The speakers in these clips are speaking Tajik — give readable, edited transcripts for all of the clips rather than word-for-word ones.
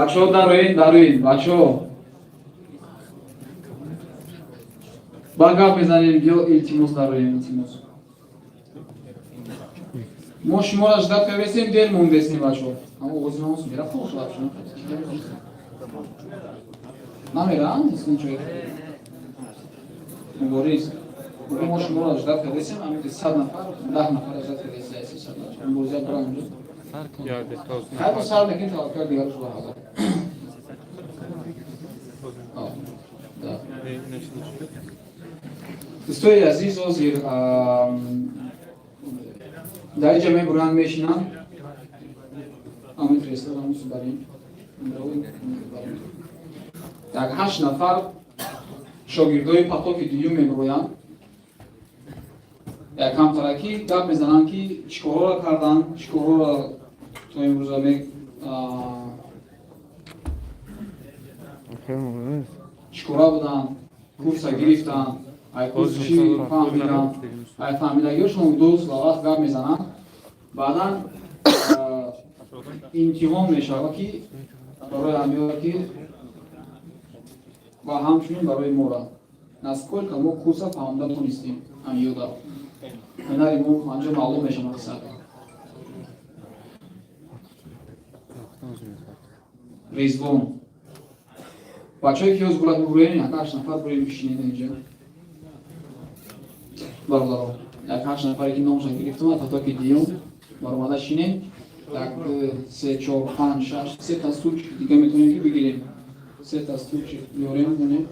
Бачаҳо, дароен, дароен, бачаҳо. Ба гап мезанем, биё, илтимос, дароем, илтимос. Мо шуморо ждать кардесем, дер мондесем, бачаҳо. Аммо овози ман мерафт, намерам, мубориз. Мо шуморо ждать кардесем, ами 100 нафар, 10 нафар ждать кардесем. Мубориза барам. Хайр, сар мекунем, таваккал, дигараш ба ҳаво. Да. Дӯстои азиз, ҳозир дар инҷа мебуранд, мешинанд. Ами креслоро барем. Як ҳашт нафар шогирдои потоки дуюм мебуроянд. Якамтараки гап мезананд, ки чӣ корҳоро карданд, чӣ корҳоро то имрӯза чӣ кора буданд, курса гирифтанд, ай курс чӣ фаҳмиданд, ай фаҳмидагиҳошон ду вақт гап мезананд. Баъдан имтиҳон мешавад, ки барои ҳамиёра ки ва ҳамчунин барои мора, насколько мо курса фаҳмида тонистем, ҳамиёда ҳунари мо анҷо маълум мешавад. Мақсад, Резвон, бачаҳое ки ҳоз бурад, мебуроем, як ҳашт нафар буроем, бишинед инҷа, бародаро. Як ҳашт нафаре ки номшон гирифтам, потоки дуюм баромада шинед. Як, ду, се, чор, панҷ, шаш, сета стульчик дига метавонем ки бигирем. Сета стульчик биёрем, монем,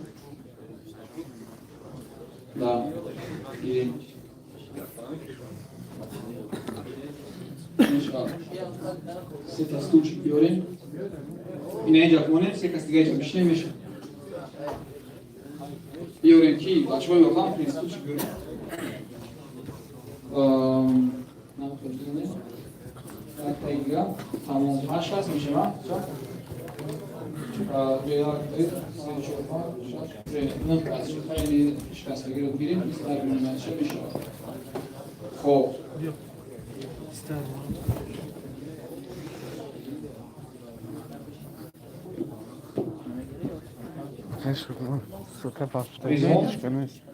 да, гирем. Мешавад, сета стульчик биёрем, ина инҷа монем, се кас дига инҷа бишинем, мешавад. Биёрем, ки бачаҳо ёрдам кунед, стульчик биёрем. Якта, тамом, ҳашт кас мешавад. Як, ду, се, чор, панҷ, шаш, нӯҳ кас. Шикастагиро бигирем, мешавад. Хоб. Ризвон,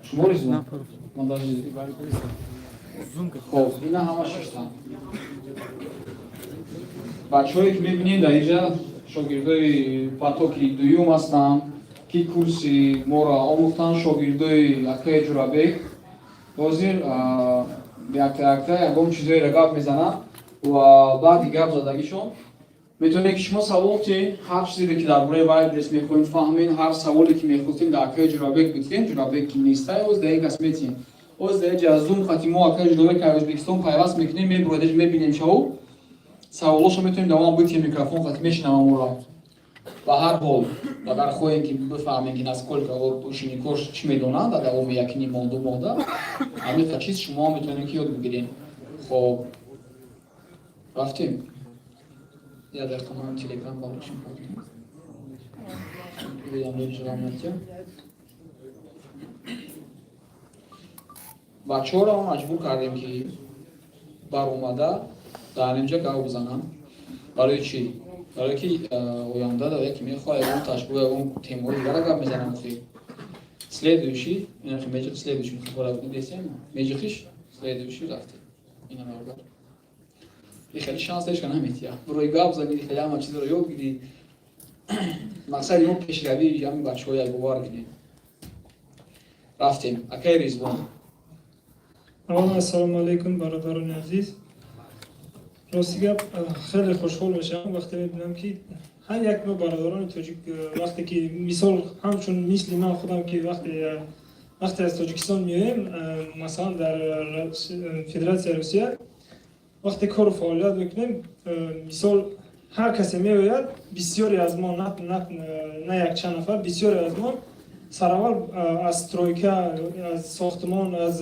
шумо Ризвон, ман даже, хоб, ина ҳама шиштанд. Бачаҳое ки мебинед дар инҷа, шогирдои потоки дуюм ҳастанд, ки курси моро омӯхтанд, шогирдои акаи Ҷурабек. Ҳозир якта якта ягон чизоеро гап мезананд ва баъди гап задагишон метавонед ки шумо савол тиҳед. Ҳар чизере ки дар бораи Вайлдберриз мехоҳед фаҳмед, ҳар саволе ки мехостем, дар акаи Ҷурабек битиҳем. Ҷурабек ки нестай, оз дар ин кас метиҳем. Оз дар инҷа зум хати мо акаи Ҷурабек аз Ӯзбекистон пайваст мекунем, мебуроед, мебинем шаву саволошо метавонем давом битиҳем, микрофон хати мешинавам ора. Ба ҳар ҳол, агар хоҳем ки бифаҳмем, ки насколько ученикош чӣ медонанд дар давоми якним моҳ, 2 моҳда, ҳамиқа чиз шумо метавонем ки ёд бигирем. Хоб, рафтем. Як дақиқа, ман телеграм барошим. Уведомление. Бачаҳоро мо маҷбур кардем, ки баромада дар инҷа гап бизананд. Барои чӣ? Барое ки оянда дар яке мехоҳад ягон ташбоҳ, ягон темаҳои дигара гап мезанам. Охи, следующий, следующий меҷихиш, следующий, рафтем. Ина, бародар, и хеле шанс дошка наметия, барои гап зани, хеле ҳама чизро ёд гирӣ. Мақсади мо пешравии ҳамин бачаҳо, як бовар кунем. Рафтем, акаи Ризвон. Аввалан, ассалому алайкум, бародарони азиз. Рости гап, хеле хушҳол мешавам, вақте мебинам, ки ҳар як мо бародарони тоҷик, вақте ки мисол ҳамчун мисли ман худам, ки вақте аз Тоҷикистон меоем, масалан, дар Федератсияи Русия вақте кору фаъолият мекунем, мисол, ҳар касе меояд, бисёре аз мо, на якчанд нафар, бисёре аз мо сараввал аз стройка, аз сохтмон, аз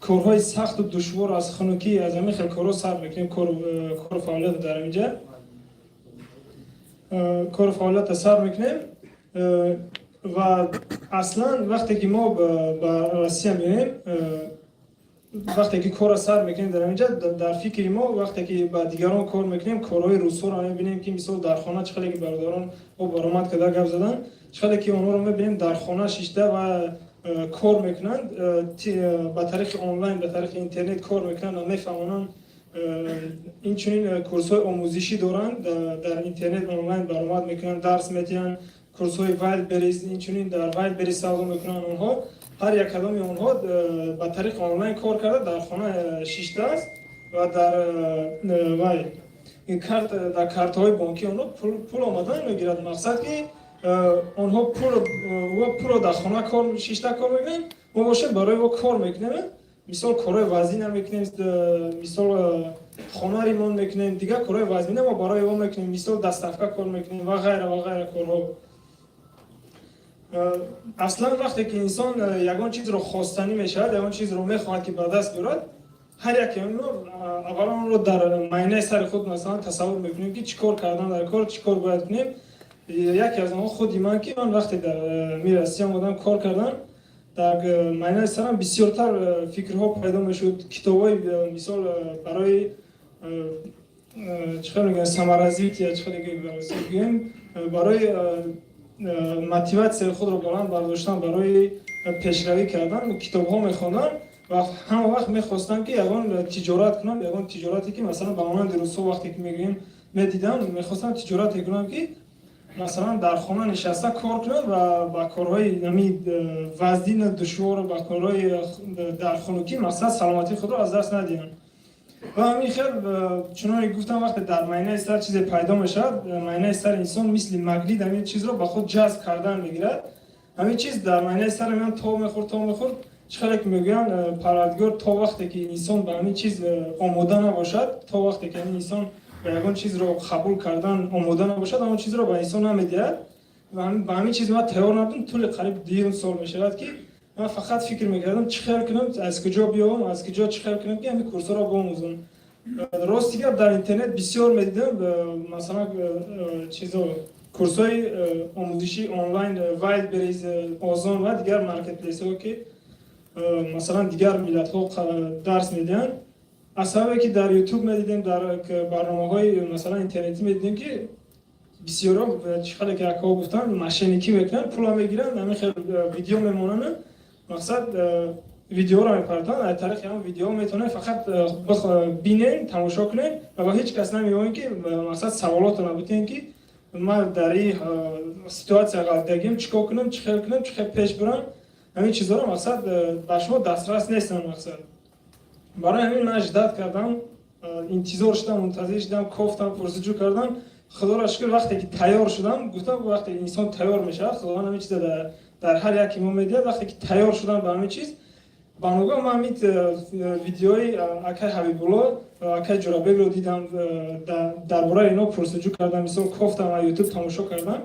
корҳои сахту душвор, аз хунукӣ, аз ҳамин хел корҳо сар мекунем кору фаъолият. Дар инҷа кору фаъолията сар мекунем ва аслан вақте ки мо ба Россия меоем. Вақте ки корро сар мекунем дар инҷа, дар фикри мо, вақте ки ба дигарон кор мекунем, корҳои русҳоро мебинем, ки мисол дар хона, чӣ хеле ки бародарон о баромад карда гап задан, чӣ хеле ки онҳоро мебинем, дар хона шишта ва кор мекунанд, ба тариқи онлайн, ба тариқи интернет кор мекунанд ва мефаҳмонанд. Инчунин курсҳои омӯзишӣ доранд, дар интернет онлайн баромад мекунанд, дарс медиҳанд, курсҳои Wildberries, инчунин дар Wildberries савдо мекунанд. Онҳо, ҳар як кадоми онҳо ба тариқи онлайн кор карда, дар хона шиштааст ва дар вай карт, дар картаҳои бонкии онҳо пул омадан мегирад. Мақсад, ки онҳо пулро дар хона кор шишта кор мекунанд, мо бошем, барои во кор мекунем. Мисол, корҳои вазина мекунем, мисол, хона ремонт мекунем, дигар корҳои вазина мо барои во мекунем, мисол, доставка кор мекунем ва ғайра ва ғайра корҳо. Аслан, вақте ки инсон ягон чизро хостанӣ мешавад, ягон чизро мехоҳад, ки ба даст биёрад, ҳар яке онро аввалан онро дар майнаи сари худ, масалан, тасаввур мекунем, ки чӣ кор кардан дар кор, чӣ кор бояд кунем. Яке аз онҳо худи ман, ки ман вақте дар ми Россия омадам кор кардам, дар майнаи сарам бисёртар фикрҳо пайдо мешуд. Китобҳои, мисол, барои, чӣ хел мегӯям, саморазвитие, чӣ хел гӯем, барои мотиватсияи худро баланд бардоштан, барои пешравӣ кардан китобҳо мехондам ва ҳама вақт мехостам, ки ягон тиҷорат кунам, ягон тиҷорате, ки масалан ба монанди русҳо, вақте ки мегӯем, медидам, мехостам тиҷорате кунам, ки масалан дар хона нишаста кор кунам ва ба корҳои ами вазнину душвору ба корҳои дар хунукӣ, масалан, саломатии худро аз даст надиҳам. Ва ҳамин хел, чуноне гуфтам, вақте дар майнаи сар чизе пайдо мешавад, майнаи сари инсон мисли магнит ҳамин чизро ба худ ҷазб кардан мегирад. Ҳамин чиз дар майнаи сари ман то мехӯрд, то мехӯрд. Чӣ хеле ки мегӯянд, Парвардигор то вақте ки инсон ба ҳамин чиз омода набошад, то вақте ки ҳамин инсон ба ягон чизро қабул кардан омода набошад, ҳамон чизро ба инсон намедиҳад. Ва ба ҳамин чиз ман тайёр набудам. Тӯли қариб 2 сол мешавад, ки ман фақат фикр мекардам, чӣ хел кунам, аз куҷо биёвам, аз куҷо, чӣ хел кунам, ки ҳамин курсҳоро биомӯзам. Рости гап, дар интернет бисёр медидам, масалан, чизо, курсҳои омӯзишии онлайн, Wildberries, Озон ва дигар маркетплейсҳо, ки масалан дигар миллатҳо дарс медиҳанд. Аз сабабе ки дар Ютуб медидем, дар барномаҳои, масалан, интернетӣ медидем, ки бисёро, чӣ хеле ки акаҳо гуфтанд, мошенникӣ мекунанд, пула мегиранд, ҳамин хел видео мемонанд, мақсад, видеоро мепартонд. Аз тариқи ҳамон видео метавонед фақат бинен, тамошо кунед ва ба ҳеҷ кас намеёбед, ки мақсад саволотро бутен, ки ман дар ин ситуация ғалтидагим, чӣ кор кунам, чӣ хел кунам, чӣ хел пеш бурам. Ҳамин чизҳоро, мақсад, ба шумо дастрас нестанд. Мақсад, барои ҳамин ман ждать кардам, интизор шудам, мунтазир шудам, кофтам, пурсуҷӯ кардам. Худоро шукр, вақте ки тайёр шудам, гуфтам, вақте инсон тайёр мешавад, Худованд ҳамин чиза дар ҳар яке мо медиҳад. Вақте ки тайёр шудам ба ҳамин чиз, ба ногоҳ ман ҳамин видеои акай Ҳабибулло, акай Ҷурабекро дидам, дар бораи ино пурсуҷӯ кардам, мисол, кофтам ва Ютуб тамошо кардам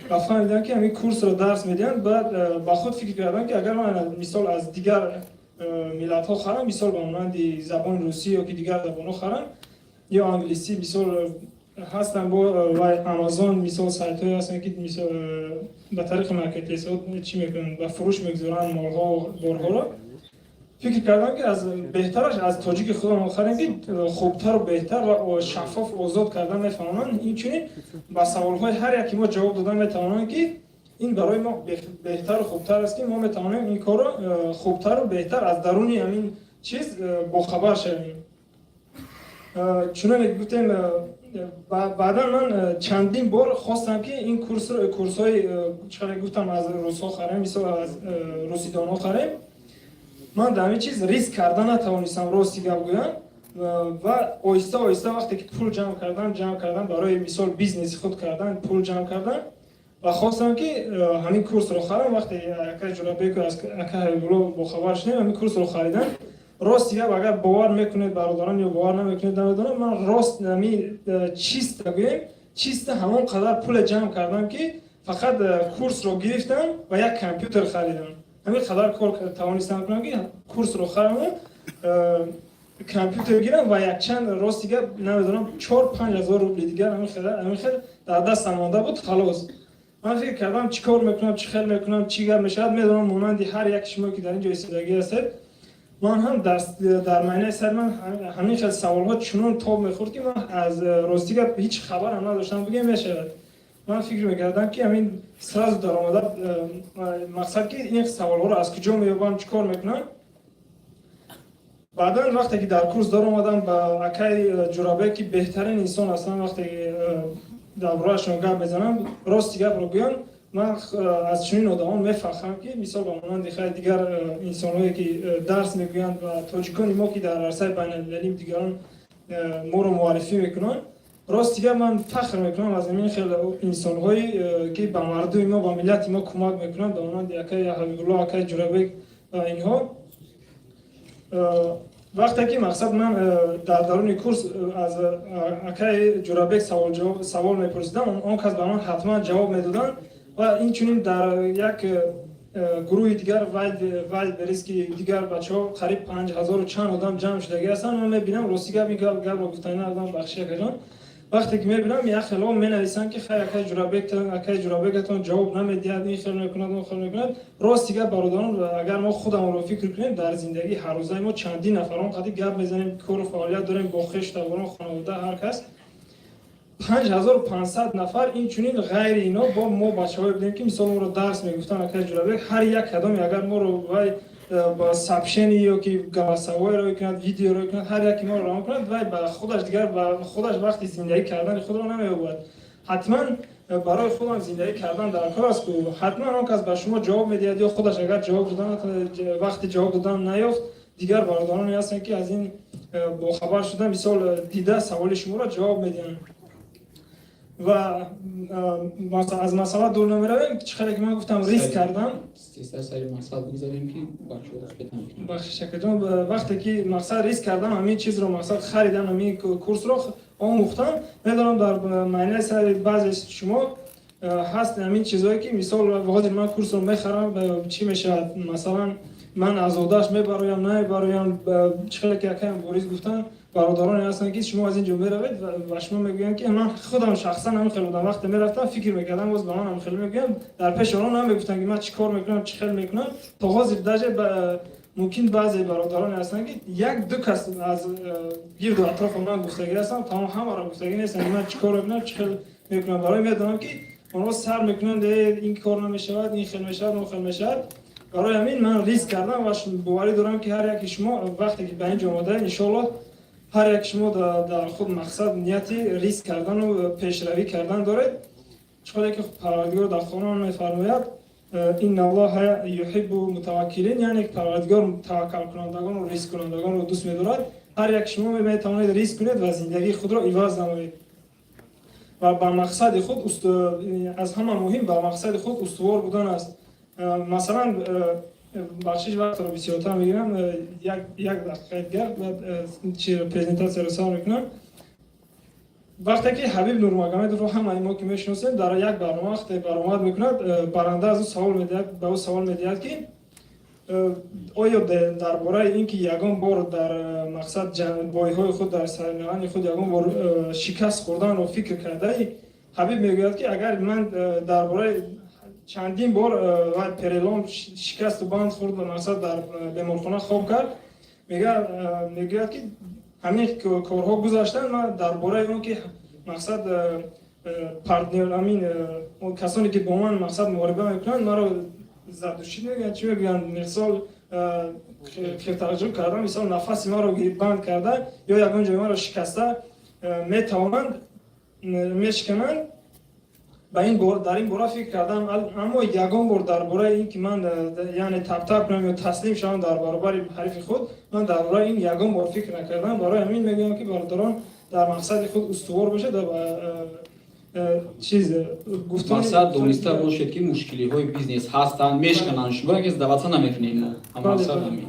ва фаҳмидам, ки ҳамин курсро дарс медиҳанд. Баъд ба худ фикр кардам, ки агар ман, мисол, аз дигар миллатҳо харам, мисол, ба монанди забони русӣ ё ки дигар забонҳо харам ё англисӣ, мисол, ҳастанд бо вай Амазон, мисол, сайтҳое ҳастанд, ки мисол ба тариқи маркетплейсҳо чӣ мекунанд, ба фурӯш мегузоранд молҳо, борҳоро. Фикр кардам, ки аз беҳтараш аз тоҷики худамон харем, ки хубтару беҳтар ва шаффоф, озод кардан мефаҳмонанд, инчунин ба саволҳои ҳар яки мо ҷавоб додан метавонанд, ки ин барои мо беҳтару хубтар аст, ки мо метавонем ин корро хубтару беҳтар аз даруни ҳамин чиз бохабар шавем. Чуноне гуфтем, баъдан ман чандин бор хостам, ки ин курсро, курсҳои, чӣ гуфтам, аз русҳо харем, мисол, аз русидонҳо харем. Ман дар ҳамин чиз риск карда натавонистам, рости гап гӯям. Ва оҳиста оҳиста, вақте ки пул ҷамъ кардам, барои мисол бизнеси худ кардан пул ҷамъ кардам ва хостам, ки ҳамин курсро харам. Вақте акай Ҷурабеку, акай Ҳабибулло бохабар шудем, ҳамин курсро харидам. Рости гап, агар бовар мекунед, бародарон, ё бовар намекунед, намедонам, ман рост ҳами чисто гӯем, чисто ҳамон қадар пуле ҷамъ кардам, ки фақат курсро гирифтам ва як компютер харидам. Ҳамин қадар кор тавонистам кунам, ки курсро хараму компютер гирам ва якчанд, рости гап, намедонам, 4-5 ҳазор рубли дигар ҳамин хел дар дастам монда буд. Халос, ман фикр кардам, чӣ кор мекунам, чӣ хел мекунам, чӣ гап мешавад. Медонам, монанди ҳар як шумо, ки дар ин ҷо истодагӣ ҳастед. Ман ҳам дар майнаи сари ман ҳамин хел саволҳо чунон тоб мехӯрд, ки ман аз рости гап ҳеҷ хабарам надоштам, бигӯем мешавад. Ман фикр мекардам, ки ҳамин сразу даромада, мақсад ки ин саволҳоро аз куҷо меёбам, чӣ кор мекунам. Баъдан вақте ки дар курс даромадам, ба акай Ҷурабек, ки беҳтарин инсон ҳастанд, вақте ки дар бораашон гап мезанам, рости гапро гӯям, ман аз чунин одамон мефахрам, ки мисол ба монанди хеле дигар инсонҳое, ки дарс мегӯянд ва тоҷикони мо, ки дар арсаи байналмилалӣ дигарон моро муаррифӣ мекунанд. Рости гап, ман фахр мекунам аз ҳамин хеле инсонҳое, ки ба мардуми мо, ба миллати мо кӯмак мекунанд, ба монанди акай Ҳабибулло, акай Ҷурабек ва инҳо. Вақте ки мақсад ман дар даруни курс аз акай Ҷурабек савол мепурсидам, он кас ба ман ҳатман ҷавоб медоданд. Ва инчунин дар як гурӯҳи дигар, Вайлдберриз, ки дигар бачаҳо қариб 5000 чанд одам ҷамъ шудагӣ ҳастанд, ман мебинам, рости гап, ин гапро гуфтани надам, бахши акаҷон, вақте ки мебинам, як хело менависанд, ки хай, акай Ҷурабекатон ҷавоб намедиҳад, ин хел мекунад, он хел мекунад. Рости гап, бародарон, агар мо худамонро фикр кунем, дар зиндагии ҳаррӯзаи мо чандин нафарон қади гап мезанем, кору фаъолият дорем бо хешу таборон, хонавода, ҳар кас, 5500 нафар. Инчунин ғайри ино бо мо бачаҳое будем, ки мисол моро дарс мегуфтанд акай Ҷурабек. Ҳар як кадоме агар моро вай ба сообщение ё ки голосовой ро кунад, видеоро кунад, ҳар яке моро равон кунад, вай ба худаш дигар ба худаш вақти зиндагӣ кардани худро намеёбад. Ҳатман барои худам зиндагӣ кардан дар кор аст ку. Ҳатман он кас ба шумо ҷавоб медиҳад ё худаш агар ҷавоб додан, вақти ҷавоб додан наёфт, дигар бародароне ҳастанд, ки аз ин бохабар шуда, мисол дида, саволи шуморо ҷавоб медиҳанд. Ва аз масъала дур намеравем. Чӣ хеле ки ман гуфтам, риск кардам. Бахшиш, акаҷон. Вақте ки мақсад риск кардам, ҳамин чизро мақсад харидам, ҳамин курсро омӯхтам. Медонам, дар майнаи сари баъзе шумо ҳаст ҳамин чизое, ки мисол ҳозир ман курсро мехарам, чӣ мешавад? Масалан, ман аз одаш мебароям, намебароям? Чӣ хеле ки акаям Борис гуфтанд, бародароне ҳастанд, ки шумо аз ин ҷо меравед ва шумо мегӯянд, ки ман худам шахсан ҳамин хел будам. Вақте мерафтам, фикр мекардам, боз ба ман ҳам хеле мегӯянд. Дар пеши онҳо намегуфтанд, ки ман чӣ кор мекунам, чӣ хел мекунам. То ҳозир даже мумкин баъзе бародароне ҳастанд, ки як ду кас аз гирду атрофи ман гуфтагӣ ҳастам, тамом ҳамаро гуфтагӣ нестам, ки ман чӣ кор мекунам, чӣ хел мекунам. Барои медонам, ки онҳо сар мекунанд: ин кор намешавад, ин хел мешавад, он хел мешавад. Барои ҳамин ман риск кардам ва боварӣ дорам, ки ҳар яки шумо вақте ки ба ин ҷо омадаед, иншоаллоҳ, ҳар як шумо дар худ мақсад, нияти риск кардану пешравӣ кардан доред. Чӣ ки Парвардигор дар Қуръон мефармояд: «Инналлоҳа юҳиббу мутаваккилин», яъне Парвардигор таваккалкунандагонро, рисккунандагонро дӯст медорад. Ҳар як шумо метавонед риск кунед ва зиндагии худро иваз намоед ва ба мақсади худ, аз ҳама муҳим, ба мақсади худ устувор будан аст. Масалан, бахшиш, вақтро бисёртар мегирам, як дақиқаи дигар, баъд презентатсияро сар мекунам. Вақте ки Ҳабиб Нурмагомедовро ҳамаи мо ки мешиносем, дар як барнома вақте баромад мекунад, баранда аз ӯ савол медиҳад, ба ӯ савол медиҳад, ки оё дар бораи ин ки ягон бор дар мақсад бойҳои худ, дар соревнования и худ ягон бор шикаст хӯрданро фикр кардаӣ? Ҳабиб мегӯяд, ки агар ман дар бораи чандин бор перелом, шикасту банд хӯрд ва мақсад дар беморхона хоб кард, мегӯяд, ки ҳамин корҳо гузаштанд, ман дар бораи он ки мақсад партнёр, ҳамин касоне ки бо ман мақсад муҳориба мекунанд, маро задушить мегӯянд, чӣ мегӯянд, мисол тарҷум кардам, мисол нафаси маро банд карда ё ягон ҷои маро шикаста метавонанд, мешикананд, ба ин дар ин бора фикр кардам, аммо ягон бор дар бораи ин ки ман, яъне тап-тап кунам ё таслим шавам дар баробари ҳарифи худ, ман дар бораи ин ягон бор фикр накардам. Барои ҳамин мегӯям, ки бародарон, дар мақсади худ устувор бошед ва чиз Мақсад дониста бошед, ки мушкилиҳои бизнес ҳастанд, мешкананд шумо, ки сдаваться намекунед мо. Мақсад ҳамин.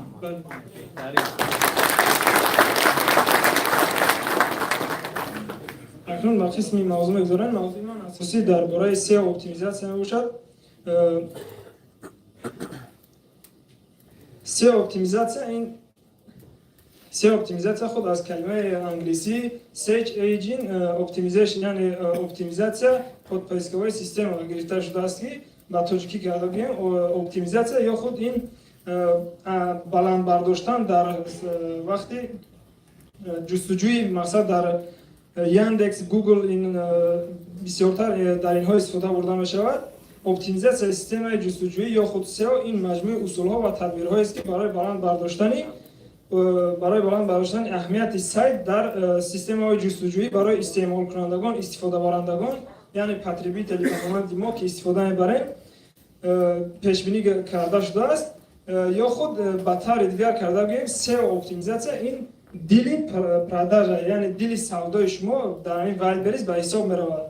Акнун ба қисми мавзӯъ мегузорем. Мавзӯи ман асосӣ дар бораи SEO оптимизатсия мебошад. SEO оптимизатсия, ин SEO оптимизатсия худ аз калимаи англисӣ Search Engine Optimization, яъне оптимизатсия под поисковой система гирифта шудааст, ки ба тоҷикӣ карда гӯем, оптимизатсия ё худ ин Баланд бардоштан дар вақти ҷустуҷӯи, мақсад, дар Яндекс, Гугл, ин бисёртар дар инҳо истифода бурда мешавад. Оптимизатсияи системаи ҷустуҷӯӣ ё худ SEO ин маҷмӯи усулҳо ва тадбирҳоест, ки барои баланд бардоштани аҳамияти сайт дар системаҳои ҷустуҷӯӣ барои истеъмолкунандагон, истифодабарандагон, яъне потребители ба монанди мо, ки истифода мебарем, пешбинӣ карда шудааст. Ё худ ба таври дигар карда гӯем, SEO оптимизатсия ин дили продажа, яъне дили савдои шумо дар ҳамин Wildberries ба ҳисоб меравад.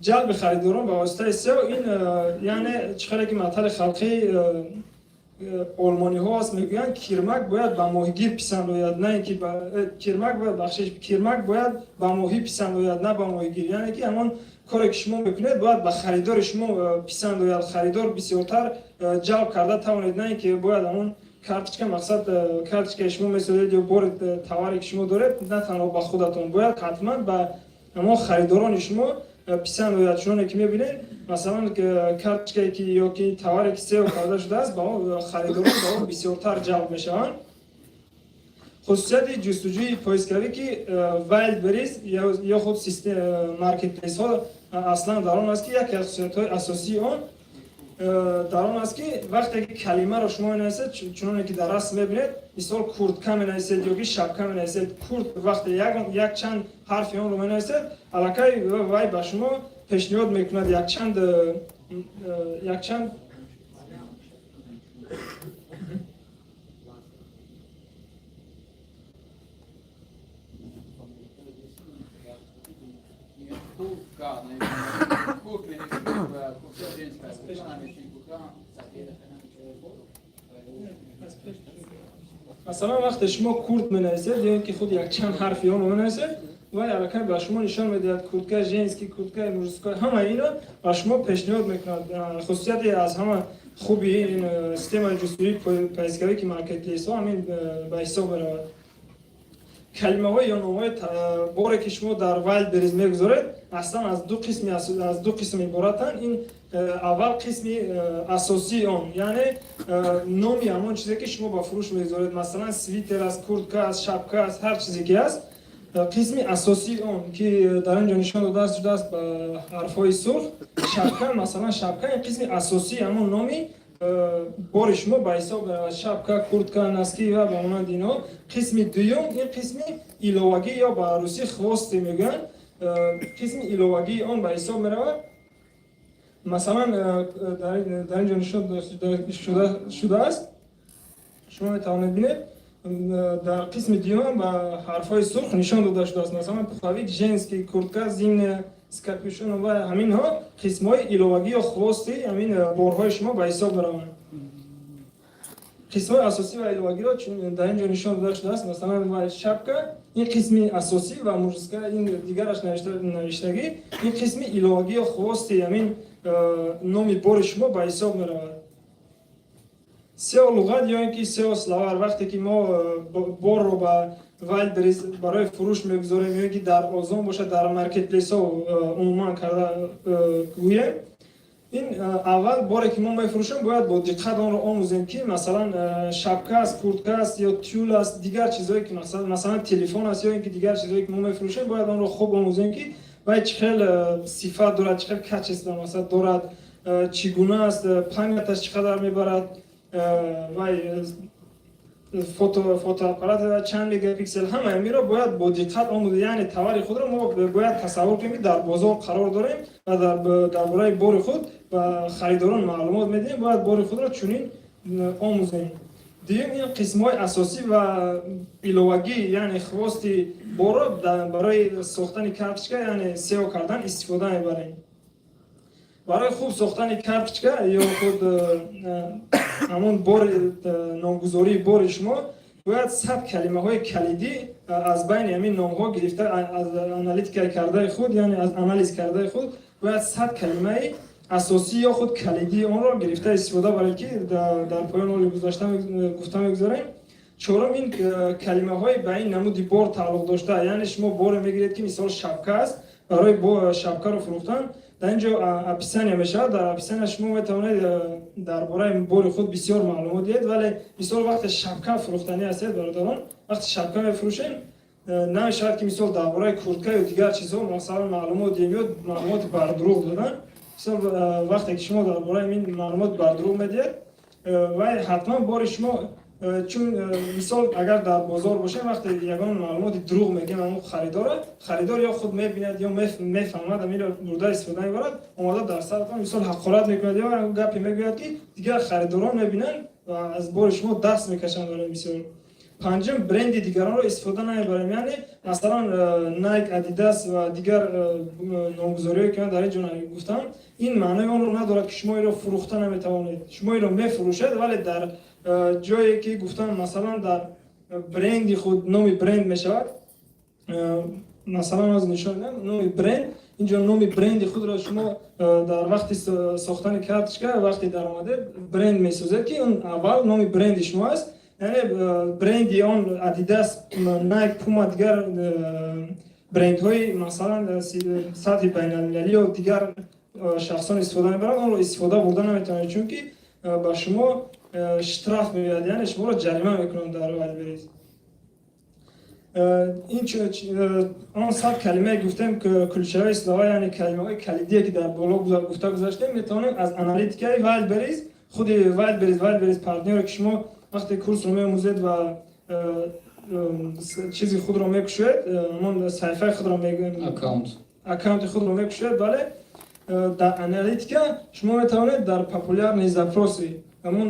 Ҷалби харидорон ба воситаи SEO ин, яъне чӣ хеле ки матали халқии олмониҳо аст, мегӯянд: «Кирмак бояд ба моҳигир писанд ояд, на ин ки кирмак бояд, бахшиш, кирмак бояд ба моҳӣ писанд ояд, на ба моҳигир». Яъне ки ҳамон коре ки шумо мекунед, бояд ба харидори шумо писанд ояд, харидор бисёртар ҷалб карда тавонед, на ин ки бояд ҳамон карточка, мақсад, карточкаи шумо месозед ё бори товаре ки шумо доред, на танҳо ба худатон, бояд ҳатман ба ҳамон харидорони шумо писанд ояд. Чуноне ки мебинед, масалан, карточкае ки ё ки товаре ки SEO карда шудааст, ба он харидорон ба он бисёртар ҷалб мешаванд. Хусусияти ҷустуҷӯи поисковӣ ки Wildberries ё худ маркетплейсҳо аслан дар он аст, ки яке аз хусусиятҳои асосии он дар он аст, ки вақте ки калимаро шумо менависед, чуноне ки дар расм мебинед, мисол, куртка менависед ё ки шапка менависед, курт, вақте якчанд ҳарфи онро менависед, аллакай вай ба шумо пешниҳод мекунад якчанд Куртка, курт куртка женская, куртка сафеда. Масалан, вақте шумо курт менависед ё ин ки худ якчанд ҳарфи онро менависед, вай аллакай ба шумо нишон медиҳад куртка женский, курткаи мужской, ҳама инро ба шумо пешниҳод мекунад. Хусусияти аз ҳама хуби ин системаи ҷустуҷӯи поисковӣ ки маркетплейсҳо ҳамин ба ҳисоб меравад. Калимаҳои ё номҳои боре ки шумо дар Wildberries мегузоред, аслан аз ду қисм иборатанд. Ин аввал қисми асосии он, яъне номи ҳамон чизе ки шумо ба фурӯш мегузоред, масалан, свитер аст, куртка аст, шапка аст, ҳар чизе ки аст, қисми асосии он, ки дар ин ҷо нишон дода шудааст ба ҳарфҳои сурх, шапка, масалан, шапка, ин қисми асосии ҳамон номи бори шумо ба ҳисоб меравад: шапка, куртка, носки ва ба монанди инҳо. Қисми дуюм ин қисми иловагӣ ё ба русӣ хвости мегӯянд, қисми иловагии он ба ҳисоб меравад. Масалан, дар ин ҷо нишон шудааст, шумо метавонед бинед, дар қисми дуюм ба ҳарфҳои сурх нишон дода шудааст, масалан, пуховик женский, куртка зимняя с капюшоном ва ҳаминҳо қисмҳои иловагӣ ё хвости ҳамин борҳои шумо ба ҳисоб мераванд. Қисмҳои асосӣ ва иловагиро дар ин ҷо нишон дода шудааст. Масалан, шапка ин қисми асосӣ ва мужская ин дигараш навиштагӣ, ин қисми иловагӣ ё хвости ҳамин номи бори шумо ба ҳисоб меравад. SEO луғат ё ин ки SEO словарь. Вақте ки мо борро ба Wildberries барои фурӯш мегузорем ё ин ки дар Озон бошад, дар маркетплейсҳо умуман карда гӯем, ин аввал боре ки мо мефурӯшем, бояд бо диққат онро омӯзем, ки масалан, шапка аст, куртка аст ё тюль аст, дигар чизҳое ки, масалан, телефон аст ё ин ки дигар чизҳое ки мо мефурӯшем, бояд онро хуб омӯзем, ки вай чӣ хел сифат дорад, чӣ хел качество, масалан, дорад, чӣ гуна аст, памяташ чӣ қадар мебарад, вай фотоаппарат чанд мегапиксел, ҳама инро бояд бо диққат омӯзем. Яъне товари худро мо бояд тасаввур кунем, ки дар бозор қарор дорем ва дар бораи бори худ ба харидорон маълумот медиҳем, бояд бори худро чунин омӯзем. Дуюм, ин қисмҳои асосӣ ва иловагӣ, яъне хвости борро барои сохтани карточка, яъне SEO кардан истифода мебарем. Барои хуб сохтани карточка ё худ ҳамон бори, номгузории бори шумо бояд 100 калимаҳои калидӣ аз байни ҳамин номҳо гирифта, аз аналитикаи кардаи худ, яъне аз анализ кардаи худ, бояд 100 калимаи асосӣ ё худ калидии онро гирифта истифода баред, ки дар поён оли гузашта гуфта мегузорем. Чорум, ин калимаҳои ба ин намуди бор тааллуқ дошта, яъне шумо боре мегиред, ки мисол шапка аст. Барои бо шапкаро фурӯхтан дар ин ҷо описание мешавад. Дар описание шумо метавонед дар бораи бори худ бисёр маълумот диҳед, вале мисол, вақте шапка фурӯхтанӣ ҳастед, бародарон, вақте шапка мефурӯшем, намешавад, ки мисол дар бораи куртка ё дигар чизҳо, масалан, маълумот диҳем ё маълумоти бардурӯғ додан. Мисол, вақте ки шумо дар бораи ин маълумот бардурӯғ медиҳед, вай ҳатман бори шумо, чун мисол, агар дар бозор бошем, вақте ягон маълумоти дурӯғ мегӯем ҳамон харидора, харидор ё худ мебинад, ё мефаҳмад, амиро бурда истифода мебарад, омада дар саратон, мисол, ҳақорат мекунад ё гапе мегӯяд, ки дигар харидорон мебинанд ва аз бори шумо даст мекашанд. Барои мисол, панҷум, бренди дигаронро истифода намебарем, яъне масалан, Nike, Adidas ва дигар номгузориҳое, ки ман дар ин ҷо гуфтам. Ин маънои онро надорад, ки шумо инро фурӯхта наметавонед. Шумо инро мефурӯшед, вале дар ҷое ки гуфтам, масалан, дар бренди худ номи бренд мешавад. Масалан, аз нишон медиҳам номи бренд. Инҷо номи бренди худро шумо дар вақти сохтани карточка, вақте даромадед, бренд месозед, ки он аввал номи бренди шумо аст, яъне бренди он Adidas, Nike, Puma, дигар брендҳои, масалан, сатҳи байналмилалӣ ё дигар шахсон истифода мебаранд, онро истифода бурда наметавонед, чунки ба шумо штраф меояд, яъне шуморо ҷарима мекунанд дар Wildberries. Ин он 100 калимае гуфтем, ключевые слова, яъне калимаҳои калидие, ки дар боло гуфта гузаштем, метавонем аз аналитикаи Wildberries, худи Wildberries, Wildberries партнёре, ки шумо вақте курсро меомӯзед ва чизи худро мекушоед, ҳамон саҳифаи худро, аккаунт. Аккаунти худро мекушоед, бале, дар аналитика шумо метавонед дар популярные запросы ҳамон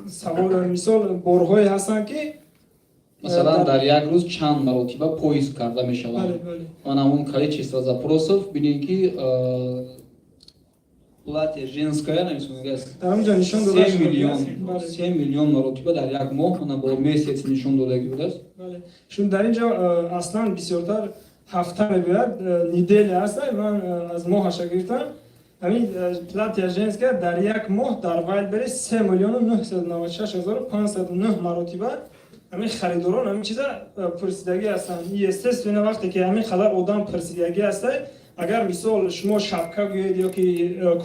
савол, мисол, борҳое ҳастанд, ки Масалан, дар як рӯз чанд маротиба поиск карда мешаванд. Ман ҳамон количество запросов бинед, ки платье женское нависонидааст. Дар он ҷо нишон дода. 3 миллион, 3 миллион маротиба дар як моҳ, ана бо месяц нишон додагӣ будааст. Чун дар ин ҷо аслан бисёртар ҳафта мебояд, неделя аст, ман аз моҳаша гирифтам. Ҳамин платье женское дар як моҳ дар Wildberries 3 996 509 маротиба ҳамин харидорон ҳамин чиза пурсидагӣ ҳастанд. Естественно, вақте ки ҳамин қадар одам пурсидагӣ ҳаста, агар мисол шумо шапка гӯед ё ки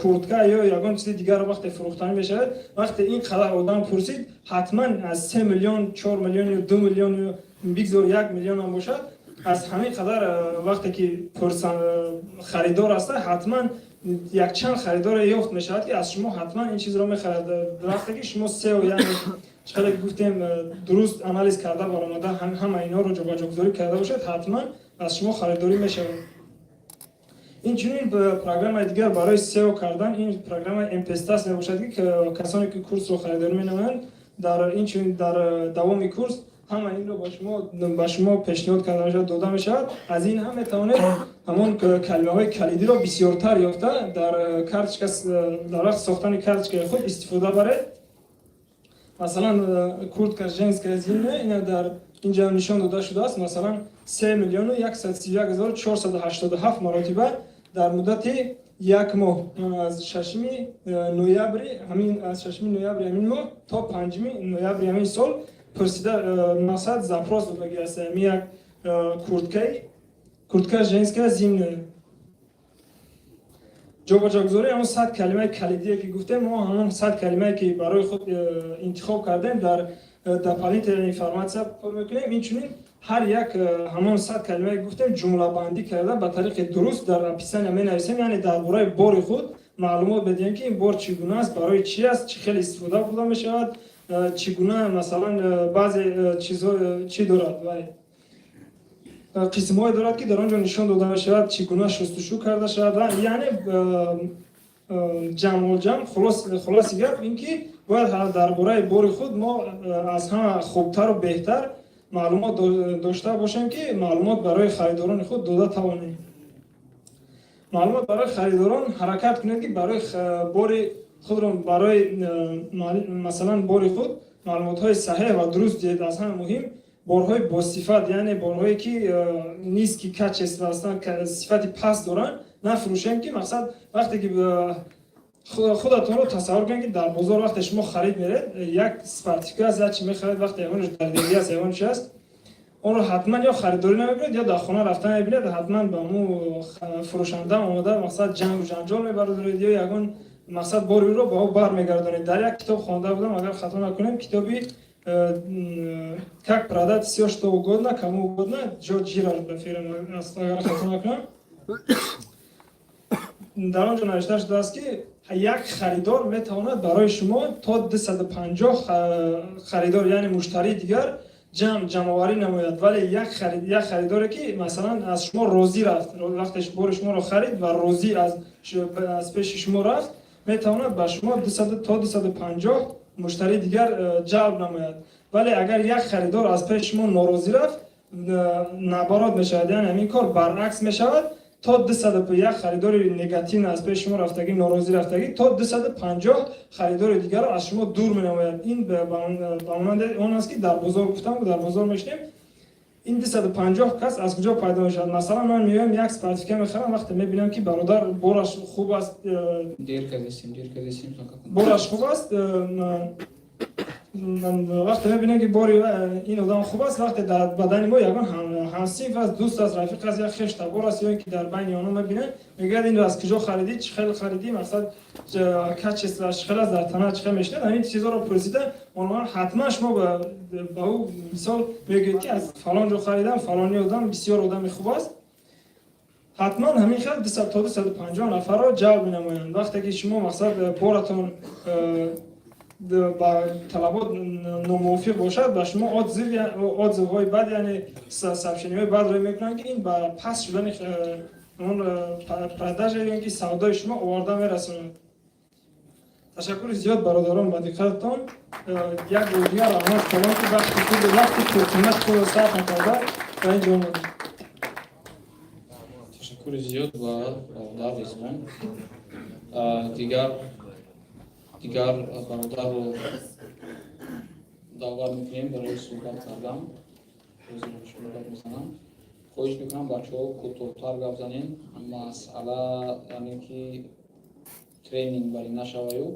куртка ё ягон чизи дигарро вақте фурӯхтанӣ мешавад, вақте ин қадар одам пурсид, ҳатман аз 3 миллион, 4 миллион ё 2 миллион ё бигзор 1 миллион ҳам бошад, аз ҳамин қадар вақте ки харидор аста, ҳатман якчанд харидоре ёфт мешавад, ки аз шумо ҳатман ин чизро мехарад. Вақте ки шумо SEO, яъне чӣ қадар ки гуфтем, дуруст анализ карда баромада, ҳама инҳоро ҷобаҷогузорӣ карда бошад, ҳатман аз шумо харидорӣ мешавад. Инчунин программаи дигар барои SEO кардан ин программаи MPStats мебошад, ки касоне ки курсро харидорӣ менамоянд, дар инчунин дар давоми курс ҳама инро ба шумо пешниҳод карда мешавад, дода мешавад. Аз ин ҳам метавонед ҳамон калимаҳои калидиро бисёртар ёфта, дар карточка, дар вақти сохтани карточкаи худ истифода баред. Масалан, куртка женская зимняя, ина дар инҷа нишон дода шудааст. Масалан, 3 131 487 маротиба дар муддати як моҳ, аз шашуми ноябри ҳамин, аз 6 ноябри ҳамин моҳ то 5 ноябри ҳамин сол пурсида, мақсад, запрос додагӣ аст ҳамин як куртка женская зимняя. Ҷобаҷогузории ҳамон 100 калимаи калидие, ки гуфтем, мо ҳамон 100 калимае, ки барои худ интихоб кардем, дар дополнительная информация пур мекунем. Инчунин ҳар як ҳамон 100 калимае гуфтем, ҷумлабандӣ карда, ба тариқи дуруст дар описания менависем, яъне дар бораи бори худ маълумот медиҳем, ки ин бор чӣ гуна аст, барои чӣ аст, чӣ хел истифода бурда мешавад, чӣ гуна, масалан, баъзе чизҳо чӣ дорад, вай қисмҳое дорад, ки дар он ҷо нишон дода мешавад, чӣ гуна шустушӯ карда шавад. Ва яъне ҷамъолҷамъ, хулоси гап ин ки бояд дар бораи бори худ мо аз ҳама хубтару беҳтар маълумот дошта бошем, ки маълумот барои харидорони худ дода тавонем. Маълумот барои харидорон, ҳаракат кунед, ки барои бори худро, барои масалан, бори худ маълумотҳои саҳеҳ ва дуруст диҳед. Аз ҳама муҳим, борҳои босифат, яъне борҳое, ки низкий качество ҳастанд, сифати паст доранд, нафурӯшем, ки мақсад, вақте ки худатонро тасаввур кунед, ки дар бозор вақте шумо харид меред, як спортивка аст, як чи мехаред, вақте ягонаш дардерӣ аст, ягон чи аст. Онро ҳатман ё харидорӣ намекунед, ё дар хона рафта мебинед, ҳатман ба мо фурӯшанда омода, мақсад, ҷангу ҷанҷол мебардоред ё ягон, мақсад, бори ӯро ба ӯ бармегардонед. Дар як китоб хонда будам, агар хато накунем, китоби «Как продать все, что угодно, кому угодно», Ҷо Ҷирард ба фирма, агар хато накунам. Дар он ҷо навишта шудааст, ки як харидор метавонад барои шумо то 250 харидор, яъне муштарии дигар ҷамъоварӣ намояд. Вале як харидоре, ки масалан аз шумо розӣ рафт, вақте бори шуморо харид ва розӣ аз пеши шумо рафт, метавонад ба шумо то 250 муштарии дигар ҷалб намояд. Вале агар як харидор аз пеши шумо норозӣ рафт, наоборот мешавад, яъне ҳамин кор баръакс мешавад: то 200 як харидори негативно аз пеши шумо рафтагӣ, норозӣ рафтагӣ, то 250 харидори дигарро аз шумо дур менамояд. Ин ба монанди он аст, ки дар бозор гуфтам, дар бозор мешинем. Ин 250 кас аз куҷо пайдо мешавад? Масалан, ман меоям, як спортивка мехарам. Вақте мебинам, ки бародар бораш хуб аст, бораш хуб аст, вақте мебинем, ки бори ин одам хуб аст, вақте дар бадани мо ягон ҳамсинф аст, дӯст аст, рафиқ аст, як хештабор аст ё ин ки дар байни онҳо мебинем, мегӯяд: «Инро аз куҷо харидӣ? Чӣ хел харидӣ? Мақсад, качество аш чӣ хел аст, дар тана чӣ хел мешинад?» Ҳамин чизҳоро пурсида, онҳо ҳатман шумо ба ӯ мисол мегӯед, ки аз фалон ҷо харидам, фалони одам бисёр одами хуб аст. Ҳатман ҳамин хел то 250 нафарро ҷалб менамоянд. Вақте ки шумо, мақсад, боратон ба талабот номувофиқ бошад, ба шумо отзыв ҳои бад, яъне сообщение ҳои бад рӯй мекунанд, ки ин ба паст шудани он продажа ё ки савдои шумо оварда мерасонад. Ташаккури зиёд, бародарон, ба диққататон. Як бори дигар раҳмат калон, ки вақти худ, вақти пурқимати худро сарф накарда, ба ин ҷо омадед. Ташаккури зиёд ба бародар Ризвон. Дигар бародарро даъват мекунем барои суҳбат кардан. Гап мезанам. Хоҳиш мекунам, бачаҳо, кӯтоҳтар гап занем. Масъала, яъне ки тренинг барӣ нашаваю,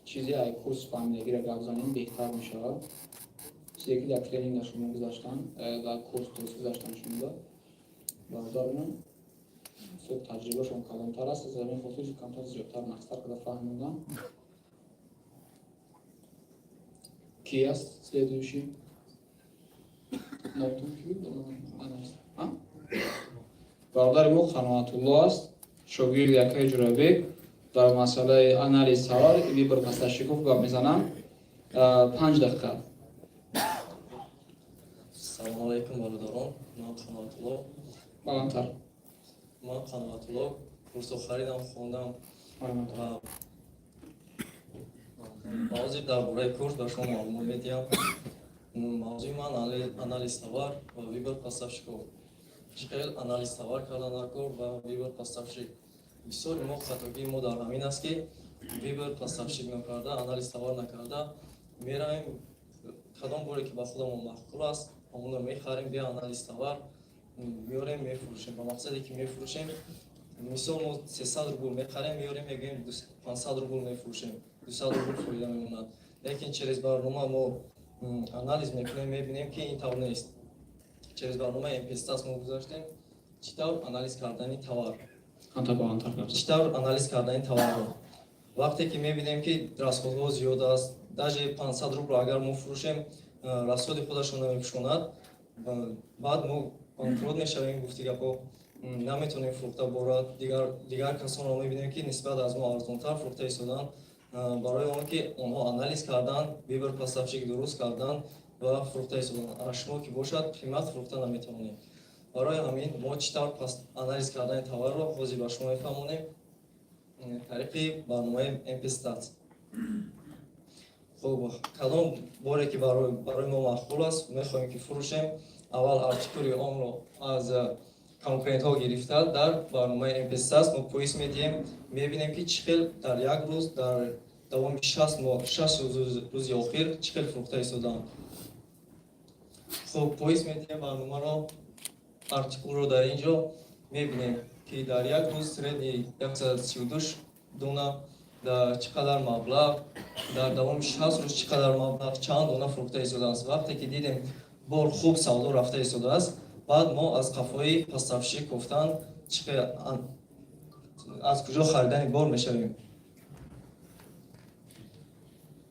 чизе ай курс фаҳмидагиро гап занем, беҳтар мешавад. Чизе ки дар тренинг дар шумо гузаштан, дар курс тост гузаштан, шумода бародармон таҷрибашон калонтар аст, аз ҳамин хотир камтар зиёдтар, нақстар карда фаҳмондам. Ки аст следующий? Нотун ки буд? Бародари мо Қаноатулло аст, шогирди акаи Ҷурабек. Дар масъалаи анализ товар и выбор поставщиков гап мезанам. 5 дақиқа. Салому алайкум, бародарон. Ман Қаноатулло. Баландтар. Ман Қаноатулло, курсо харидам, хондам ва ҳозир дар бораи курс ба шумо маълумот медиҳам. Мавзӯи ман анализ товар ва выбор поставщиков. Чӣ хел анализ товар кардан дар кор ва выбор поставщик. Бисёри мо хатогии мо дар ҳамин аст, ки выбор поставщик накарда, анализ товар накарда меравем, кадом боре ки ба худамон маъқул аст, ҳамонро мехарем, бе анализ товар меорем, мефурӯшем. Ба мақсаде ки мефурӯшем, мисол, мо 300 рубл мехарем, меорем, мегӯем, 500 рубл мефурӯшем, 200 рубл фоида мемонад. Лекин через барнома мо анализ мекунем, мебинем, ки ин тавр нест. Через барномаи MPStats мо гузаштем, чӣ тавр анализ кардани товар, чӣ тавр анализ кардани товарро. Вақте ки мебинем, ки расход ҳо зиёд аст, даже 500 рубл агар мо фурӯшем, расход и худашро намепӯшонад, баъд мо банкрот мешавем. Гуфти гапҳо, наметавонем фурӯхта борад. Дигар касонро мебинем, ки нисбат аз мо арзонтар фурӯхта истоданд, барои он ки онҳо анализ карданд, выбор поставщик дуруст карданд ва фурӯхта истоданд. А шумо ки бошад, қимат фурӯхта наметавонем. Барои ҳамин мо чӣ тавр анализ кардани товарро ҳозир ба шумо мефаҳмонем тариқи барномаи MPStats. Хуб, кадом боре ки барои мо маъқул аст, мехоҳем ки фурӯшем, аввал артикул и онро аз конкурентҳо гирифта, дар барномаи MPStats мо поиск медиҳем, мебинем, ки чӣ хел дар як рӯз, дар давоми 60 рӯзи охир чӣ хел фурӯхта истодаанд. Хуб, поиск медиҳем барномаро, артикул ро дар ин ҷо мебинем, ки дар як рӯз средний 132 дона, дар чӣ қадар маблағ, дар давоми 60 рӯз чӣ қадар маблағ, чанд дона фурӯхта истодааст. Вақте ки дидем. Бор хуб савдо рафта истодааст, баъд мо аз қафои поставщик гуфтан, аз куҷо харидани бор мешавем.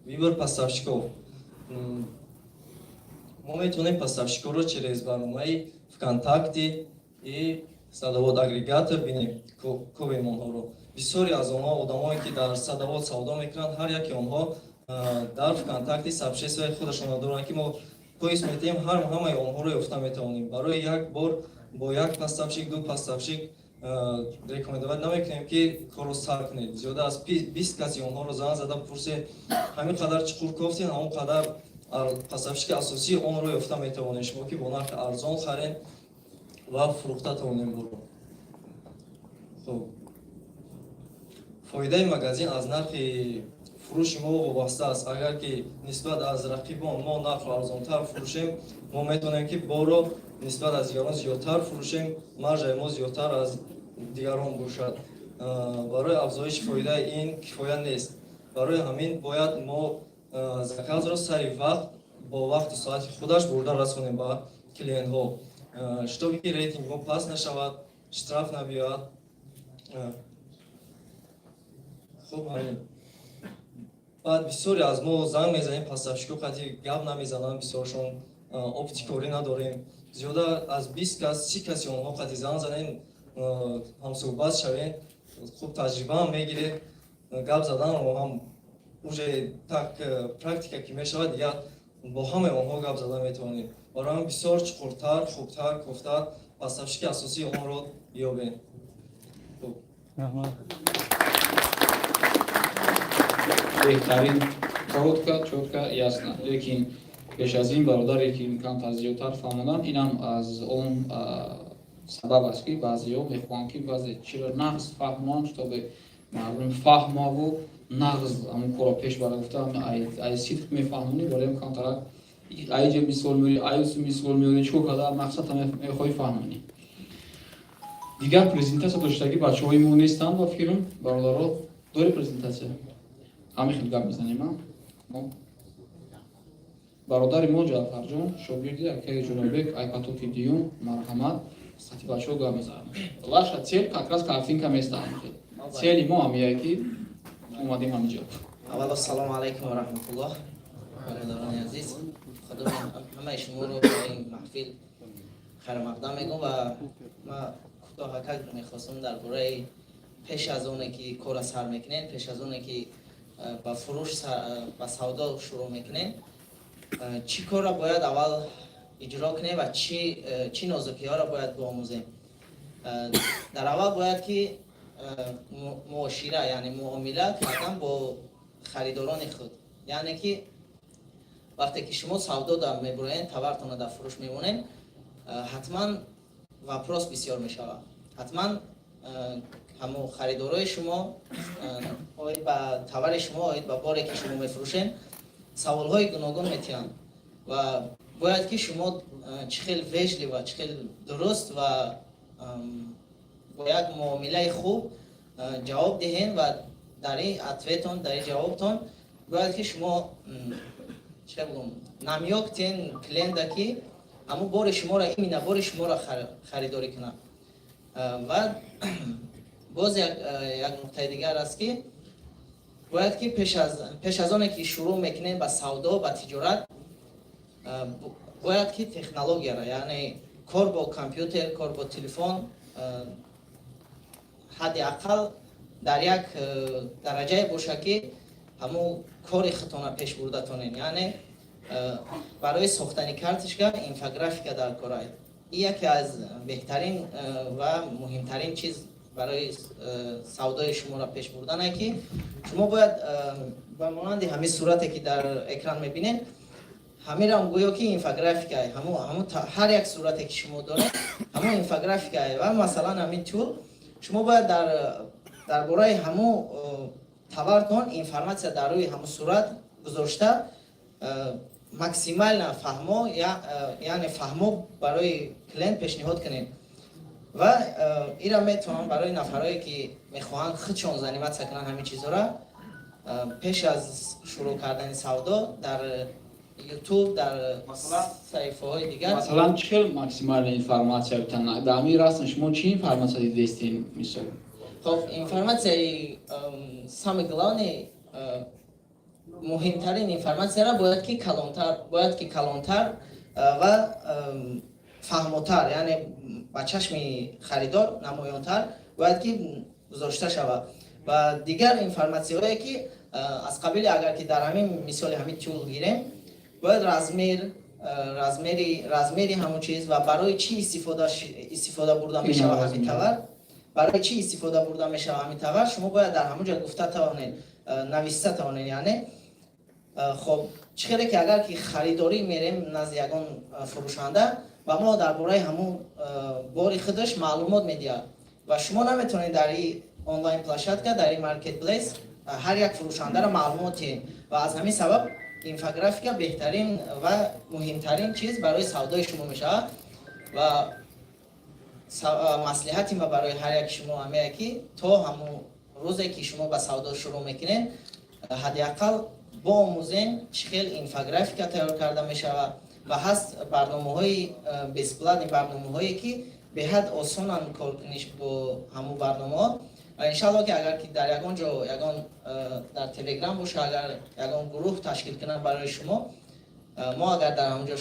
Выбор поставщиков. Мо метавонем поставщикҳоро через барномаи ВКонтакте и Садовод агрегатор бинем, ковем онҳоро. Бисёре аз онҳо, одамое ки дар Садовод савдо мекунанд, ҳар яке онҳо дар ВКонтакте сообществои худашонро доранд, ки мо поиск метиҳем, ҳамаи онҳоро ёфта метавонем. Барои як бор бо як поставщик, ду поставщик рекомендовать намекунем, ки корро сар кунед. Зиёда аз 20 каси онҳоро занг зада пурсед. Ҳамин қадар чуқур кофтед, ҳамон қадар поставщики асосии онро ёфта метавонед шумо, ки бо нархи арзон харед ва фурӯхта тавонем боро. Хуб, фоидаи магазин аз нархи фурӯши мо вобаста аст. Агар ки нисбат аз рақибон мо нархро арзонтар фурӯшем, мо метавонем, ки борро нисбат аз дигарон зиёдтар фурӯшем, маржаи мо зиёдтар аз дигарон бошад. Барои афзоиши фоида ин кифоя нест. Барои ҳамин бояд мо заказро сари вақт, бо вақту соати худаш бурда расонем ба клиентҳо, чтобы ки рейтинг мо паст нашавад, штраф набиёяд. Хуб, ҳамин. Баъд бисёре аз мо занг мезанем, поставщико қати гап намезананд бисёршон, опыти корӣ надорем. Зиёда аз 20 кас, 30 каси онҳо қати занг занем, ҳамсӯҳбат шавем, хуб таҷрибаам мегиред, гап заданро ҳам уже так практика ки мешавад, дигар бо ҳамаи онҳо гап зада метавонем. Барои ҳамин бисёр чуқуртар, хубтар кофта поставщики асосии онро ёбем. Хуб. Раҳмат. Беҳтарин, коротко, чётко, ясно. Лекин пеш аз ин бародаре ки камтар зиёдтар фаҳмонанд, инам аз он сабаб аст, ки баъзеҳо мехоҳанд, ки баъзе чиро нағз фаҳмонанд, чтобы мардум фаҳмаву нағз ҳамон корро пеш бара. Гуфта, ай сидқ мефаҳмонӣ, барои камтарак айҷа мисол меорӣ, аюсу мисол меорӣ, чӣ кор карда, мақсадта мехоҳӣ фаҳмонӣ. Дигар презентатсия доштагӣ бачаҳои мо нестанд, ба фикрам. Бародаро, дори презентатсия? Ҳамин хел гап мезанем. А бародари мо Ҷаъфарҷон, шогирди акаи Ҷурабек, ай потоки дуюм, марҳамат, сати бачаҳо гап мезанам. Ваша цель как раз картинка места. Цели мо ҳамияе, ки омадем ҳамиҷо. Аввало, салому алайкум ва раҳматуллоҳ, бародарони азиз. Худо ҳамаи шуморо ба ин маҳфил хайрмақдам мегӯм ва ма кӯтоҳакак мехостам дар бораи пеш аз оне ки корра сар мекунем, пеш аз оне ки ба фурӯш, ба савдо шурӯъ мекунем, чӣ корро бояд аввал иҷро кунем ва чӣ нозукиҳоро бояд биомӯзем. Дар аввал бояд ки муошира, яъне муомила кардан бо харидорони худ, яъне ки вақте ки шумо савдо мебуроед, товартонро дар фурӯш мемонед, ҳатман вопрос бисёр мешавад. Ҳатман ҳамо харидорои шумо оид ба товари шумо, оид ба боре ки шумо мефурӯшед, саволҳои гуногун метиҳанд ва бояд ки шумо чӣ хел вежливо, чӣ хел дуруст ва бо як муомилаи хуб ҷавоб диҳем ва дар ин ответон, дар ин ҷавобтон бояд ки шумо, чӣ бигӯм, намёк тиҳен клиента, ки ҳамун бори шуморо, именно бори шуморо харидорӣ кунад. Ва боз як нуқтаи дигар аст, ки бояд ки пеш аз оне ки шурӯъ мекунем ба савдо, ба тиҷорат, бояд ки технологияро, яъне кор бо компютер, кор бо телефон ҳадди ақал дар як дараҷае бошад, ки ҳамун кори худтона пеш бурда тонед. Яъне барои сохтани карточка, инфографика дар кора. Ин яке аз беҳтарин ва муҳимтарин чиз барои савдои шуморо пеш бурдане, ки шумо бояд ба монанди ҳамин сурате ки дар экран мебинед, ҳаминам гӯё ки инфографика, ҳар як сурате ки шумо доред, ҳамон инфографика. Ва масалан, ҳамин тюл, шумо бояд дар бораи ҳамун товартон информатсия дар рӯи ҳамун сурат гузошта, максимально фаҳмо, яъне фаҳмо барои клиент пешниҳод кунед. Ва ира метавонам барои нафарое ки мехоҳанд худшон заниматься кунанд ҳамин чизҳоро, пеш аз шурӯъ кардани савдо дар Ютуб, дар саҳифаҳои дигар. Масалан, чӣ хел максимальная информация битан? Дар ҳамин расм шумо чӣ информация дидестин, мисол? Хоб, информатсияи самый главный, муҳимтарин информатсияро бояд ки калонтар ва фаҳмотар, яъне ба чашми харидор намоёнтар бояд ки гузошта шавад. Ва дигар информатсияҳое ки аз қабили, агар ки дар ҳамин мисоли ҳамин тюл гирем, бояд размери ҳамон чиз ва барои чӣ истифода бурда мешавад ҳамин товар, барои чӣ истифода бурда мешавад ҳамин товар, шумо бояд дар ҳамон ҷо гуфта тавонед, нависта тавонед. Яъне хоб, чӣ хеле ки агар ки харидорӣ мерем назди ягон фурӯшанда, ба мо дар бораи ҳамун бори худаш маълумот медиҳад ва шумо наметавонед дар ин онлайн площадка, дар ин маркетплейс ҳар як фурӯшандаро маълумот диҳед. Ва аз ҳамин сабаб инфографика беҳтарин ва муҳимтарин чиз барои савдои шумо мешавад. Ва маслиҳати ма барои ҳар яки шумо ҳамее ки то ҳамун рӯзе ки шумо ба савдо шурӯъ мекунед, ҳадди ақал боомӯзен чӣ хел инфографика тайёр карда мешавад. Ва ҳаст барномаҳои бесплатный, барномаҳое ки беҳад осонанд коркуниш бо ҳамун барномаҳо. Ва иншалло ки агар ки дар ягон ҷо, ягон дар Телеграм боша, агар ягон гурӯҳ ташкил кунанд барои шумо, мо агар дар ҳамон ҷо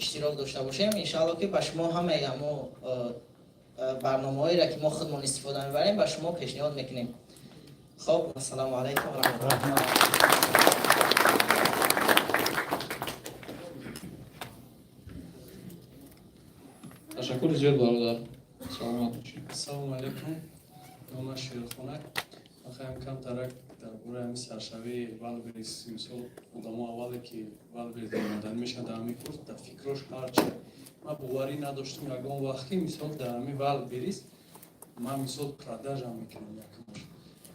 иштирок дошта бошем, иншалло ки ба шумо ҳамаи ҳамо барномаҳоеро ки мо худмон истифода мебарем, ба шумо пешниҳод мекунем. Хоб, ассалому алайкум ва раҳматуллоҳ. Ташаккури зиёд, бародар, саломат бошед. Ассалому алайкум, нома Шерхонак. Мехоҳам камтарак дар бораи ҳамин саршавии Валберис. Мисол, одамо аввале ки Валберис омадан мешавад, дар ҳамин курс дар фикрош ҳарчи. Ман боварӣ надоштам ягон вақт, ки мисол дар ҳамин Валберис ман мисол продажа мекунам якмаш.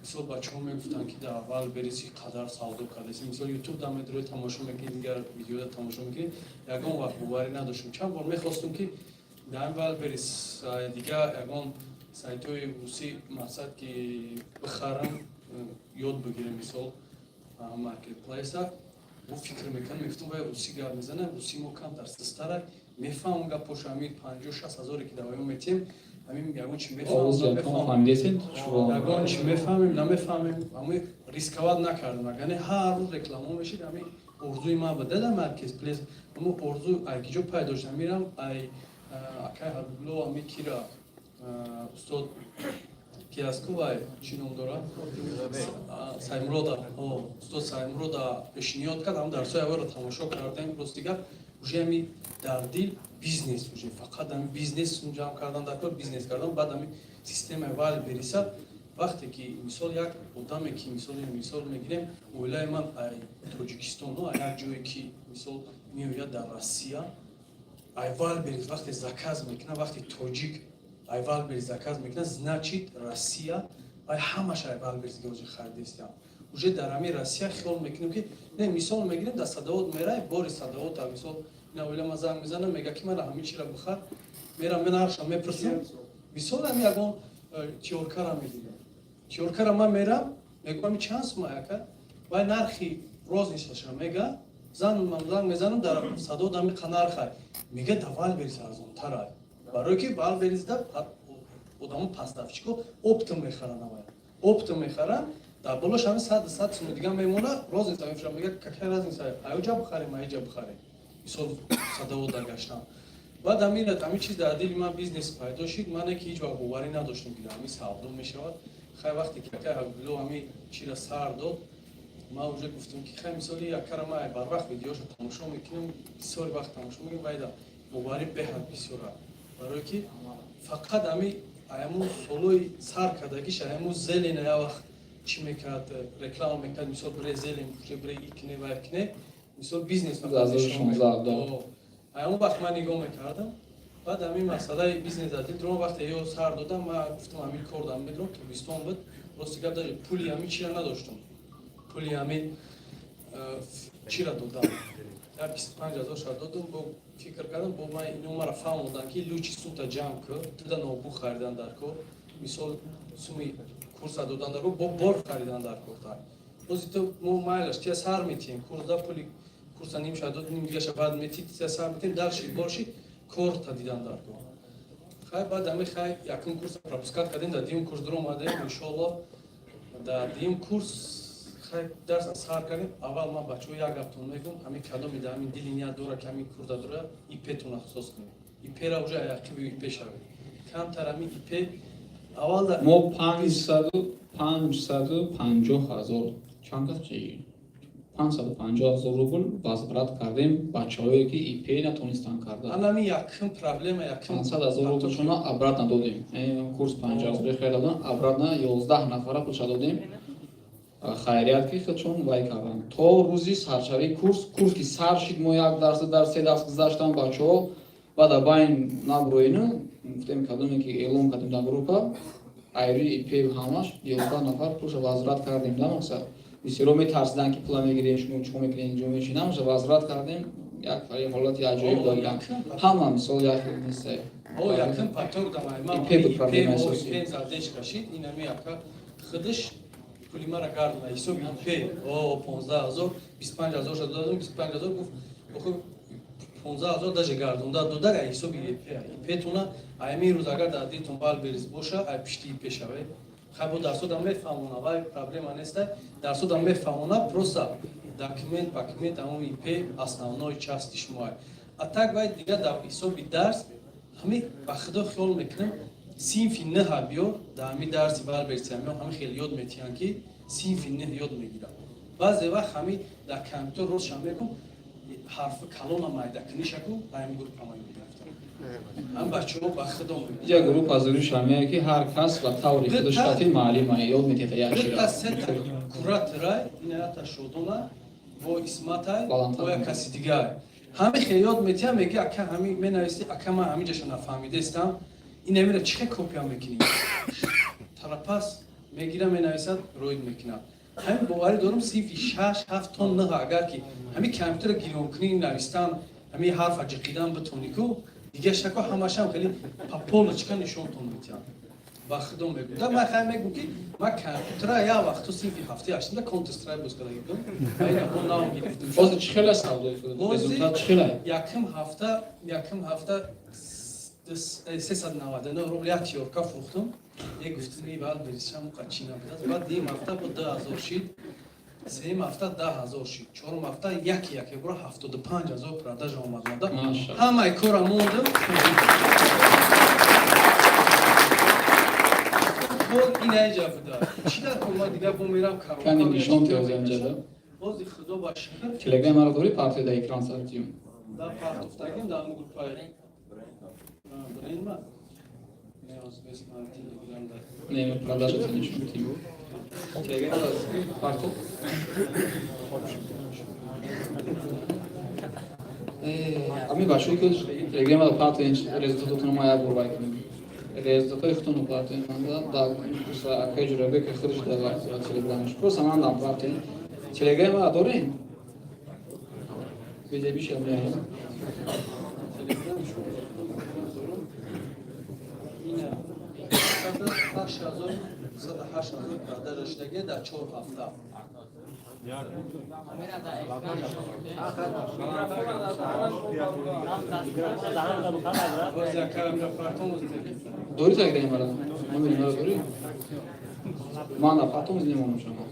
Мисол, бачаҳо мегуфтанд, ки дар Валберис қадар савдо кардааст. Мисол, Ютуб да медрои тамошо мекунӣ, дигар видеода тамошо мекунӣ. Ягон вақт боварӣ надоштам. Чанд бор мехостум, ки дар ҳамин Валберис дигар ягон сайтҳои русӣ, мақсад ки бихарам, ёд бигирем, мисол маркетплейса. Бо фикр мекунам, мегуфтам, вай русӣ гап мезанад, русӣ мо камтар систара, мефаҳмам гапоша. Ҳамин 50-60 ҳазоре ки дар ваё метиҳем, ҳамин ягон чи мефаҳмам, ягон чи мефаҳмем, намефаҳмем, ҳамин рисковать накардам. Яъне ҳар рӯз реклама мешид. Ҳамин орзуи ман буда дар маркетплейс. Ҳамин орзу ай ки ҷо пайдо шуд? Мирам ай акай Ҳабибулло, ҳамин кира, устод Киаскувай, чӣ ном дорад, Саймурода, устод Саймурода пешниҳод кард. Ҳам дарсҳои аввалро тамошо кардем. Рости гап, уже ҳами дар дил бизнес, уже фақат ҳами бизнес ҷамъ кардан дар кор, бизнес кардан. Баъд ҳами системаи Валбериса вақте ки мисол як одаме ки мисол мегирем, оилаи ман ай Тоҷикистон, як ҷое ки мисол меояд дар Россия, ай Валберис вақте заказ мекунад, вақте тоҷик ай Валберис заказ мекунад, значит, Россия ай ҳамаш ай Валберис гози харидистиам. Уже дар ҳамин Россия хиёл мекунем, ки не, мисол мегирем, дар Садовод мерай, бори Садовода, мисол, ина оила ман занг мезанам, мега ки мана ҳамин чира бихар. Мерам, мен нархша мепурсам. Мисол, ҳами ягон тиёркара мегирам, тиёркара ман мерам, мегӯям, чанд сума, яка? Вай нархи розницаша мега. Зан занг мезанам, дар Садовод ҳами қа нархай? Мега, да Валберис арзонтарай, барое ки Валберисда одамо поставщико оптом мехаранд, авай оптом мехаранд, дар болош ҳами 100 суми дига мемона, розница мефурӯшад. Мега, какая разница, аёҷа бихарем, аиҷа бихарем. Мисол, Садовода гаштам. Баъд ҳамин чиз дар дили ман бизнес пайдо шид. Мане ки ҳеҷ вақт боварӣ надоштам, ки ҳамин савдо мешавад. Хай, вақте ки акай Ҳабибулло ҳамин чира сар дод, ман уже гуфтам, ки хай, мисоли акара ман барвақт видеошо тамошо мекунам, бисёри вақт тамошо мекунам, вайда боварӣ беҳад бисёра, барое ки фақат ҳами аяму солои сар кардагиш, аяму зелена як вақт чӣ мекард, реклама мекард, мисол, бре зелен пӯше, бре икне ва икне, мисол, бизнес. Аяму вақт ман нигоҳ мекардам. Баъд ҳамин масъалаи бизнес дар дил дуром. Вақте ё сар додам, ман гуфтам, ҳамин кор дам медурам. Тобистон буд, рости гап, даже пули ҳамин чира надоштам, пули ҳамин чира додам, як 25 000 ша додам. Бо фикр кардам, бо ман ино мара фаҳмодам, ки лучше сумта ҷамъ кӯ, туда ноутбук харидан дар кор, мисол, суми курса додан дар кор, бо бор харидан дар кор. Тай бози ту мо майлаш тия сар метиҳем курсда, пули курса. Курса ним ша дод, ним дигаша баъд метид, сар метем, дальше больше корта дидан дар кор. Хай, баъд ами хай якум курса пропускать кардем, дар дуюм курс дуромадем, иншоалло. Дар дуюм курс хай дарс сар кардем. Аввал ман бачаҳо як гаптон мегӯм: ҳамин кадоми дар ҳамин дили ният дора, ки ҳамин курда дора, ИП-тона ҳисос кунед. ИП-ра уже аяқиби ИП шавед. Камтар ҳамин ИП аввал дар Мо 550 000, чанд кас чи, 550 000 рубл возврат кардем бачаҳое, ки ИП натонистанд карда. Ҳамин якум проблема, якум 500 000 рублшона обратно додем. Курс 50 000 харида, обратно 11 нафара пулша додем. Хайрият, ки худшон вай карданд. То рӯзи саршавии курс, курс ки сар шид, мо як дарс дар се дарс гузаштан, бачаҳо баъд абайн наброину гуфтем, кадоме ки эълон кардем дар группа, айри ИП ҳамаш 11 нафар пулша возврат кардем. Да, мақсад, бисёро метарсиданд, ки пула мегирем, шумо чико мекунед, инҷо мешинам, возврат кардем. Як ҳолати аҷоиб додидан ҳама, мисол, як нест. О, якум поток дамай. ИП буд проблема асосӣ. ИП задеш кашид, ин ами яка худаш пули мара гардона ҳисоби ИП. О, 15 000, 25 000 ша додам, 25 000 гуфт, охи 15 000 даже гардонда дода ҳисоби ИП. ИП-туна ами рӯз агар дар дилтон Вайлдберриз боша, ай пишти ИП шавед. Хай, бо дарсодам мефаҳмона, вай проблема неста, дарсодам мефаҳмона, просто документ документ ҳамон ИП основной части шумо. А так вай дига дар ҳисоби дарс ҳами ба худо хиёл мекунам, синфи ниҳа биё, дар ҳами дарси Вайлдберриз ҳами ҳами хеле ёд метиҳанд, ки синфи ниҳ ёд мегирад. Баъзе вақт ҳами дар компютер ростша мекун, ҳарфи калона майда кунишаку, ба ҳами группа ма ёд гирифтам. Ҳам бачаҳо ба худо Иҷа группа зури шамия, ки ҳар кас ба таври худаш қати маълима ёд метиҳад як Дута чира. Сета кураторай, инаята Шодона бо Исматай, Баландтар. бо як каси дигар. Ҳами хел ёд метиҳам, меги ака, ҳами менависти, ака, ман ҳамиҷаша нафаҳмидестам, ин амира чӣ хел копия мекунӣ? Тарапас мегира, менависад, роид мекунад. Ҳамин боварӣ дорам, синфи шаш, ҳафт то ниҳ агар ки ҳамин компютера гирён кунӣ, навистан, ҳамин ҳарфа ҷиқидан битонӣ ку, дига шако ҳамашам хеле по полочка нишонтон метиҳам. Ба худо мегӯм. Да, ман хай мегӯм, ки ман компютера як вақту синфи ҳафти ҳаштимда Counter Strike боз карда будам. Ва ина бо нав гирифтам. Ҳозир чӣ хела савдои худ? Ҳозир- Результат чӣ хела? Якум ҳафта 399 рубл як тёрка фурӯхтум. Як гуфтим, и баъд берисшам чӣ набудааст. Баъд дуюм ҳафта бо 2000 шид. Сеюм ҳафта 10 000 шид. Чорум ҳафта яки яке бура 75 000 продажа омад. Машалло. Ҳамаи кора мондам. Кор ин айҷа буда. Чӣ дар кор, ман дигар бо мерам. Кани нишон тиёз анҷада. Бози худо ба шукр. Телеграм маро дорӣ, партия дар экран сартиюм. Да, партофтагим дар ҳамун группаи брендма. Не, оз бес ман Телеграм да. Не, продажа та нишон тим. Телеграм партов. Ами бачаҳое ки телеграма партоен, результатотонро ма як бор вай кунем. Результатҳои худтонро партоен манда дар курса акаи Ҷурабек худаш дар телеграмаш. Просто ман дам партоен. Телеграма дорем? Безебиша меоям. Телеграм шумо дорум. Ина 8000, 108 000 продажа шудаги дар 4 ҳафта. Боз якам партом. Дорӣ телеграм мара? Номери мара дорӣ? Ман да партом немонам шумо.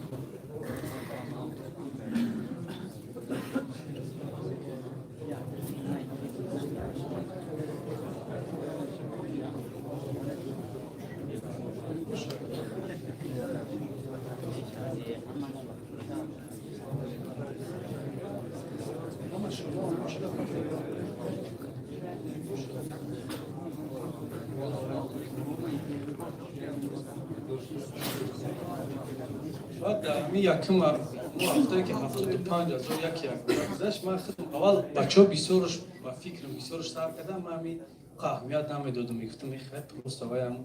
Баъд дар ҳамин якум ҳафтае, ки 75 000 яки як гузашт, ман худам аввал бачаҳо бисёрш ба фикрам бисёрш сар кардам, ман ҳамин аҳамият намедодам, мегуфтам, хай, просто вай ҳам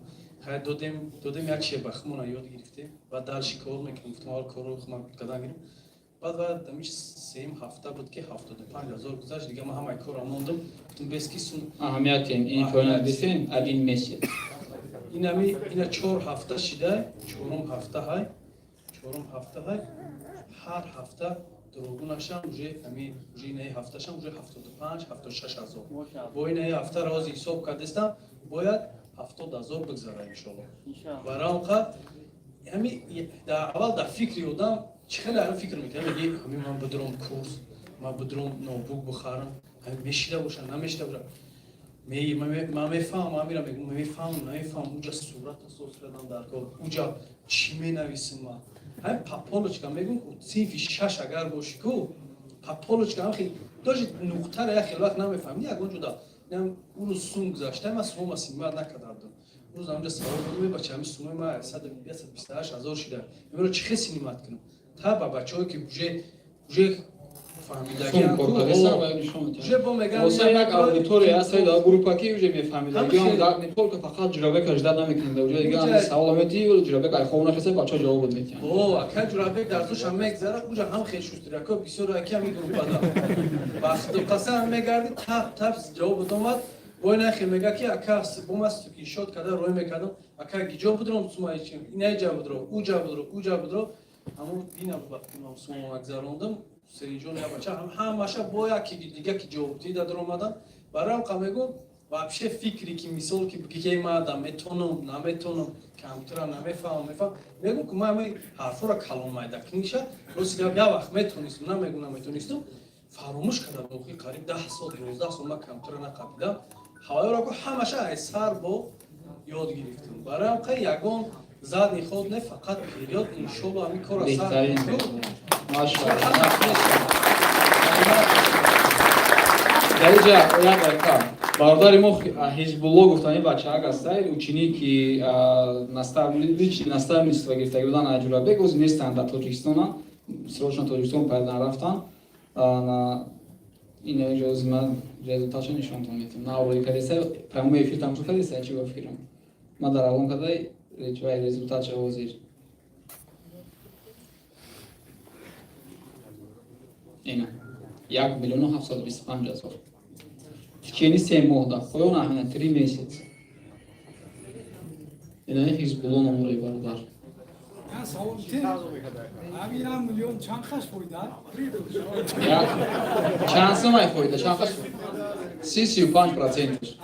хай додем, додем, як чие ба худмона ёд гирифтем ва дальше кор мекунем. Гуфтам, аввал корро худман кардан гирем. Баъд ҳамин сеюм ҳафта буд, ки 75 000 гузашт, дига ман ҳамаи корро мондам, гуфтам, бес ки сун. Аҳамиятем ин поён бисен один месяц. Инами ина 4 ҳафта шида, чорум ҳафта ҳай, чорум ҳафта ҳай, ҳар ҳафта Дурогунашам уже ҳами уже инаи ҳафташам уже 75, 76 ҳазор. Бо инаи ҳафтаро ҳозир ҳисоб кардестам, бояд 70 ҳазор бигзара, иншолло. Барои ҳами дар аввал дар фикри одам чӣ хеле ҳами фикр мекунам, меги ҳами ман бидуром курс, ман бидуром ноутбук бихарам, ҳами мешида боша, намешида боша. Ман мефаҳмам, ҳамира мегӯм, мефаҳмам, намефаҳмам, уҷа сурат асос кардам дар кор, уҷа чӣ менависам ман? Ҳами по полочкам мегӯм, синфи шаш агар бошӣ ку, по полочкам ҳам даже нуқтара як хел вақт намефаҳмӣ. Ягон ҷода урӯз сум гузашта, ман сумома снимать накарда будам. Рӯз ҳамҷа савол додам: бача, ҳами сумои ма 128 ҳазор шида, имро чӣ хел снимать кунам? Та ба бачаҳое ки уже фаҳмидагиуже бо меган як аудитория ҳаст дар группа, ки уже мефаҳмидагиам, не только фақат Ҷурабека ждать намекунем, дар уже дига ҳами савол мети, Ҷурабек айхоб нахеса, бачаҳо ҷавоб метиҳанд. О, ака Ҷурабек дарсошам мегзара, уҷа ҳам хел шустряко бисёр аки ҳами группада вақту қасам мегарди, тап тап ҷавобот омад. Бо нахе мега ки ака, бо ма скриншот карда рой мекардам: ака, гиҷо будром сума, инаҷа будро, уҷа будро, уҷа будро. Ҳамун бина вақти ман сума гзарондам, сериҷон я бача ҳамаша бо яки дига ки ҷавобдиҳӣ дар омадан. Барои ҳам мегӯм, вообще фикре ки мисол ки бигӣ ки ман адам метонам, наметонам, компютера намефаҳмам, мефаҳмам, мегӯм ки ман ҳамаи ҳарфҳоро калон майда книша. Рости гап, як вақт метонистам, намегӯм наметонистам, фаромӯш карда будам. Қариб 10 сол, 12 сол ман компютера нақабидам. Ҳавоёро ку ҳамаша ай сар бо ёд гирифтам. Барои ҳам қай ягон задний ход не, фақат вперёд, иншолло, ҳамин кора сар. Беҳтарин, машалло. Дар инҷа як дақиқа, бародари мо Ҳизбулло гуфтани бачаак ҳастай, ученик ки личный наставничество гирифтагӣ будан аз Ҷурабек, оз нестанд дар Тоҷикистона, срочно Тоҷикистон пайдан рафтан. Ин ҷози ман результатшо нишонтон метиҳам. Наврои кадеса, прямой эфир тамошо кадеса, чӣ ба фикрам, ман дар авон кадай результатша ҳозир ина 1 725 000 в течение 3 моҳ да поён ҳамина 3 месяц. Ина Ҳизбулло номураи бародар. Ҳамин миллион чанд хаш фоида? Чанд сумай фоида, чанд хаш? 30, 35 процентш.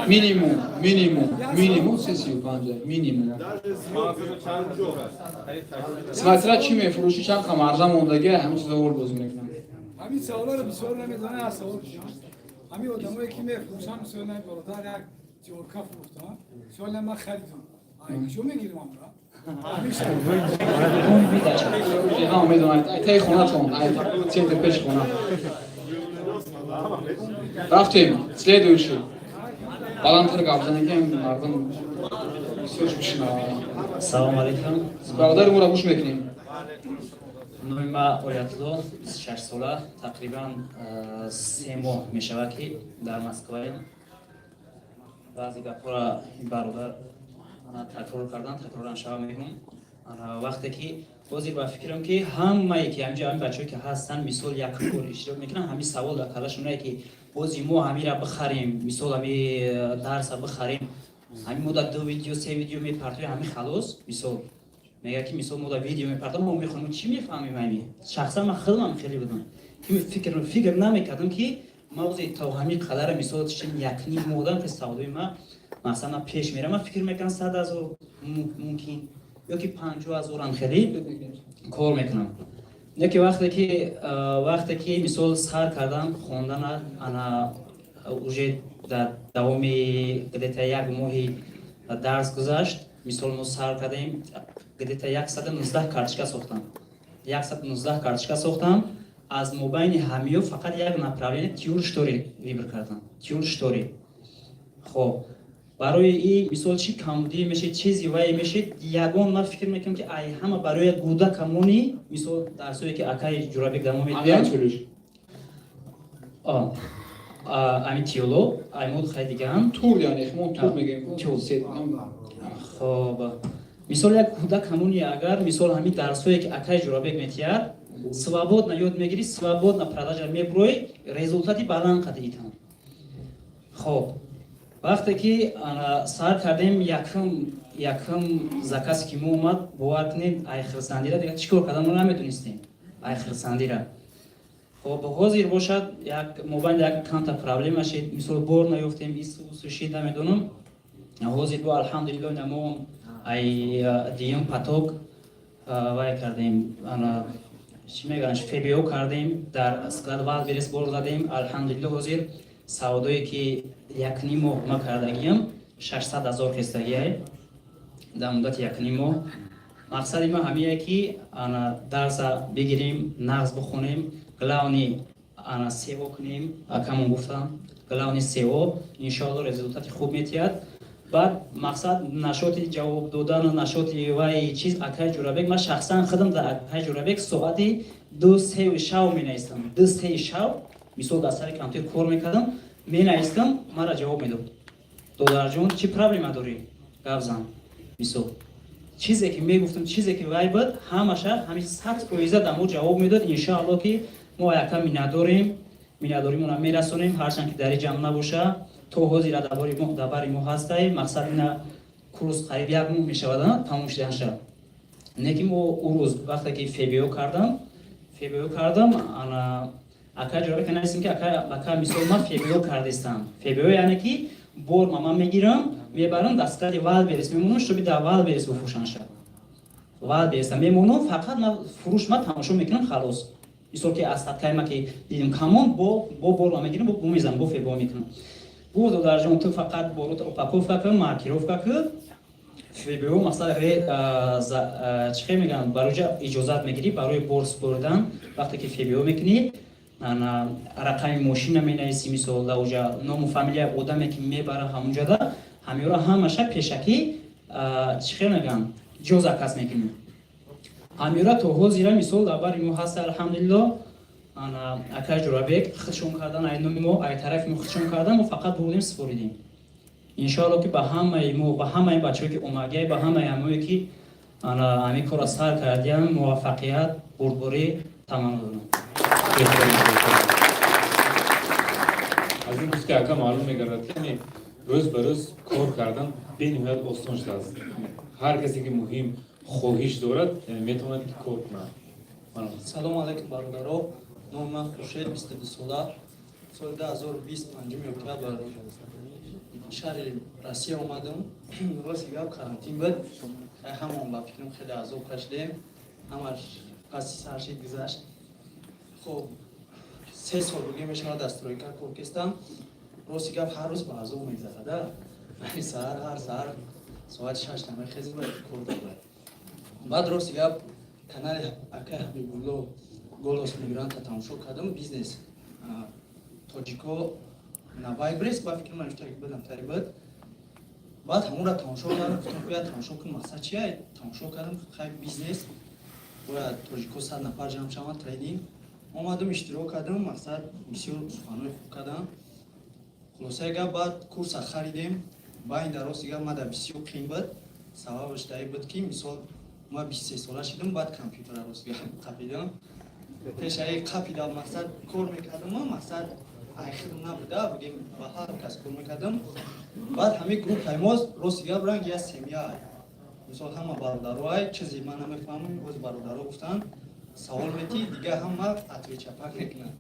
Минимум, минимум, минимум 35, минимум. Смотря чӣ мефурӯшӣ, чанд қа маржа мондагӣ, ҳамин чизо рол бозӣ мекунам. Ҳамин саволаро бисёр намедонам, аз савол ҳамин одамое ки мефурӯшанд. Мисол, бародар як тиёрка фурӯхтам, мисол, ман харидам, куҷо мегирам амра? Медонад, таи хонатон, центр пеши хона. Рафтем, следующий. Баландтар гап занем, ки мардум бисёр бишнаванд. Салому алейкум. Бародари моро гӯш мекунем. Номи ма Оятулло, 26 сола. Тақрибан 3 моҳ мешавад, ки дар Москваем. Баъзе гапҳоро бародар такрор кардан, такроран шава мегӯм. Вақте ки бози ба фикрам, ки ҳамае ки ҳамҷо ҳамин бачаҳое ки ҳастанд, мисол, як кор иштирок мекунанд, ҳамин савол дар калашонае, ки бози мо ҳамира бихарем, мисол, ҳами дарса бихарем, ҳамин мо дар ду видео, се видео мепартоем, ҳамин халос. Мисол, мега ки мисол, мо дар видео мепартоем, мо мехонем, чӣ мефаҳмем? Ҳами шахсан ман худам хеле будам, ки фикр намекардам, ки ма ози то ҳамин қадара, мисол, якним моҳ ки савдои ма масалан пеш мерам, ман фикр мекардам 100 000 мумкин ё ки 50 000-ам хеле кор мекунам. Яке вақте ки мисол сар кардам хондана, ана уже дар давоми где-то як моҳи дарс гузашт, мисол, мо сар кардем, где-то 119 карточка сохтам, 119 карточка сохтам. Аз мобайни ҳамиё фақат як направление, тюль, шторы, выбор кардам, тюль, шторы. Хоб, барои и мисол чӣ камбудӣ мешид, чизи вай мешид, ягон ман фикр мекунам, ки ай ҳама барои кӯдакамони, мисол, дарсое ки акаи Ҷурабек дамо медиҳад, ами тюло аймуд хай дигаам. Тур, яъне мо тур мегӯем. Тюл. Хоб, мисол, як кӯдак ҳамони агар, мисол, ҳамин дарсое ки акаи Ҷурабек метиҳад, свободно ёд мегирӣ, свободно продажа мебурои, результати баланд қадидитан. Хоб. Вақте ки сар кардем, якум заказ ки мо омад, бовар кунед, ай хирсандира дига чӣ кор кардан мо намедонистем, ай хирсандира. Хоб, ҳозир бошад, як мобайнда як камта проблема шид, мисол, бор наёфтем, исусу шид, намедонам. Ҳозир бо, алҳамдулилло, мо ай дуюм поток вай кардем, чӣ мегӯянд, ФБО кардем, дар склад Вайлдберриз бор задем. Алҳамдулилло, ҳозир савдое ки якним моҳ ма кардагиам, 600 000 хестагиай дар муддати якним моҳ. Мақсади ма ҳамие ки ана дарса бигирем, нағз бихонем, главный ана СВО кунем. Акамон гуфтам, главный СВО, иншоалло, результати хуб метиҳад. Баъд мақсад нашоти ҷавоб додану нашоти вай чиз, акай Ҷурабек, ман шахсан худам дар акай Ҷурабек соати 2-3 шав менавистам. 2-3 шав, мисол, дар сари компютер кор мекардам, менавистам, мара ҷавоб медод: «Додарҷон, чӣ проблема дорӣ, гап зан». Мисол, чизе ки мегуфтам, чизе ки вай буд, ҳамаша ҳамин 100% дар мо ҷавоб медод. Иншоалло, ки мо яка миннатдорем, миннатдоримонро мерасонем, ҳарчанд ки дар ҷамъ набоша, то ҳозира дар бари мо ҳастай. Мақсад ина курс қариб як моҳ мешавад тамом шуданша. Не ки мо ӯ рӯз вақте ки ФБО кардам, ана ака Ҷурабек нависем, ки ака, мисол, ман ФБО кардистам. ФБО яъне ки бор ма ман мегирам, мебарам, дар склади Вайлдберриз мемонам, чтобы дар Вайлдберриз бифурӯшанша. Вайлдберриз мемонам, фақат ма фурӯш ма тамошо мекунам, халос. Мисол, ки остаткаи ма ки дидим камон, бо бор ма мегирам, бо мезанам, бо ФБО мекунам. Гуфт: «Додарҷон, ту фақат борот упаковка кун, маркировка кун, ФБО, масалан, чӣ хел мегӯянд, барои иҷозат мегирӣ барои бор супоридан. Вақте ки ФБО мекунӣ, рақами мошина менависӣ, мисол, даоҷа ному фамилияи одаме ки мебара, ҳамунҷода ҳамёро ҳамаша пешакӣ, чӣ хел мегӯянд, ҷо заказ мекунӣ». Ҳамёра то ҳозира, мисол, дар бари мо ҳаста, алҳамдулилло. Ана акай Ҷурабек худшон кардан, ай номи мо, ай тарафи мо худшон кардан, мо фақат бурдем, супоридем. Иншоалло, ки ба ҳамаи мо, ба ҳамаи бачаҳое ки омадгиай, ба ҳамаи ҳамое ки ана ҳамин корро сар кардиям, муваффақият, бурдборӣ таманно дорам. Аз ин гуфти ака маълум мегардад, ки яъне рӯз ба рӯз кор кардан бениҳоят осон шудааст. Ҳар касе ки муҳим хоҳиш дорад, метавонад ки кор кунад. Салому алайкум, бародаро. Номи ман Хуршед, 22 сола. Соли 2025 октябр шаҳри Россия омадам. Рости гап, карантин буд, ҳамон ба фикрам хеле азоб кашидем, ҳамаш паси сар шид, гузашт. Хоб, 3 сол буге мешавад дар стройка кор кестам. Рости гап, ҳар рӯз ба азоб мегзарада. Саҳар, ҳар саҳар соати 6 намехезӣ, бояд кор дорад. Баъд, рости гап, канали акай Ҳабибулло «Голос мигранта» тамошо кардам, бизнес тоҷико на Вайлдберриз, ба фикри ман иштаки будам тари буд. Баъд ҳамонро тамошо кардам, гуфтам, бояд тамошо кунам, мақсад чия. Тамошо кардам, хай, бизнес бояд тоҷико 100 нафар ҷамъ шаванд, тренинг. Омадам, иштирок кардам, мақсад бисёр суханҳои хуб кардам. Хулосаи гап, баъд курса харидем. Баъд дар рости гап, мада бисёр қиин буд. Сабабаш дар ин буд, ки мисол, ма 23 сола шидам, баъд компютера, рости гап, қапидам. Пешаи қапидам, мақсад, кор мекардам, мақсад айхидам набуда, бигем, ба ҳар кас кор мекардам. Баъд ҳамин группаи мо, рости гап, ранги як семья. Мисол, ҳама бародароай, чизе ман намефаҳмам, боз бародаро гуфтанд, савол метӣ, дига ҳама отвечать мекунанд,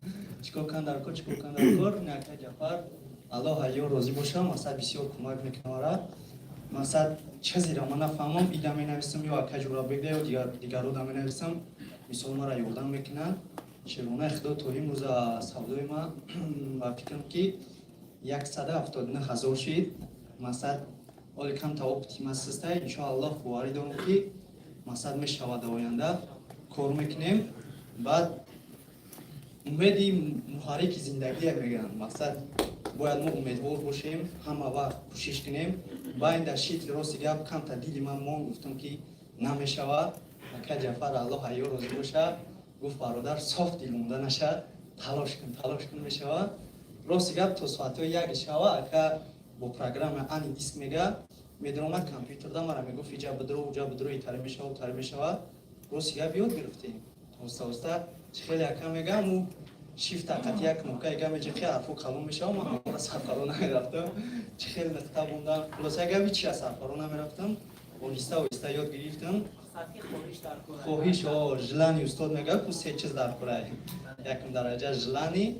чикор кан дар кор, чикор кан дар кор. Ака Ҷафар, Аллоҳ ҳаё розӣ боша, мақсад бисёр кӯмак мекунад мара. Мақсад чизеро ман нафаҳмам, ида менависам ё ака Ҷурабекда ё дигарода менависам, мисол, мара ёрдам мекунанд. Шукронаи Худо, то имрӯза савдои ман, ба фикрам, ки 179 000 шид. Мақсад оли камта опыти ма систай, иншоаллоҳ, боварӣ дорам, ки мақсад мешавад, оянда кор мекунем. Баъд умеди муҳаррики зиндагие мегӯянд, мақсад бояд мо умедвор бошем, ҳама вақт кӯшиш кунем. Баъд дар шит, рости гап, камта дили ман мон, гуфтам, ки намешавад. Ака Ҷафар, Аллоҳ ҳаё розӣ боша, гуфт: «Бародар, соф дил монда наша, талош кун, талош кун, мешавад». Рости гап, то соатҳои 1 шава ака бо программа AnyDesk мега медаромад компютерда, мара мегуфт: «Иҷа бидро, уҷа бидро, итаре мешава, утаре мешава». Рости гап, ёд гирифтем оста оста. Чӣ хеле ака мегам, у шифта қати як кнопка ега меҷиқи, ҳарфо калон мешава, ман ҳамонро Сарфаро намерафтам, чӣ хел нуқта бундам. Хулоса гап, ҳичи аз сарфаро намерафтам. Оҳиста оҳиста ёд гирифтам. Хоҳиш, о, желание. Устод мегӯяд, ку се чиз дар кора: якум дараҷа желание,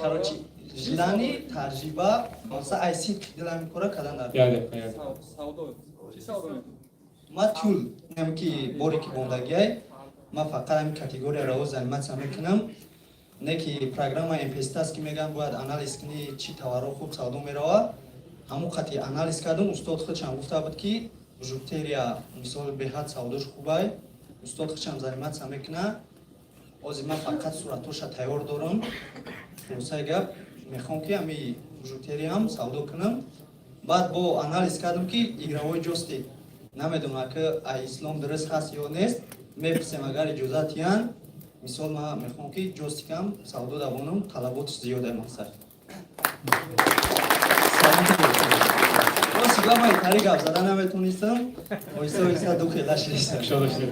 короче, желание, таҷриба. Маса ай сидқи дилам кора кардан дар. Ма тюль нем ки боре ки бондагиай, ма фақат ҳамин категорияро заниматься мекунам. Не ки программа МПСтатс, ки мегӯям, бояд анализ кунӣ, чӣ товарҳо хуб савдо меравад. Ҳамон қати анализ кардам. Устод худшам гуфта буд, ки бижутерия, мисол, беҳад савдош хубай. Устод худшам заниматься мекунад. Ҳозир ман фақат суратҳоша тайёр дорам. Хулосаи гап, мехоҳам, ки ҳами бижутериям савдо кунам. Баъд бо анализ кардам, ки игровой ҷойстик, намедонам, ки ай ислом дуруст ҳаст ё нест, мепурсем, агар иҷозат диҳанд. Мисол, ман мехоҳам, ки ҷойстикам савдо давонам, талаботш зиёда. Мақсад, рости гап, ман тари гап зада наметонистам, оҳиста оҳиста ду хела шидистам. Кушода шудед.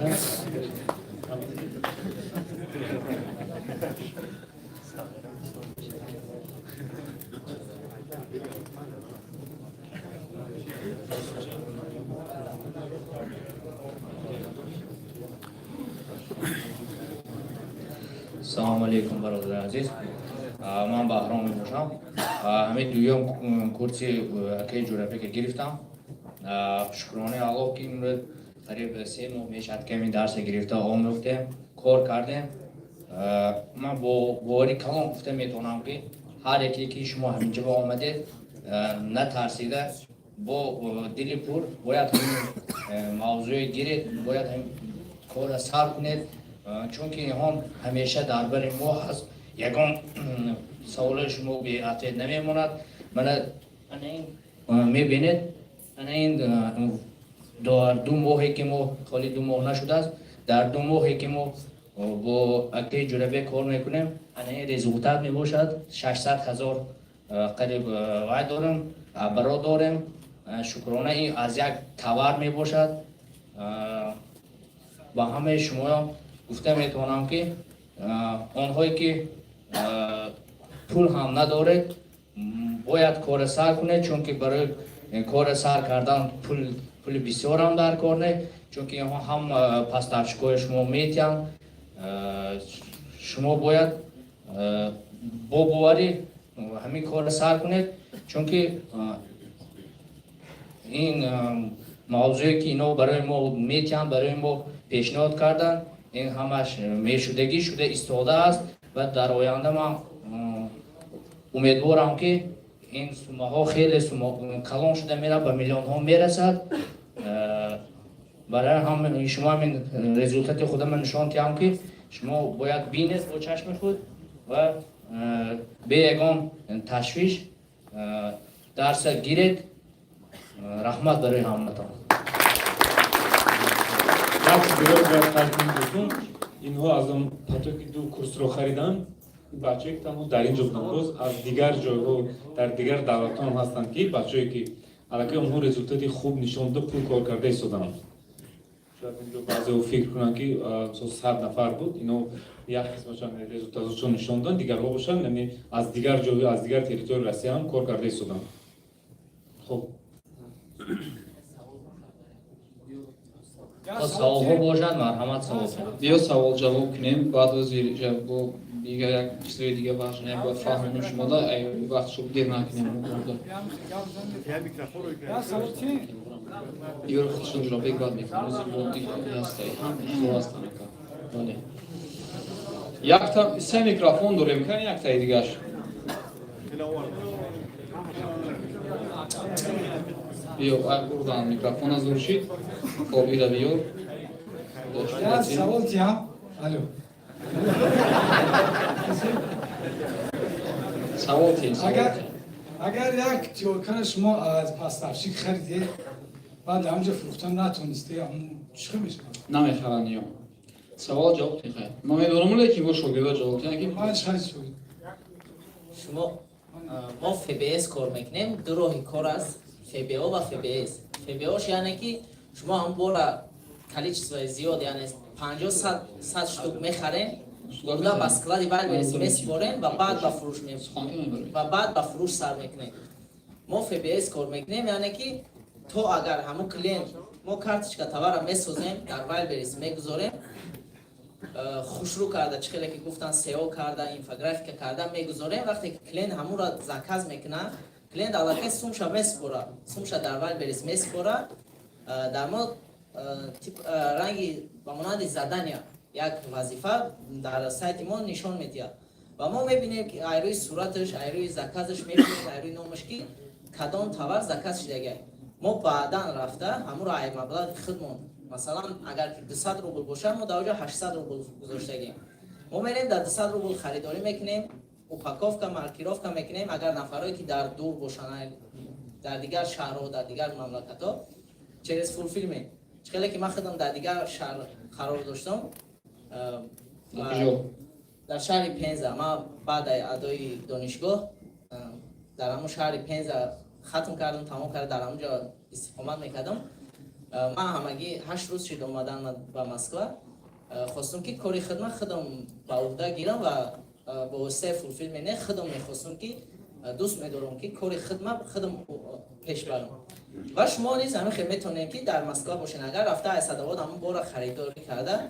Салому алейкум, бародари азиз. Ман Баҳром мебошам. Ҳамин дуюм курси акаи Ҷурабека гирифтам. Шукронаи Аллоҳ, ки имрӯз қариб 3 моҳ мешавад, ки ҳамин дарса гирифта омӯхтем, кор кардем. Ман бо бовари калон гуфта метавонам, ки ҳар яке ки шумо ҳаминҷо омадед, натарсида, бо дили пур бояд ҳамин мавзӯе гиред, бояд ҳамин корра сар кунед, чунки инҳо ҳамеша дар бари мо ҳаст, ягон саволои шумо беответ намемонад. Мана ана ин мебинед, ана ин дар 2 моҳе ки мо, холи 2 моҳ нашудааст, дар 2 моҳе ки мо бо акаи Ҷурабек кор мекунем, ана ин результат мебошад. 600 000 қариб вай дорем, оборот дорем. Шукрона, ин аз як товар мебошад. Ба ҳамаи шумоён гуфта метавонам, ки онҳое ки пул ҳам надоред, бояд кора сар кунед, чунки барои кора сар кардан пули бисёрам дар кор не, чунки инҳо ҳам поставщикҳои шумо метиҳанд. Шумо бояд бо боварӣ ҳамин корро сар кунед, чунки ин мавзӯе ки ино барои мо метиҳанд, барои мо пешниҳод карданд, ин ҳамаш мешудагӣ шуда истодааст ва дар оянда ман умедворам, ки ин суммаҳо хеле калон шуда меравад, ба миллионҳо мерасад. Барои ҳам шумо ҳамин результати худама нишон диҳам, ки шумо бояд бинед бо чашми худ ва бе ягон ташвиш дарса гиред. Раҳмат барои ҳаматон. Як чизи бояд қайд кунем, дӯстон: инҳо аз он потоки ду курсро хариданд, бачае ки танҳо дар ин ҷо буданд. Боз аз дигар ҷойҳо, дар дигар давлатҳо ҳам ҳастанд, ки бачаое ки аллакай онҳо результати хуб нишон дода, пул кор карда истоданд. Шояд инҷо баъзеҳо фикр кунанд, ки мисол 100 нафар буд, ино як қисмашон результатошон нишон доданд, дигарҳо бошанд, яъне аз дигар ҷойҳо, аз дигар территорияи Россия ҳам кор карда истоданд. Хуб. Саволҳо бошад, марҳамат, савол. Биё, савол ҷавоб кунем, баъд озир бо дигар як чизои дига важне бояд фаҳмем шумода, вақт шуд, дер накунем. Ёр худшон Ҷурабек баъд мекунам, озир бо ҳастай ҳам ҳастан. Бале, якта се микрофон дорем, кани яктаи дигаш. Биё, бурдан микрофона зур шид. Хоб, ира биёр. Савол тиҳам, алло. Савол тиҳ. Агар як тиёркара шумо аз поставщик харидед, баъд ҳамҷо фурӯхтан натонисте, чӣ хел мешавад? Намехаранд ё савол ҷавоб тиҳ, ман медонам, лекин бо шогирдо ҷавоб тиҳ ки. Ман чӣ харид шогирд. Шумо, мо ФБС кор мекунем. Ду роҳи кор аст: ФБО ва ФБС. ФБОш яъне ки шумо ҳам бора количествои зиёд, яъне 50, 100 штук мехарем. Бурда ба склади Вайлдберриз месупорем ва баъд ба фурӯш ва баъд ба фурӯш сар мекунем. Мо ФБС кор мекунем, яъне ки то агар ҳамун клиент, мо карточка товара месозем, дар Вайлдберриз мегузорем, хушрӯ карда, чӣ хеле ки гуфтан, SEO карда, инфографика карда мегузорем. Вақте ки клиент ҳамунро заказ мекунад, клиент аллакай сумша месупора, сумша дар Вайлдберриз месупора. Дар мо ранги ба монанди задания, як вазифа дар сайти мо нишон медиҳад ва мо мебинем, ки айрӯи сураташ, айрӯи заказаш мебинем, айрӯи номаш, ки кадом товар заказ шудагай. Мо баъдан рафта ҳамуро ай маблағи худмон, масалан, агар ки 200 рубл бошад, мо дар оҷо 800 рубл гузоштагем, мо мерем, дар 200 рубл харидорӣ мекунем, упаковка, маркировка мекунем. Агар нафарое ки дар дур бошанд, дар дигар шаҳрҳо, дар дигар мамлакатҳо, через фулфилмент, чӣ хеле ки ман худам дар дигар шаҳр қарор доштам, дар шаҳри Пенза. Ман баъд адои донишгоҳ дар ҳамон шаҳри Пенза хатм кардам, тамом кардам, дар ҳамон ҷо истиқомат мекардам. Ман ҳамагӣ 8 рӯз шуд омадан ба Москва. Хостум, ки кори хидмат худам ба уҳда гирам ва бо воситаи фулфилмент худам мехостум, ки дӯст медорам, ки кори хидмат худам пеш барам. Ва шумо низ ҳамин хел метавонед, ки дар Москва бошед, агар рафта ай Садовод ҳамон бора харидорӣ карда,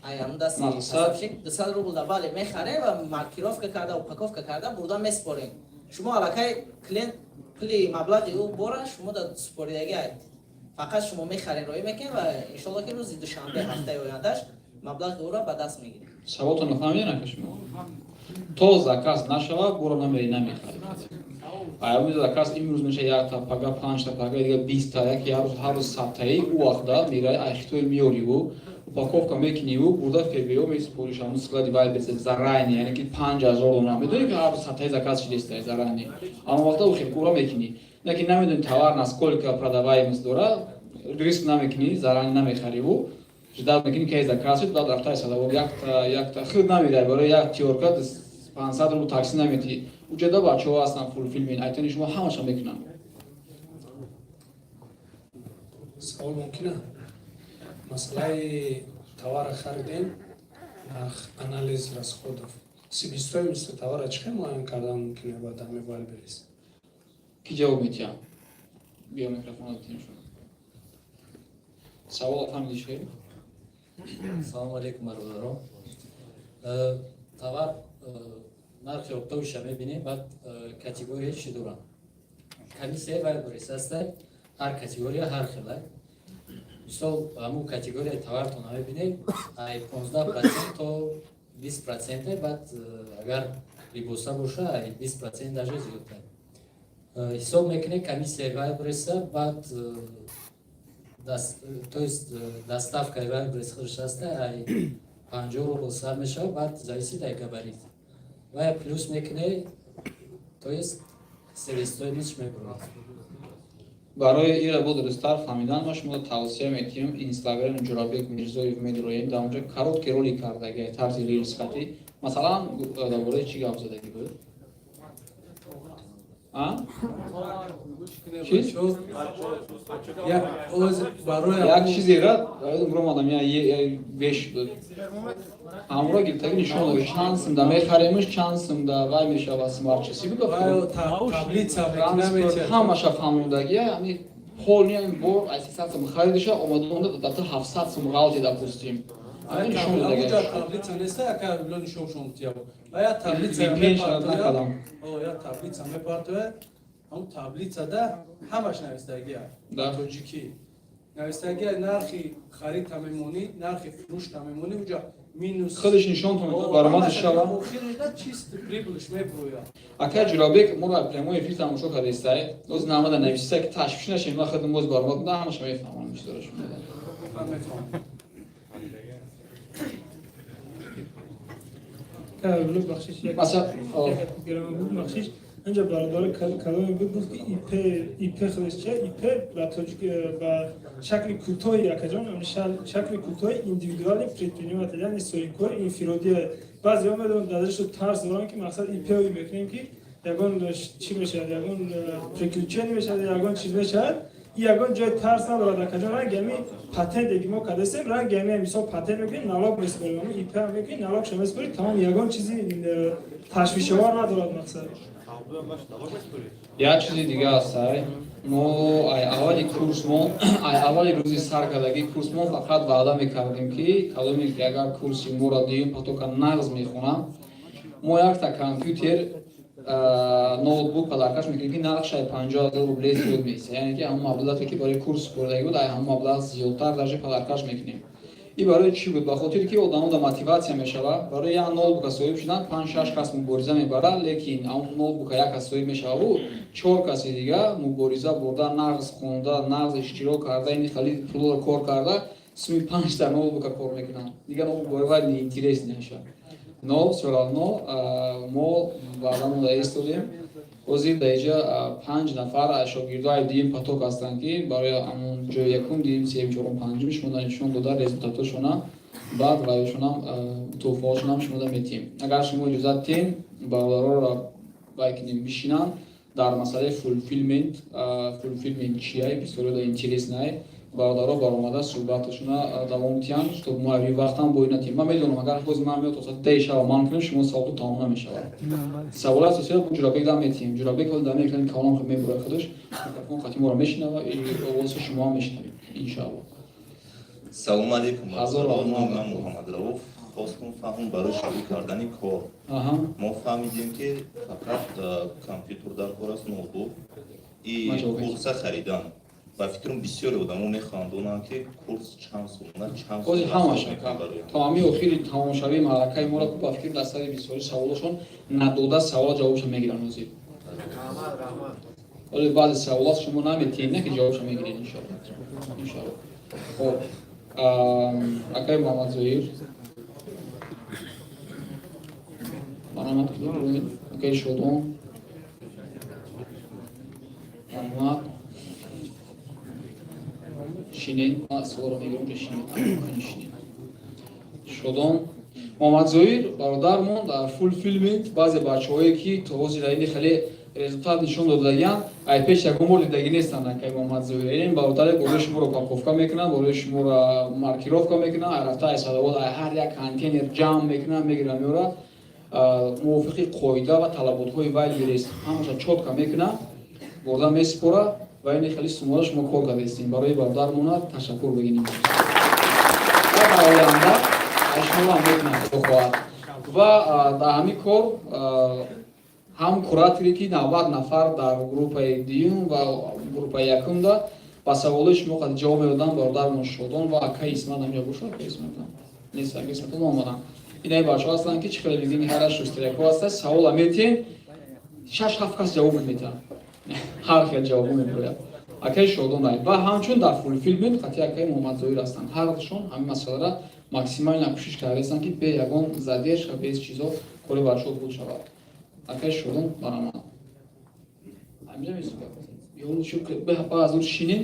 ай ҳамон дасти поставщик 200 рубл да, бале, мехарем ва маркировка карда, упаковка карда бурда меспорем. Шумо аллакай клиент пули маблағи ӯ бора шумо да супоридагӣ, фақат шумо мехарем, роӣ мекунем ва иншолло, ки рӯзи душанбе ҳафтаи ояндаш маблағи ӯро ба даст мегирем. Саволтонро фаҳмидем, шумо то заказ нашава, боро намери, намехаред. Аями заказ имрӯз меша якта, пага панҷта, пага дига 20-та, як ҳар рӯз, ҳар рӯз 100-таи. Ӯ вақта мераи, айхитой меориву упаковка мекуниву бурда ФБО месупориш, ҳамун склади Вайлдберриз заранее, яъне ки 5000 дона медонӣ, ки ҳар рӯз 100-таи заказ шидеста заранее. Аммо вақта ӯ хелкура мекунӣ, лекин намедонӣ товар насколько продаваемость дора, риск намекунӣ, заранее намехариву ждать мекунӣ, ки заказ шуд, баъд рафта Садовод якта якта худ намедай. Барои як тёрка 500 рубл такси наметӣ. Уҷада бачаҳо ҳастанд, фулфилмент айтани шумо ҳамаша мекунанд. Савол мумкина? Масъалаи товара харидем, нарх, анализ расходов, себестоимости товара чӣ хел муайян кардан мумкин ба дами Вайлдберриз? Ки ҷавоб метиҳам? Биё, микрофон дитем шумо. Савол фаҳмиди, шер? Салому алейкум, бародарон. Товар нархи оптовиша мебинем, баъд категория чӣ доранд, комиссияи Вайлдберриз ҳаста, ҳар категория ҳар хела. Мисол, ҳамун категорияи товартона мебинем, ай 15% то 20%, баъд агар либоса боша, ай 20% даже зиёдтар. Ҳисоб мекунем комиссияи Вайлдберриза, баъд то есть доставкаи Вайлдберриз худаш ҳаста, ай 50 рубл сар мешавад, баъд зависит ай габарит ва плюс мекунӣ, то есть себестоимость мебурад. Барои ира бо дурусттар фаҳмидан ма шумо тавсия метиҳем, инстаграми Ҷурабек Мирзоев медроем, дар онҷо короткий ролик кардаги, тарзи рилс хати. Масалан, дар бораи чӣ гап задагӣ буд? А? Чиз? Як чизера ромадам, я веш буд. Ҳамро гирифтаги нишон дод, чанд сумда мехаремш, чанд сумда вай мешава, смарт-часы буд, ҳамаша фаҳмондагия. Ами полный ами бор аз 300 сум харидиша омада онда дафта 700 сум ғалти, допустим. Ами нишон додагия. Таблица неста, яка било нишон тияб. Ва я таблица накардам. О, я таблица мепартояд. Ҳамун таблицада ҳамаш навистагия. Тоҷикӣ. Навистагия, нархи харид мемонӣ, нархи фурӯш мемонӣ, уҷа минус. Худаш нишон баромад шава. Охирашда чисто прибыльш меброяд. Ака Ҷурабек моро прямой эфир тамошо кардестай. Боз намада нависта, ки ташвиш нашем, ман худам боз баромад ҳамаша мефаҳмам, чизора шумо. Мефаҳмам. Бахшиш, бахшиш, инҷа бародари каломе буд, гуфт, ки ИП, ИП худаш чия? ИП ба тоҷик ба шакли кӯтоҳи, акаҷон, шакли кӯтоҳи индивидуальный предприниматель, яъне соҳибкори инфиродия. Баъзеҳо медонам, дар тарс доранд, ки мақсад ИП мекунем, ки ягон чӣ мешавад, ягон приключение мешавад, ягон чиз мешавад. Ягон ҷои тарс надорад, акаҷон. Ранги ами патенте ки мо кардастем, ранги ами, мисол, патент мекунем, налог месупорем, ами ИП мекунем, налогша месупорем, тамом. Ягон чизи ташвишовар надорад, мақсад. Як чизи дига ҳастай. Мо ай аввали курсмон, ай аввали рӯзи сар кардагии курсмон фақат ваъда мекардем, ки кадоме ки агар курси моро, дуюм потока, нағз мехонам, мо якта компютер, ноутбук подаркаш мекунем, ки нархшай 50 000 рубле зиёд меиста, яъне ки ҳамон маблағе ки барои курс супоридагӣ буд, ай ҳамон маблағ зиёдтар даже подаркаш мекунем. И барои чӣ буд? Ба хотире ки одамода мотиватсия мешавад. Барои як ноутбука соҳиб шудан панҷ, шаш кас мубориза мебарад, лекин ҳамон ноутбука як кас соҳиб мешававу чор каси дига мубориза бурда, нағз хонда, нағз иштирок карда, ини хали пулоро кор карда, суми панҷта ноутбука кор мекунанд, дигар ноутбук барои вай неинтерес мешавад. Но всё равно мо ваъдамонда истодем. Ҳозир дар инҷа панҷ нафар аз шогирдои дуюм поток ҳастанд, ки барои ҳамон ҷои якум, дуюм, сеюм, чорум, панҷум шумо нишон дода, результатошона баъд ваёшонам, тӯҳфаҳошонам шумо метиҳем. Агар шумо иҷозат диҳем, бародароро бай кунем, бишинанд дар масъалаи фулфилмент. Фулфилмент чия, бисёрида интереснай. Бародаро баромада суҳбаташона давом диҳанд, чтоб мо ави вақтам бой натиҳем. Ман медонам, агар ҳозир ман меояд то соати 10 шава ман кунем, шумо саволто тамом намешавад. Саволи асосиро бо Ҷурабек дам метиҳем. Ҷурабек ҳозир дам мекунем, калом мебурад худаш, микрофон қати моро мешунава, овози шумо ҳам мешунавем, иншоалло. Салому алейкум. Ҳазор раҳмат. Ман Муҳаммад Рауф. Хостум фаҳм барои шурӯъ кардани кор. Мо фаҳмидем, ки фақат компютер дар кор аст, ноутбук и курса харидан. Ба фикрам, бисёре одамо мехоҳанд донанд, ки курс чанд сомона, чанд ҳозир ҳамаша то ҳамин охири тамомшавии маъракаи моро, ба фикр, дар сари бисёри саволошон надода савол ҷавобшо мегиранд. Ҳозир баъзе саволот шумо наметиҳед, не ки ҷавобшо мегиред, иншоалло, иншоалло. Хоб, акаи Муҳаммадзоҳир, марҳамат кунед. Акаи Шодон, марҳамат, шинед. Суолро мегирам, шинед. Шодон, Муҳаммадзоҳир бародармон дар фулфилмент. Баъзе бачаҳое ки то ҳозир ини хеле результат нишон додагиянд, ай пеш ягон бор дидагӣ нестанд акаи Муҳаммадзоҳир. Ин бародаре болои шуморо упаковка мекунанд, болои шуморо маркировка мекунанд, ай рафта ай садовод, ай ҳар як контейнер ҷамъ мекунанд, мегиранд, меорад, мувофиқи қоида ва талаботҳои Вайлдберриз ҳамаша чётко мекунад, бурда месупора ва ини хеле сумора шумо кор кардаистем. Барои бародармона ташаккур бигирем ва дар оянда шуморо мекунад, худо хоҳад. Ва дар ҳамин кор ҳам кураторе, ки 90 нафар дар группаи дуюм ва группаи якумда ба саволои шумо қад ҷавоб медоданд, бародармон Шодон ва акаи Исмат ҳамҷо бошад. Акаи Исмат нест, акаи Исмат омаданд. Инаи бачаҳо ҳастанд, ки чӣ хеле бигини, ҳара шустряко ҳаста. Савола метиҳен, шаш, ҳафт кас ҷавоб метиҳанд, ҳар хел ҷавобо мебирояд. Акаи Шодон ва ҳамчун дар фулфилмент қатъи акаи Муҳаммадзоҳир ҳастанд. Ҳардушон ҳамин масъалара максимально кӯшиш кардаистанд, ки бе ягон задержка, без чизо кори бачаҳо буд шавад. Акаи Шодон, барамад. Аз он шинем,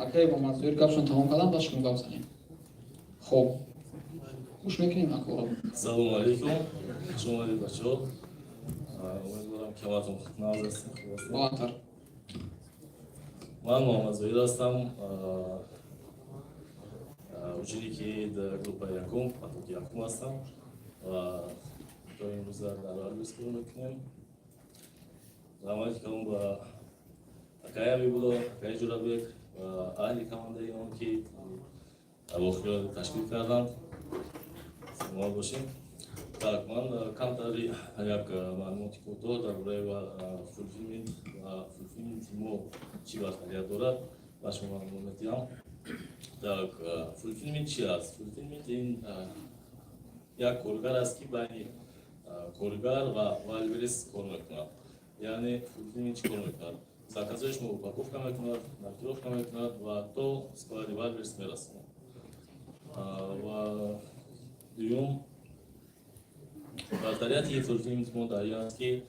акаи Муҳаммадзоҳир гапшон тамом кардам, баъд шумо гап занем. Хоб, гӯш мекунем акоро. Салому алейкум, хуш омадед, бачаҳо. Умедворам, ки ҳаматон нағз ҳастед, хуб ҳастед. Баландтар. Ман Муҳаммадзоҳир ҳастам, ученики группаи якум, потоки якум ҳастам ва то имрӯза дар Вайлдберриз кор мекунем. Раҳмати калон ба акаи Ҳабибулло, акаи Ҷурабек ва аҳли командаи он, ки авохиро ташкил карданд. Саломат бошем. Так, ман камтари як маълумоти кӯтоҳ дар бораи фулфилмент ва фулфилменти мо чӣ бартарият дорад, ба шумо маълумот медиҳам. Так, фулфилмент чи аст? Фулфилмент ин як коргар аст, ки байни коргар ва Вайлдберриз кор мекунад. Яъне фулфилмент чӣ кор мекунад? Заказҳои шумо упаковка мекунад, маркировка мекунад ва то склади Вайлдберриз мерасонад. Ва дуюм бартарияти фулфилмент мо дар ин аст, ки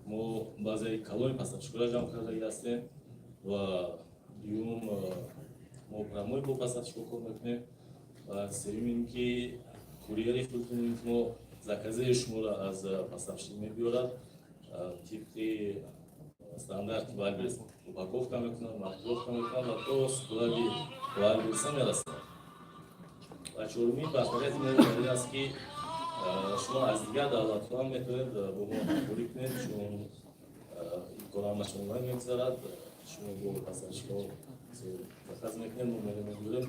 мо баъзеи калони поставщикҳоро ҷамъ кардагӣ ҳастем ва дуюм, мо прямой бо поставщикҳо кор мекунем ва сеюм ин ки курьери фулфилмент мо заказаи шуморо аз поставщик мебиёрад, тибқи стандарти Вайлдберриз. Упаковка мекунад, маркировка мекунад ва то склади Вайлдберриса мерасонад. Ва чорумин бартарияти мо аст, ки шумо аз дигар давлатҳо ҳам метавонед бо мо ҳамкорӣ кунед, чун ин кор ҳамаш онлайн мегузарад. Шумо бо поставщикҳо заказ мекунед, мо мерем, мегӯрем,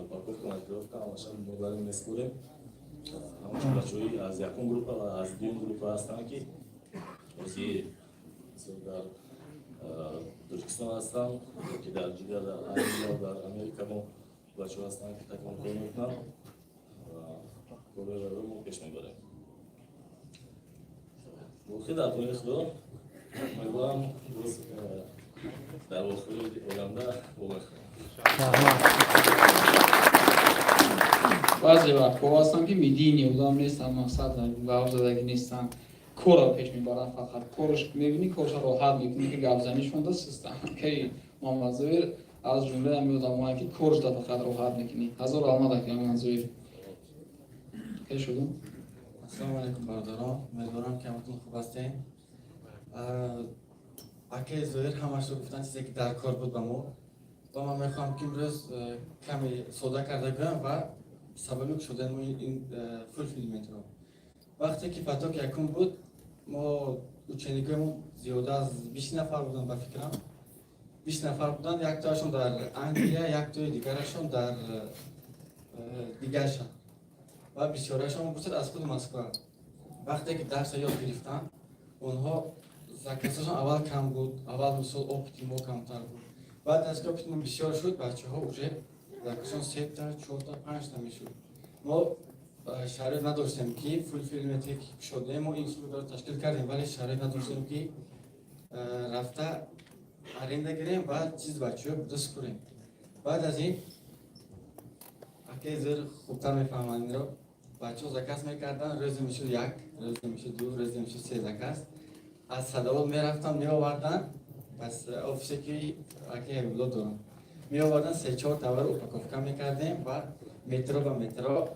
упаковка, маркировка ҳамаша мо дарем, меспорем. Ҳамаша бачаҳои аз якум группа ва аз дуюм группа ҳастанд, ки ҳозир дар Тоҷикистон ҳастанд ёки дар дигар, дар Англия, дар Америка мо бачаҳо ҳастанд, ки такон кор мекунанд. Корро мо пеш мебарем. Боқӣ дар пои Худо. Умедворам, боз дар охири оянда вомехӯрем. Баъзе вақтҳо ҳастанд, ки медийный одам нестанд, мақсад гап задагӣ нестанд, корро пеш мебаранд, фақат корш мебинӣ, корша роҳат мекунӣ, ки гапзанишонда систанд. Ки Муҳаммадзоир аз ҷумлаи ҳамин одамое, ки коршда фақат роҳат мекунӣ. Ҳазор раҳмат, ака Муҳаммадзоир. Ке шудум. Ассалому алайкум, бародарон, умедворам, ки ҳаматон хуб ҳастем. Акаи Зоир ҳамашро гуфтан, чизе ки дар кор буд ба мо, ва ман мехоҳам, ки имрӯз каме сода карда гӯям ва сабаби кушодани мо ин фулфилментро. Вақте ки поток якум буд, мо ученикои мо зиёда аз 20 нафар буданд, ба фикрам, 20 нафар буданд. Яктоашон дар Англия, яктои дигарашон дар дигар шаҳр ва бисёриашон бошад аз худи Москва. Вақте ки дарса ёд гирифтанд, онҳо заказашон аввал кам буд, аввал, мисол, опыти мо камтар буд. Баъд аз ки опыти мо бисёр шуд, бачаҳо уже заказашон сета, чорта, панҷта мешуд. Мо шароит надоштем, ки фулфилменте ки кушодаем, мо ин службаро ташкил кардем, вале шароит надоштем, ки рафта аренда гирем ва чиз бачаҳо буда супурем. Баъд аз ин, акаи Зоир хубтар мефаҳманд инро, бачаҳо заказ мекарданд, рӯзе мешуд як, рӯзе мешуд ду, рӯзе мешуд се заказ. Аз Садовод мерафтанд, меоварданд, пас офисе ки акаи Ҳабибулло доранд, меоварданд, се чор товар упаковка мекардем ва метро ба метро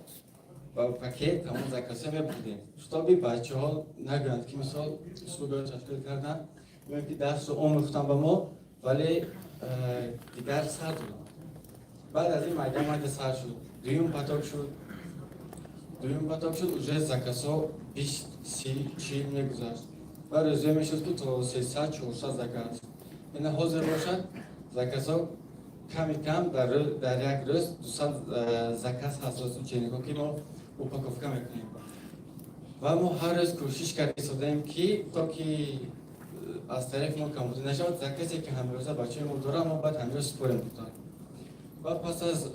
ба пакет ҳамон заказҳо мебурдем, чтобы бачаҳо нагӯянд, ки, мисол, услугаро ташкил карданд ё ки дарсро омӯхтанд ба мо, вале дигар сар доданд. Баъд аз ин майда майда сар шуд, дуюм поток шуд. Дуюм поток шуд, уже заказҳо 20, 30, 40 мегузашт ва рӯзое мешуд, ки то 300, 400 заказ. Ина ҳозир бошад, заказҳо ками кам дар як рӯз 200 заказ ҳаст аз ученикҳо, ки мо упаковка мекунем. Ва мо ҳар рӯз кӯшиш карда истодаем, ки то ки аз тарафи мо камбудӣ нашавад, заказе ки ҳамрӯза бачаҳои мо доранд, мо бояд ҳамрӯз супорем гуфтан. Ва пас аз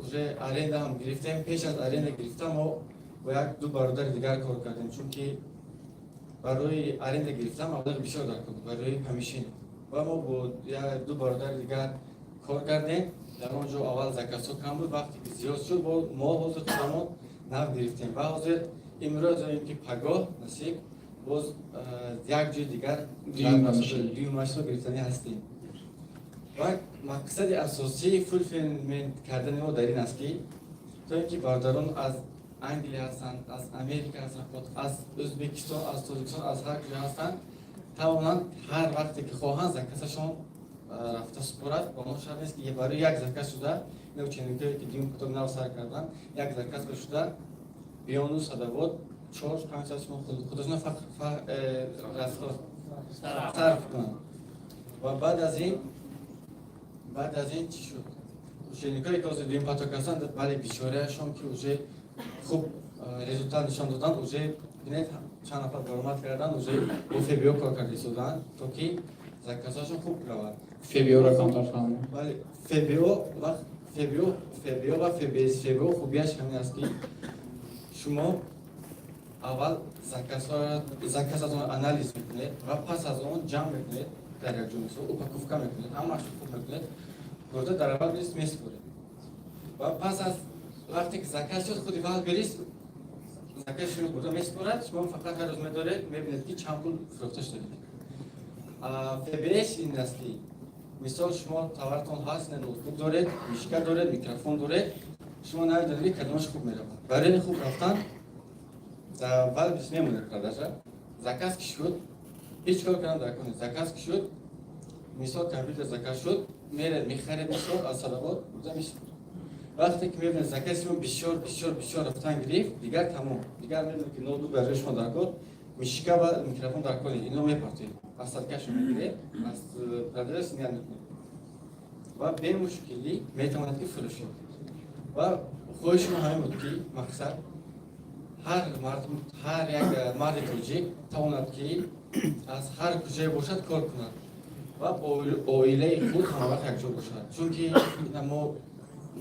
уже аренда ҳам гирифтем, пеш аз аренда гирифта мо бо як ду бародари дигар кор кардем, чунки барои аренда гирифтан маблағи бисёр дар кор буд барои помещение. Ва мо бо ду бародари дигар кор кардем. Дар он ҷо аввал заказҳо кам буд, вақте ки зиёд шуд, мо ҳозир худамон нав гирифтем ва ҳозир имрӯз ё ки пагоҳ, насиб, боз як ҷои дигар дуюмашро гирифтанӣ ҳастем. Ва мақсади асосии фулфилмент кардани мо дар ин аст, ки то ин ки бародарон аз Англия ҳастанд, аз Америка ҳастанд, аз Ӯзбекистон, аз Тоҷикистон, аз ҳар куҷо ҳастанд, тавонанд ҳар вақте ки хоҳанд заказашон рафта супорад. Ба онҳо шарт нест, ки барои як заказ шуда, ученикое ки дуюм поток нав сар карданд, як заказ шуда биёну Садовод 4-5 соат шумо худашона сарф кунанд. Ва баъд аз ин чӣ шуд? Ученикое ки ҳозир дуюм поток ҳастанд, бале, бисёриашон ки уже хуб результат нишон доданд, уже бинед, чанд нафар баромад карданд, уже бо ФБО кор карда истоданд, то ки заказҳошон хуб равад. ФБО-ро камтар фаҳмам. Бале, ФБО ва ФБО, ФБО ва ФБС. ФБО хубияш ҳамин аст, ки шумо аввал заказатонро анализ мекунед ва пас аз он ҷамъ мекунед дар як ҷо, мисол, упаковка мекунед, ҳамаашро хуб мекунед, бурда дар Вайлдберриз месупоред. Ва пас аз вақте ки заказ шуд, худи Вайлдберриз заказ шумо бурда месупорад, шумо фақат ҳар рӯз медоред, мебинед, ки чанд пул фурӯхта шудед. ФБС ин аст, ки, мисол, шумо товартон ҳаст, ноутбук доред, мышка доред, микрофон доред, шумо намедонед, ки кадомаш хуб меравад. Барои хуб рафтан дар Вайлдберриз мемонед, продажа заказ ки шуд, ҳеҷ кор кардан дар кор нест. Заказ ки шуд. Мисол, компютер заказ шуд, меред, мехаред, мисол, аз Садовод бурда месупоред. Вақте ки мебинед, закази шумо бисёр, бисёр, бисёр рафтан гирифт, дигар тамом, дигар медонед, ки ноутбук барои шумо дар кор, мышка ва микрофон дар кор, ино мепартоед, остаткашо мегиред, аз продавец ният мекунед ва бемушкилӣ метавонад ки фурӯшед. Ва хоҳиши мо ҳамин буд, ки мақсад ҳар мард, ҳар як марди тоҷик тавонад, ки аз ҳар куҷое бошад, кор кунад ва бо оилаи худ ҳамавақт якҷо бошад. Чунки ина мо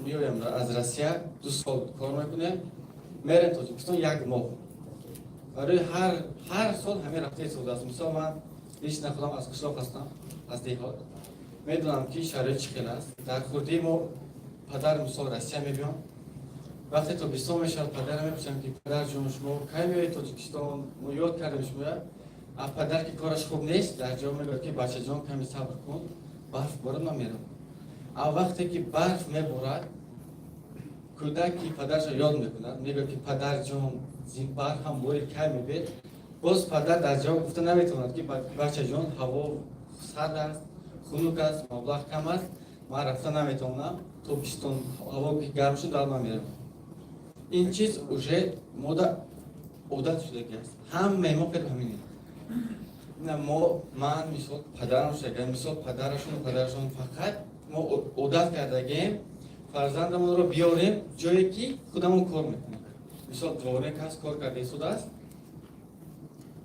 меоем аз Россия, 2 сол кор мекунем, мерем Тоҷикистон як моҳ. Барои ҳар сол ҳамин рафта истодааст. Мисол, ман лично худам аз қишлоқ ҳастам, аз деҳот, медонам, ки шароит чӣ хел аст. Дар хурдии мо падар, мисол, Россия мебиём, вақте тобистон мешавад, падарам мепурсам, ки падарҷон, шумо кай меоед Тоҷикистон, мо ёд кардем шумоя. А падар, ки кораш хуб нест, дар ҷавоб мегӯяд, ки бачаҷон, ками сабр кун, барф борад, ман меравам. А вақте ки барф меборад, кӯдак, ки падарашро ёд мекунад, мегӯяд, ки падарҷон, барф ҳам бори, кай мебед? Боз падар дар ҷавоб гуфта наметавонад, ки бачаҷон, ҳаво сард аст, хунук аст, маблағ кам аст, ман рафта наметавонам, тобистон ҳаво ки гарм шуд, баъд ман меравам. Ин чиз уже мода одат шудагӣ аст, ҳамаи мо хеле ҳаминем. Мо, ман, мисол, падарам шага, мисол, падарашон, падарашон, фақат мо одат кардагем фарзандамонро биёрем ҷое, ки худамон кор мекунем. Мисол, дворник ҳаст, кор карда истодааст,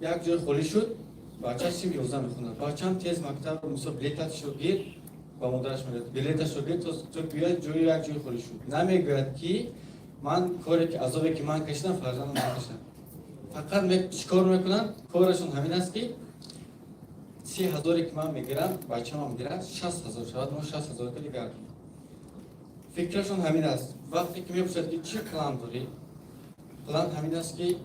як ҷой холӣ шуд, бача синфи 11 мехонад, бачам тез мактаб, мисол, билеташро гир, ба модараш мегӯяд, билеташро гир, то биёяд, ҷои як ҷои холӣ шуд. Намегӯяд, ки ман коре ки, азобе ки ман кашидам, фарзандам накашам. Фақат чӣ кор мекунанд? Корашон ҳамин аст, ки 30 ҳазоре ки ман мегирам, бачамам гирад, 60 ҳазор шавад, мо 60 ҳазор ки гардем. Фикрашон ҳамин аст. Вақте ки мепурсад, ки чӣ план дорӣ, план ҳамин аст, ки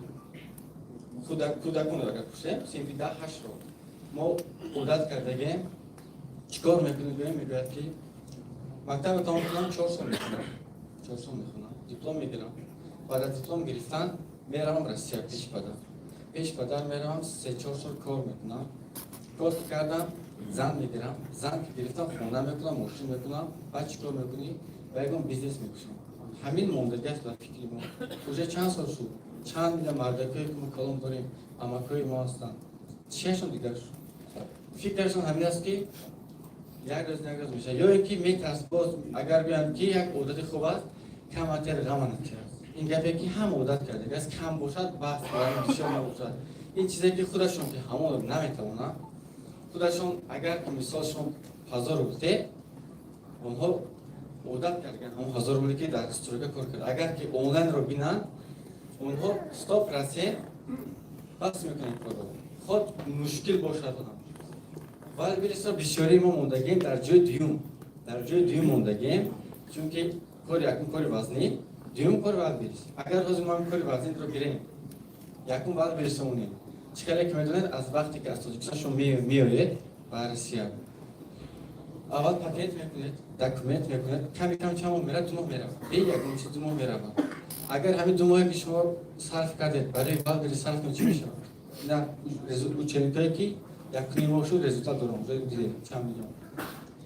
кӯдаконро агар пурсем, синфи 10, ҳаштро мо одат кардагем, чӣ кор мекунӣ гӯем, мегӯяд, ки мактабро тамом кунам, 4 сол мехонам, 4 сол мехонам, диплом мегирам, баъд аз диплом гирифтан меравам Россия, пеши падар меравам, 3-4 сол кор мекунам, кор ки кардам, зан мегирам, зан ки гирифтам, хона мекунам, мошин мекунам. Баъд чӣ кор мекунӣ? Ба ягон бизнес мекушам. Ҳамин мондагӣ аст дар фикри мо. Уже чанд сол шуд, чанд миллион мардакое ки мо калон дорем, амакҳои мо ҳастанд, чиашон дигар шуд? Фикрашон ҳамин аст, ки як рӯз, як рӯз мешавад, ё ин ки метарс. Боз агар гӯям, ки як одати хуб аст, каматер ғаманатер аст. Ин гапе ки ҳама одат карда аст, кам бошад, баҳс бисёр набошад. Ин чизе ки худашон ки ҳамонро наметавонанд худашон. Агар ки, мисол, шумо 1000 рубл дед, онҳо одат кардаган ҳамон 1000 рубле ки дар стройка кор кард. Агар ки онлайнро бинанд, онҳо 100% бас мекунанд корро, худ мушкил бошад ҳам. Вайлдберрисро бисёрии мо мондагем дар ҷои дуюм, дар ҷои дуюм мондагем, чунки кори якум кори вазнӣ, дуюм кори Вайлдберрис. Агар ҳозир мо кори вазнинро гирем, якум Вайлдберрис монем. Чӣ кале ки медонед, аз вақте ки аз Тоҷикистон шумо меоед ба Россия, аввал патент мекунед, документ мекунед, ками кам чанд моҳ меравад? 2 моҳ меравад, бе ягон чиз 2 моҳ меравад. Агар ҳамин 2 моҳе ки шумо сарф кардед, барои Вайлдберрис сарф кунед, чӣ мешавад? На ученикое ки 1,5 моҳ шуд, результат дорам, дидем чанд миллион.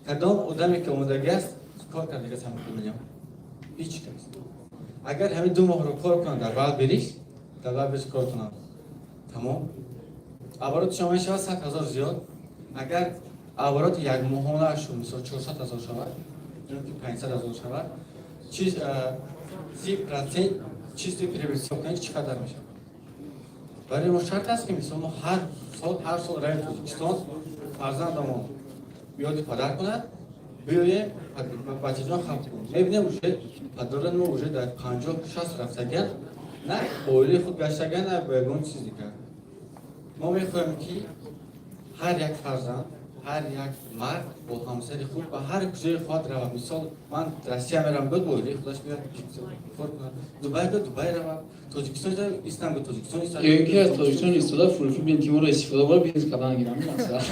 Кадом одаме ки омодагӣ аст, кор кардагиаст ҳамин миллион? Ҳеҷ кас. Агар ҳамин 2 моҳро кор кунанд дар Вайлдберрис, дар Вайлдберрис кор кунанд, тамом, обороти шумо мешавад 100 000 зиёд. Агар обороти якмоҳонаашон, мисол, 400 000 шавад ё ки 500 000 шавад, 30% чистый прибыль ҳисоб кунед, чӣ қадар мешавад? Барои мо шарт аст, ки, мисол, мо ҳар сол, ҳар сол равем Тоҷикистон, фарзандамон ёди падар кунад, биёем, бачаҷон, хаб кун. Мебинем, уже падарони мо уже дар 50-60 рафтагиан, на оилаи худ гаштагиан, на ба ягон чиз дигар. Мо мехоҳем, ки ҳар як фарзанд, ҳар як мард бо ҳамсари худ ба ҳар куҷое хоҳад равад. Мисол, ман Россия мерам, гӯд, бо оилаи худаш биёяд, кор кунад, Дубай гӯд, Дубай равад, Тоҷикистон истам гӯд, Тоҷикистон. Ё ин ки аз Тоҷикистон истода фулфилмент моро истифода бара, бизнес кардан гирам. Мақсад.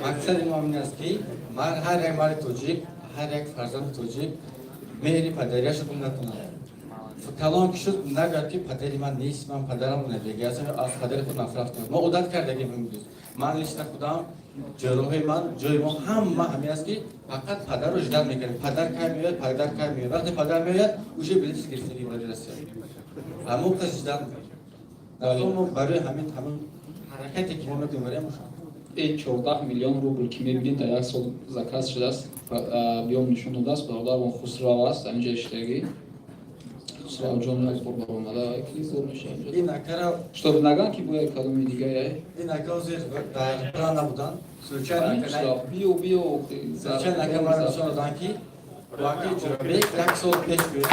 Мақсади мо ин аст, ки ҳар як марди тоҷик, ҳар як фарзанди тоҷик меҳри падариашро гум накунад. Калон ки шуд, нагӯяд, ки падари ман нест, ман падарам надига, аз падари худ нафрат кунад. Мо одат кардагим имрӯз. Ман лично худам, ҷарроҳои ман, ҷои мо ҳама ҳамин аст, ки фақат падарро ждать мекардем. Падар кай меояд, падар кай меояд. Вақте падар меояд, уже билет гирифтагӣ барои Россия. Ҳамон кас ждать мекард. Мо барои ҳамин ҳаракате, ки мо мекунем, барои ҳамон. 14 миллион рубл, ки мебинед, дар як сол заказ шудааст, биём нишон додааст. Бародармон Хусрав аст, ҳаминҷа иштагӣ. Хусравҷон, як бор баромада, ки зор мешавад. Ин акара Чтоб наган, ки бояд кадоми дигае. Ин ака ҳозир дар план набуданд. Случайно Биё, биё. Случайно ака маро нишон доданд, ки бо аки Ҷурабек як сол пеш буд.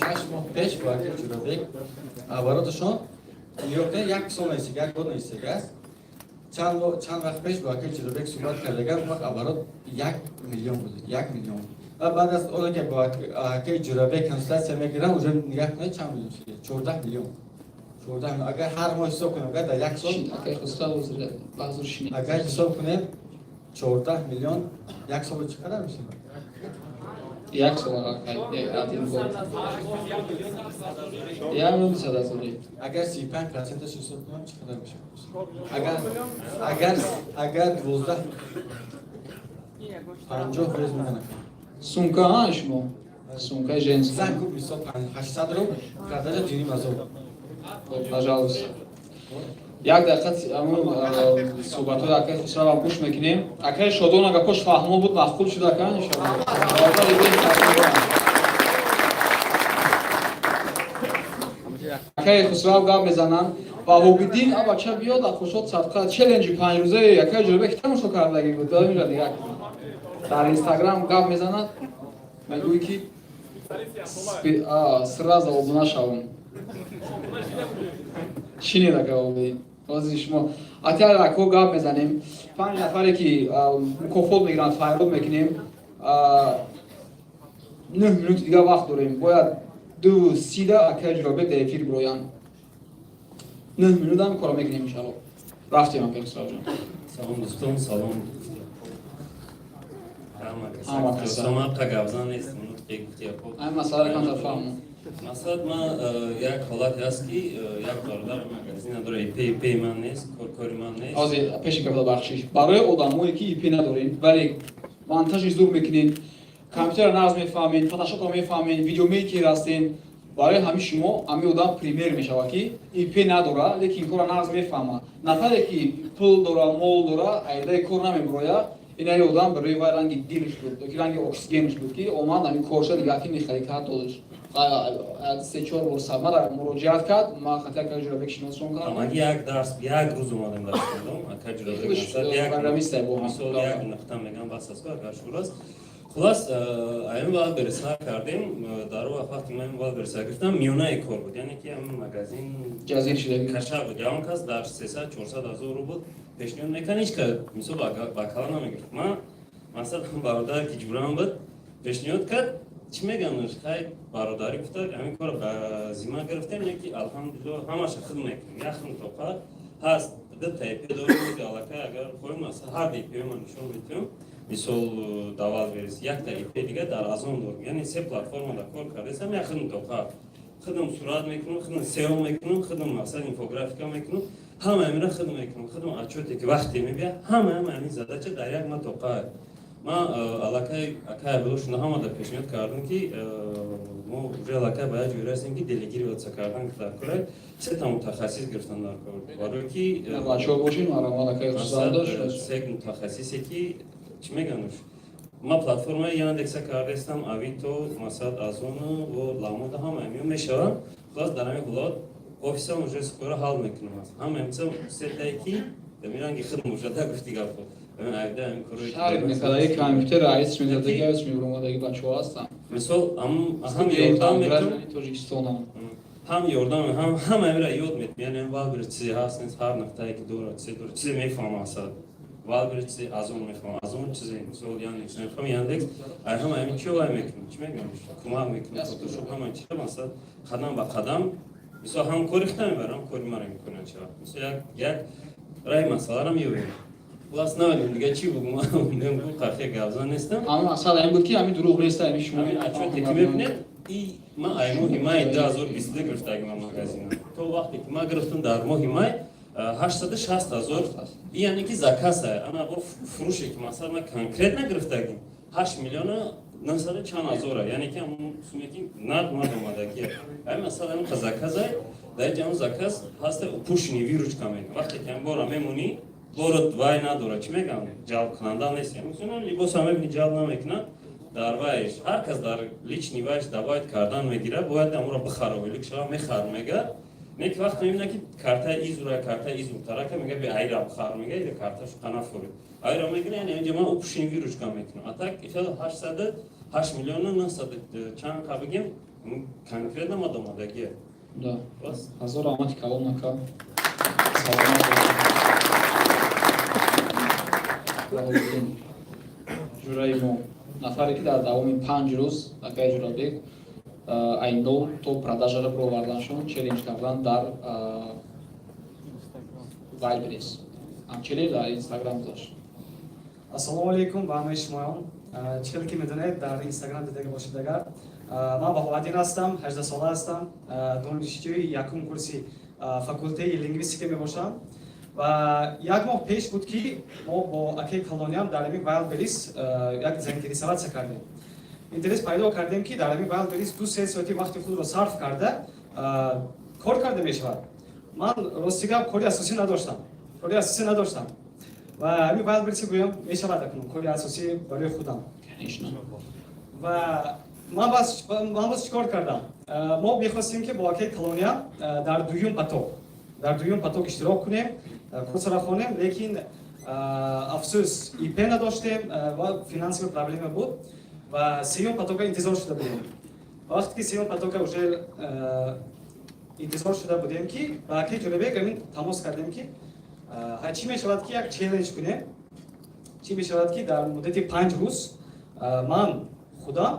6 моҳ пеш бо аки Ҷурабек обороташон, нигоҳ кунед, як сол наистига, як бор наистига аст. Чанд вақт пеш бо аки Ҷурабек суҳбат кардагам, вақт оборот 1 миллион буд, 1 миллион. Ва баъд аз оне ки бо аки Ҷурабек консультатсия мегирам, уже нигоҳ кунед, чанд миллион шуда: 14 миллион, 14 миллион. Агар ҳар моҳ ҳисоб кунем, агар дар як сол агар ҳисоб кунем, 14 миллион як сол чӣ қадар мешавад? Як сол, один год, 1 миллион 200 ҳазори. Агар 35 проценташ ҳисоб кунам, чӣ қадар мешавад? Агар 12, 50% мемонад. Сумка, ҳа, шумо сумкаи женский. Закуп, мисол, 800 рубл, продажа 2,5 ҳазор. Пожалуйста, як дақиқа ҳамун суҳбатҳои акаи Хусравам гӯш мекунем. Акаи Шодон, гапош фаҳмо буд, маъқул шуд, ака, иншоалло. Акаи Хусрав гап мезананд ва Ҳобиддин абача биёд, ахушод садқа челленҷи 5 рӯзаи акаи Ҷурабек тамошо кардагӣ буд. Доимра дигар дар Инстаграм гап мезанад, мегӯӣ, ки сразу обуна шавам. Шинед, ака Ҳобиддин. Ҳозир шумо атяр ако гап мезанем. Панҷ нафаре, ки мукофот мегиранд, файрод мекунем. 9 минути дигар вақт дорем. Бояд 2:30-да акаи Ҷурабек дар эфир бироянд. 9 минутам кора мекунем, иншалло. Рафтем, акаи Хусравҷон. Салом, дӯстон, салом. Ҳама гапзан нест. Ай масъала камтар фаҳмам. Масалан, ман як ҳолате ҳаст, ки як бародар магазин надора, ИП, ИП ман нест, кори ман нест. Ҳозир пеши гапда, бахшиш, барои одамое, ки ИП надорем, вале монтажи зур мекунед, компютера нағз мефаҳмед, фотошопро мефаҳмед, видеомейкер ҳастен, барои ҳамин шумо ҳамин одам пример мешавад, ки ИП надора, лекин кора нағз мефаҳмад. Нафаре, ки пул дора, мол дора, айдаи кор намебирояд. Ин ай одам барои вай ранги дилш буд, ки ранги оксигенш буд, ки омад, ҳамин корша дигаки мехари кард, додаш. Се чор бор мара муроҷиат кард, ман хати акаи Ҷурабек шиносон кардам. Ҳамаги як дарс, як рӯз омадем, дарс хондам, ака Ҷурабек. Программист бо. Мисол, як нуқта мегам, бас аст, агар шур аст. Хулас, аями Вайлдберриса кардем. Дар вақт, вақти ман Вайлдберриса гирифтам, миёнаи кор буд, яъне ки ҳамин магазин ҷазир шуда. Каша буд. Ягон кас дар 300-400 ҳазор рубл пешниҳод мекард, ҳеч кас, мисол, ба кала намегирифт. Ман, масалан, бародар, ки ҷурам буд, пешниҳод кард. Чӣ мегӯям, хай, бародарӣ гуфта, ҳамин корро ба зимма гирифтем. Яки, алҳамдулилло, ҳамаша худ мекунем, як тоқа ҳаст, дута ИП дорем. Аллакай, агар хоҳем, ҳар ИП ман нишон метиҳам. Мисол, Вайлдберриз, якта ИП дига дар Азон дорем, яъне се платформа дар кор кардасам. Як худм тоқа, худм сурат мекунам, худм сео мекунам, худм, мақсад, инфографика мекунам, ҳама амира худм мекунам, худм отчёте, ки вақте мебия, ҳама ҳамин задача дар як ма тоқа. Ман аллакай акай Абдулло ҳамада пешниҳод кардам, ки мо уже аллакай ба як ҷое расидем, ки делегироваться кардан дар кора, сета мутахассис гирифтан дар кор, барое ки Бачаҳо бошед, марамад, акай. Се мутахассисе, ки чӣ мегӯям, ма платформаи Яндекса кардаистам, Авито, масалан, Азону ва Ламода, ҳама амиё мешаванд. Хулас, дар ҳамин ҳолат офисам уже скоро ҳал мекунам. Ҳама амица сетае, ки ранги худ мушада гуфти гапҳо. Шарик мекардаги компютер раис мезадаги, аис мебуромадаги бачаҳо ҳастанд. Мисол, ҳам ёрдам метум, Тоҷикистонам. Ҳам ёрдам, ҳам ҳама амира ёд метум. Яъне Вайлдберриз чизе ҳаст, нест, ҳар нуқтае, ки дорад, чизе дорад, чизе мефаҳма, асад Вайлдберриз чизе, Азон мефаҳмам, Азон чизе, мисол, Яндекс мефаҳмам, Яндекс. Ай ҳама ҳамин чио вай мекунем, чӣ мегӯям, кӯмак мекунем, фотошоп, ҳама чиро, масалан, қадам ба қадам. Мисол, ҳам кори худам мебарам, ҳам кори мара мекунад. Ча, мисол, як раи масъаларо меёбем. Хулас, намедонам дига чӣ бугум, мегум қахе гапзан нестам. Ҳамин мақсад ҳамин буд, ки ҳамин дурӯғ нест, ҳамин шумо. Ҳамин отчёте ки мебинед, и ман ай моҳи май 2022 гирифтагим магазина. То вақте ки ман гирифтам, дар моҳи май 860 000, и яъне ки заказ ай. Ана бо фурӯше ки масалан ман конкретно гирифтагим, 8 миллиона 900 чанд ҳазора, яъне ки ҳамон суме ки нақд мад омадагия. Ай масалан ҳамин заказ ай, дар инҷа ҳамон заказ ҳаста, упущенный выручка мегӯям. Вақте ки ҳам бора мемонӣ, боро вай надорад, чӣ мегӯям, ҷалбкунанда нест. Либоса мебини, ҷалб намекунад. Дар вайш ҳар кас дар личный вайш добавить кардан мегирад, бояд амуро бихара, ойлик шава, мехар мега. Не ки вақт мебина, ки картаи изура, картаи изуртарака мега, бе айра бихар мега, ира карташу қанафурӣ айра мегира. Яъне инҷа ман упущенный выручка мекунам. А так ихел 8 миллиону 900 чанд қа бигем, конкретно мад омадагия. Да, ҳазор раҳмати калом, нака, саломат бошед. Ҷураи мо, нафаре ки дар давоми 5 рӯз акаи Ҷурабек ай нол то продажаро бироварданшон, челлендж кардан дар Вайлдберриз, ҳам челлендж дар Инстаграм гузашт. Ассалому алайкум ба ҳамаи шумоён. Чӣ хеле ки медонед, дар Инстаграм дидаги бошед агар, ман Баҳоаддин ҳастам, 18сола ҳастам, донишҷӯи якум курси факултеи лингвистика мебошам. Ва як моҳ пеш буд, ки мо бо акаи калониям дар ҳамин Вайлдберриз як заинтересоваться кардем, интерес пайдо кардем, ки дар ҳамин Вайлдберриз 2-3 соати вақти худро сарф карда кор карда мешавад. Ман, рости гап, кори асосӣ надоштам, кори асосӣ надоштам ва ҳамин Вайлдберриз гӯям мешавад акнун кори асосӣ барои худам. Ва ман бас чӣ кор кардам? Мо мехостем, ки бо акаи калониям дар дуюм поток иштирок кунем, курсро хонем, лекин афсӯс, ИП надоштем ва финансовый проблема буд ва сеюм потока интизор шуда будем. Вақте ки сеюм потока уже интизор шуда будем, ки ба акаи Ҷурабек ҳамин тамос кардем, ки чӣ мешавад, ки як челлендж кунем, чӣ мешавад, ки дар муддати 5 рӯз ман худам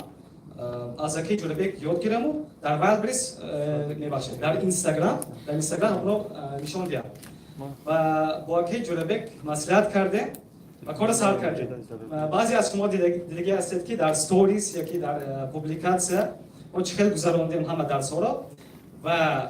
аз акаи Ҷурабек ёд гираму дар Вайлдберриз, мебахшед, дар Инстаграм ҳамро нишон диҳам. Ва бо акаи Ҷурабек маслиҳат кардем ва корро сар кардем. Баъзе аз шумо дидагӣ ҳастед, ки дар сторис яки дар публикатсия мо чӣ хел гузарондем ҳама дарсҳоро. Ва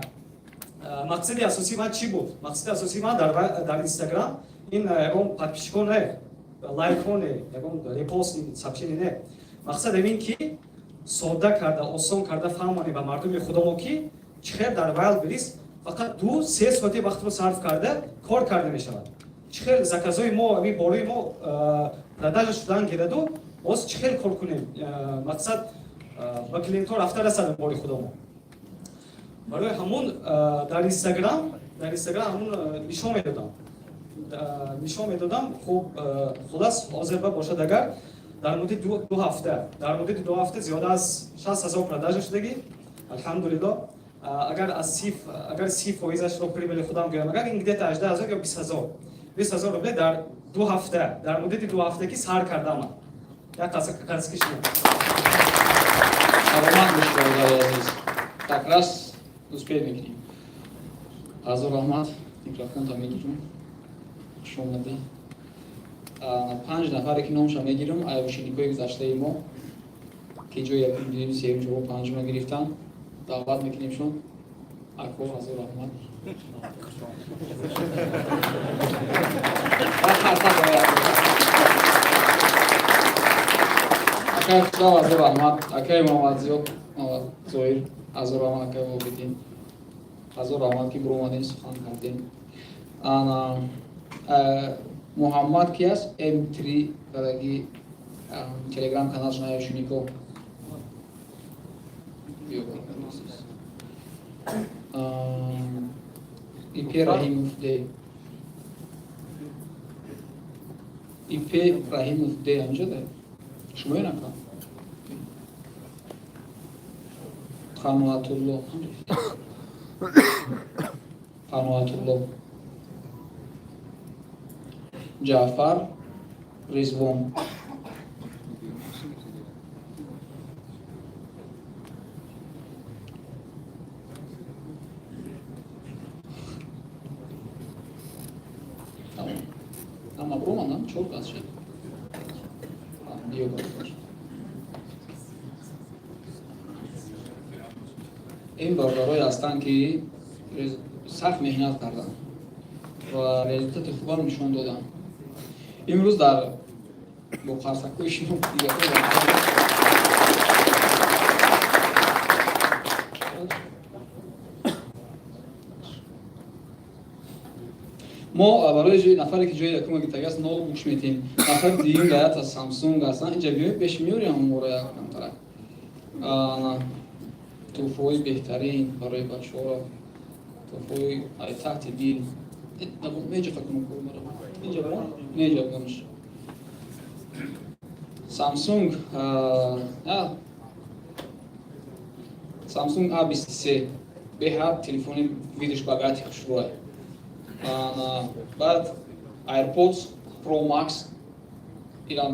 мақсади асосии ман чӣ буд? Мақсади асосии ман дар Инстаграм ин ягон подписчикон не, лайкҳо не, ягон репост, сообщение не. Мақсад ҳамин, ки содда карда, осон карда фаҳмонем ба мардуми худамо, ки чӣ хел дар Вайлдберриз фақат 2-3 соати вақтро сарф карда кор карда мешавад, чӣ хел заказҳои мо, ҳамин борои мо продажа шудан гираду, боз чӣ хел кор кунем, мақсад ба клиентҳо рафта расадем бори худамо. Барои ҳамун дар Инстаграм ҳамун нишон медодам. Хуб, хулас, ҳозир ба бошад агар, дар муддати 2 ҳафта зиёда аз 60 000 продажа шудагӣ, алҳамдулилло. Агар 30 фоизашро прибыли худам гӯям агар, ин где-то 18 000 ё 20 000, 20 000 рубле дар 2 ҳафта, дар муддати 2 ҳафта ки сар кардам. Як қарсаки шумо. Саломат бошед, бародари азиз, как раз успеть мекунем. Ҳазор раҳмат. Микрофонта мегирам, хуш омадӣ. Панҷ нафаре ки номша мегирам, ученикҳои гузаштаи мо, ки ҷои якум, дуюм, сеюм, чорум, панҷума гирифтанд, даъват мекунемшон. Ако, ҳазор раҳмат. Ва қарсак барои ако. Акай Худо, ҳазор раҳмат. Акай Муҳаммадзиёд, Муҳаммадзоир, ҳазор раҳмат. Акай Обидин, ҳазор раҳмат, ки биромадем, сухан кардем. Ана Муҳаммад ки аст, М3 дараги телеграм каналш наёшунико. Биё, бародари азиз. ИП Раҳимов Д, ИП Раҳимов Д анҷо да шумоё нака. Қаноатулло, Қаноатулло, Ҷаъфар Ризвон. Тамом. Ама бромана. Чор кас шид. Биё, бародар. Ин бародарое ҳастанд, ки сахт меҳнат карданд ва результати хубам нишон доданд. Имрӯз дар бо қарсакҳои шумо дигарҳо. Мо барои нафаре, ки ҷои якума гирифтагиаст, ноутбук метиҳем. Нафари дуюм даята Самсунг ҳастанд. Инҷа биёед, пеш меорем моро як камтарак. Тӯҳфаҳои беҳтарин барои бачаҳоро, тӯҳфаҳои ай таҳти дил. Меҷа кунам, инҷа меҷа кунаш. Samsung Samsung A23, беҳад телефони видиш богатый, хушрӯй. Баъд AirPods Pro Max, ирам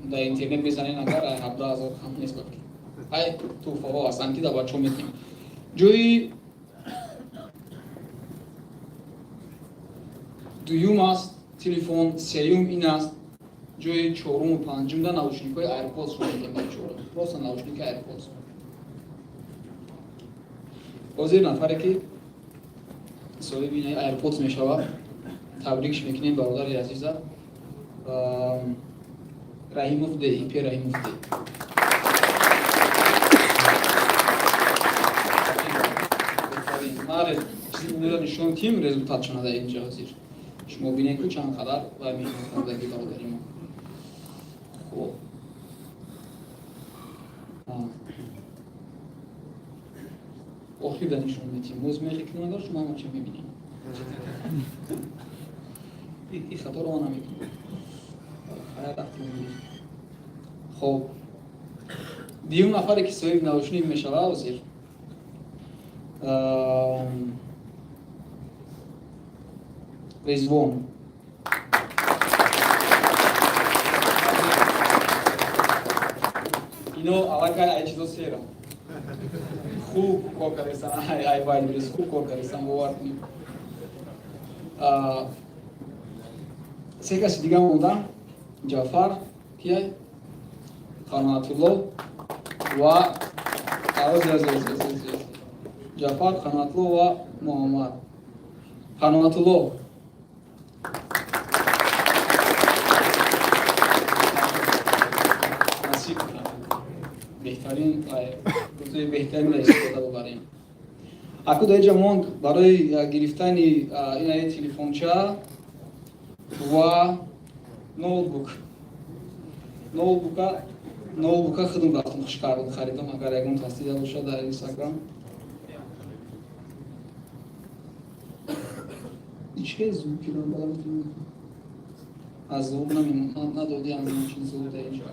дар интернет мезанен, агар ай 17 000 кам нест. Ай тӯҳфаҳо ҳастанд, ки дар бачаҳо метиҳем. Ҷои дуюм аст телефон, сеюм ин аст, ҷои чоруму панҷум да наушникҳои AirPods метиҳем бачаҳоро, просто наушники AirPods. Ҳозир нафаре, ки соҳиби ин AirPods мешавад, табрикш мекунем бародари азиза Раҳимов Д ИП Раҳимов Д. Ман чизи нишон тим результатшона дар инҷа. Ҳозир шумо бинед, ку чанд қадар ва меҳнат кардаги бародари мо. Хуб, охир да нишон метиҳем. Боз мехекунем, агар шумо ҳама чӣ мебинем. И хаторо ман намекунам. Хайр, рафтем. Хоб, дуюм нафаре, ки соҳиби наушник мешавад, ҳозир Резвон. Ино аллакай ай чизо сера хуб кор кардастан, ай Вайлдберриз хуб кор кардастан, бовар кунед. Се каси дига монда: Ҷафар кияй, Қаноатулло ва Ҷафар, Қаноатулло ва Муҳаммад. Қаноатулло, насиб, беҳтарин рӯзои беҳтаринро истифода бубарем. Аку дар инҷа монд барои гирифтани инаи телефонча ва ноутбук. Ноутбука худам рафтам, хуш кардам, харидам. Агар ягон тасдида бошад, дар Инстаграм ичке звуки аз звук надодиам, чин звук дар инҷа.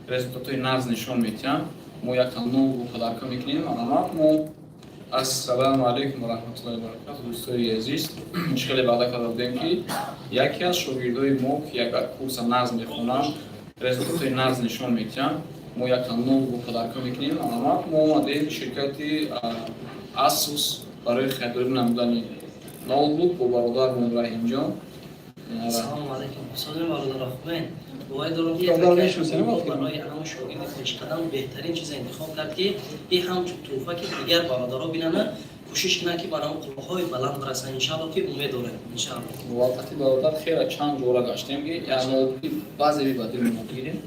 Результатҳои нағз нишон метиҳам. Мо як ноутбук подарка мекунем. Аламат мо. Ассалому алайкум ва раҳматуллоҳи ва баракату, дӯстои азиз. Чӣ хеле ваъда карда будем, ки яке аз шогирдои мо, ки агар курса нағз мехонанд, результатҳои нағз нишон метиҳанд, мо як ноутбук подарка мекунем. Аламат мо омадем ширкати Asus барои харидорӣ намудани ноутбук бо бародармон Раҳимҷон. Салому алайкум, созем, бародаро, хубен? Боварӣ дорам, ки барои ҳамон шогирди пешқадам беҳтарин чиза интихоб кард, ки ин ҳамчун тӯҳфа, ки дигар бародаро бинанд, кӯшиш кунанд, ки бар ҳамон қуллаҳои баланд бирасанд. Иншаалло, ки умед дорем, иншаалло. Муваққати бародар хела чанд ҷора гаштем, ки як ноутбуки баъзе ба дили мо гирем.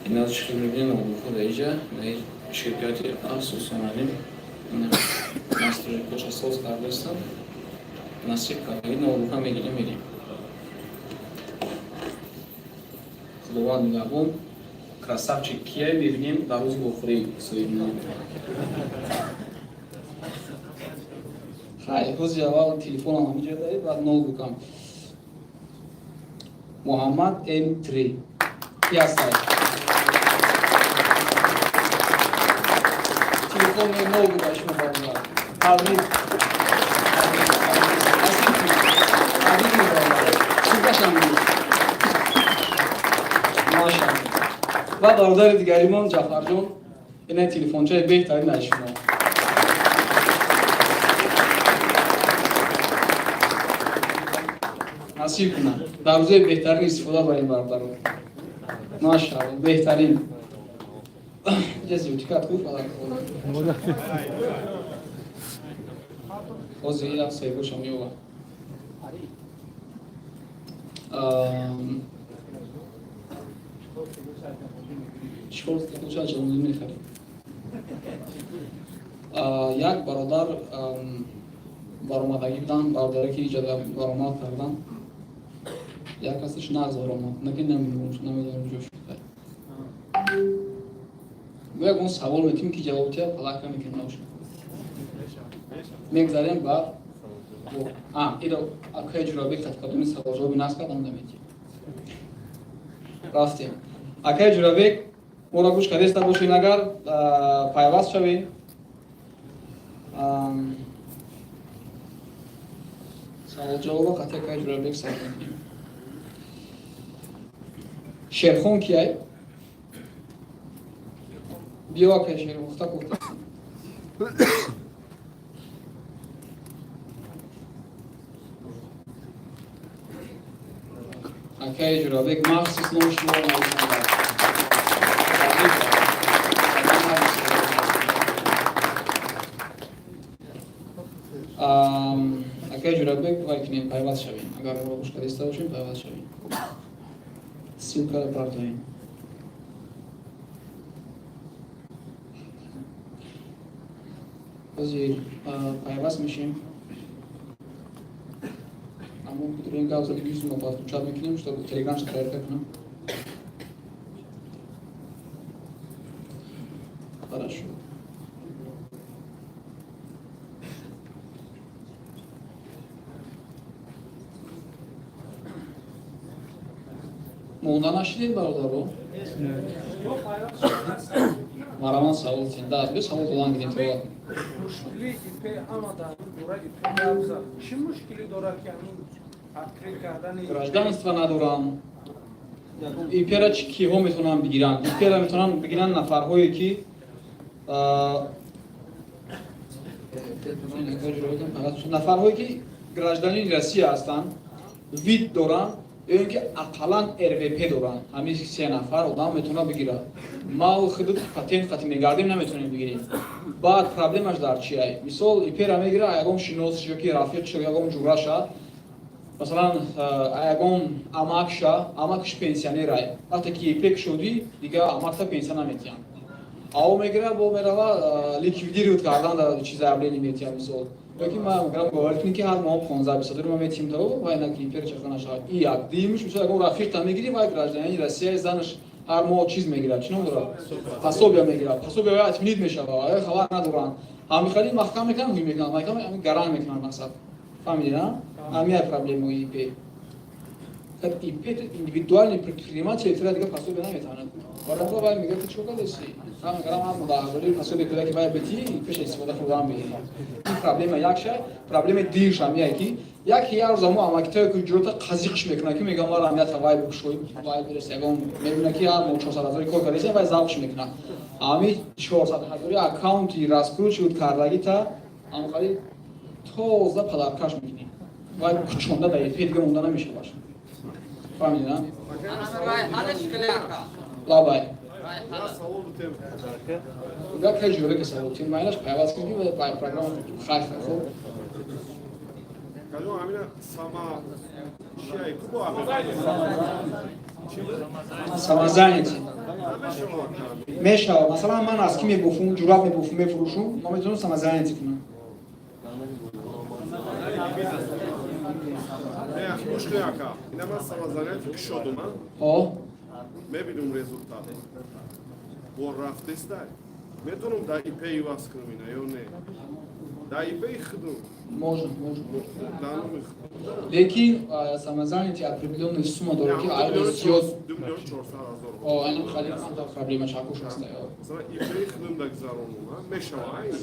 Ина чӣ хел мебинем, ноутбукҳо дар иҷа, дар ширкати Asus омадем. Настройкаша соз кардастам, насиб карда ноутбука мегирем, мерем. Худованд нигаҳбон. Красавчик кия, мебинем дар рӯзи охирӣ соҳиби. Хай, ҳози аввал телефонам ҳамиҷа даред, баъд ноутбукам. Муҳаммад М3 ки ҳастай? Телефон, ноутбук аз шумо, бародар. Табрик, насиб, табрик, бародар. Супашам, машалло. Ва бародари дигаримон Ҷафарҷон, ина телефончаи беҳтарин аз шумо. Насиб кунад. Дар рӯзои беҳтарин истифода барем, бародаро. Машаалло, беҳтарин. Ҷазиутикат ку падар. Ҳозир як соҳибоша меовад. Чикор мехарем? Як бародар баромадагӣ буданд, бародаре ки иҷода баромад карданд. Як касаш нағз баромад, наки намедонам ҷо шуд. Ягон савол метим ки ҷавоб тия палака мекунем набошад. Мегзарем ба иро акаи Ҷурабек кадоми саволҷавоби нағз кардам наметиҳем. Рафтем. Акаи Ҷурабек моро гӯш кардеста бошед, агар пайваст шавед. Саволҷавобо қатъи акаи Ҷурабек сар мекунем. Шерхон кияй? Биё, акаи Шерхон, гуфта гуфта. Акаи Ҷурабек махсус номи шуморо нависонда. Акаи Ҷурабек, вай кунем, пайваст шавем. Агар моро гӯш кардиста бошем, пайваст шавем. Ссылкаро партоем. Ҳозир пайваст мешем. Аммо бидурем гап зада гизума подключать мекунем, чтобы телеграмша проверка кунам. Хорошо. Монда нашидед, бародаро? Мараман савол тин. Да, биё савол додан гирем то. Мушкили ИП ҳама дар бораи ИП гап зад. Чӣ мушкилӣ дорад ки ҳамин открыть кардани? Гражданство надорам. ИП-ра чӣ киҳо метавонанд бигиранд? ИП-ра метавонанд бигиранд нафарҳое ки гражданини Россия ҳастанд, вид доранд ё ин ки ақаллан РВП доранд. Ҳамин се нафар одам метавонад бигирад. Ма худут патент қати мегардем, наметавонем бигирем. Баъд проблемаш дар чия? Мисол, ИП-ра мегира ягон шиносш ё ки рафиқш ё ягон ҷураша, масалан, ягон амакша, амакш пенсионерай. Вақте ки ИП кушодӣ, дига амакта пенсия наметиҳанд. Ао мегира, бо мерава ликвидировать кардан дар чи заявление метиҳад, мисол. Ёки ма мегӯям, бовар кунед, ки ҳар моҳ 15-20 доллар ма метиҳем то вай на ки ИП-ра чақа нашавад. И як. Дуюмиш, мисол, ягон рафиқта мегирӣ, вай гражданини Россия, занаш ҳар моҳ чиз мегирад, чӣ ном дорад? Пособия мегирад. Пособия вай отменить мешавад, вай хабар надоранд. Ҳамин хали маҳкам мекунанд, ҳуй мекунанд, маҳкам гаранг мекунанд мақсад. Фаҳмидед, а? Ҳамин як проблемаи ИП. ИП индивидуальный предприниматель тира дига пособия наметавонад. Барои вай мегӯяд, ки чӣ кардеси? Ҳам гарам ҳам мудаҳазори пособия кӯдаки вай бетӣ, пеша истифода хурдан бигирӣ. Ин проблема як шай, проблемаи дигаш ҳамияе ки як як рӯза мо амакитое ки ҷурата қазиқш мекунад, ки мегӯям, мара амията вай бикушой, вай бирес, ягон мебинад ки ҳар моҳ 400 ҳазори кор кардеси, вай завқш мекунад. Ҳамин 400 ҳазори аккаунти раскручивать кардагита ҳамқади тоза падаркаш мекунӣ. Вай кучонда дар ИП дига монда намешавад. Фаҳмидед, а? Лабай. Га кай ҷӯра ки савол тин майнаш пайваст кунӣ ва программа хайр хуб. Кадом ҳамина сама чия ку бо Самозанятый. Мешавад. Масалан, ман аз ки мебофум, ҷураб мебофум, мефурӯшум, ман метавонам самозанятый кунам. Гӯш кун, ака, ина ман самозанятый кушодум, О? Мебинум результат. Бо рафтестай. Метавонам дар ИП иваз кунам ина ё не? Дар ИП худум. Можно, можно. Дар номи худум. Лекин самозанятый определенная сумма дорад, ки айби зиёд. 2 миллион 400 ҳазор. О, айнан хали проблема шакуш аст. Масалан, ИП худум да гузаронум, мешава?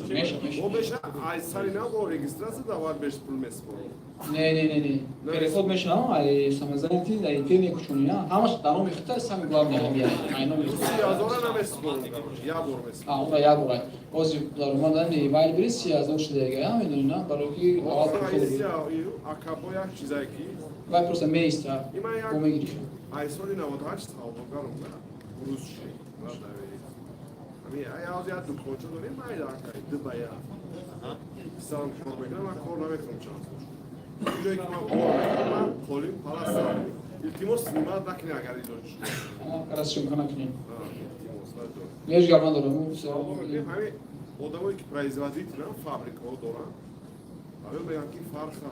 Меша, меша. Бо меша, ай сари нав бо регистрация давар беш пул меспорам. Не, не, не, не. Переход мешавам, ай самозанятый, ай ИП мекушонӣ, ҳамаш дар номи худта, самый главный ҳамия, ай номи худта. 30 ҳазора намеспорам, як бор меспорам. А, онда як бор. Ҳозир даромадани Вайлберис 30 000 шуда, я медонӣ, на? Барои ки аввал Акабо як чизае ки Вай просто меиста, бо мегириш. Ай соли 98 савдогарум, грузчик. Ами ай аз як дуконча дорем, майда акай, ду ба як. Писарам кор мекунам, ман кор намекунам чанд сол. Ҷое ки ман кор мекунам, ман қолим палас сар. Илтимос, снимать накунӣ, агар илоҷ. Раз съёмка накунем. Илтимос, наҷон. Ҳеҷ гап надорам. Ҳами одамое ки производитель ан, фабрикаҳо доранд, ҳамин мегӯянд ки фарха,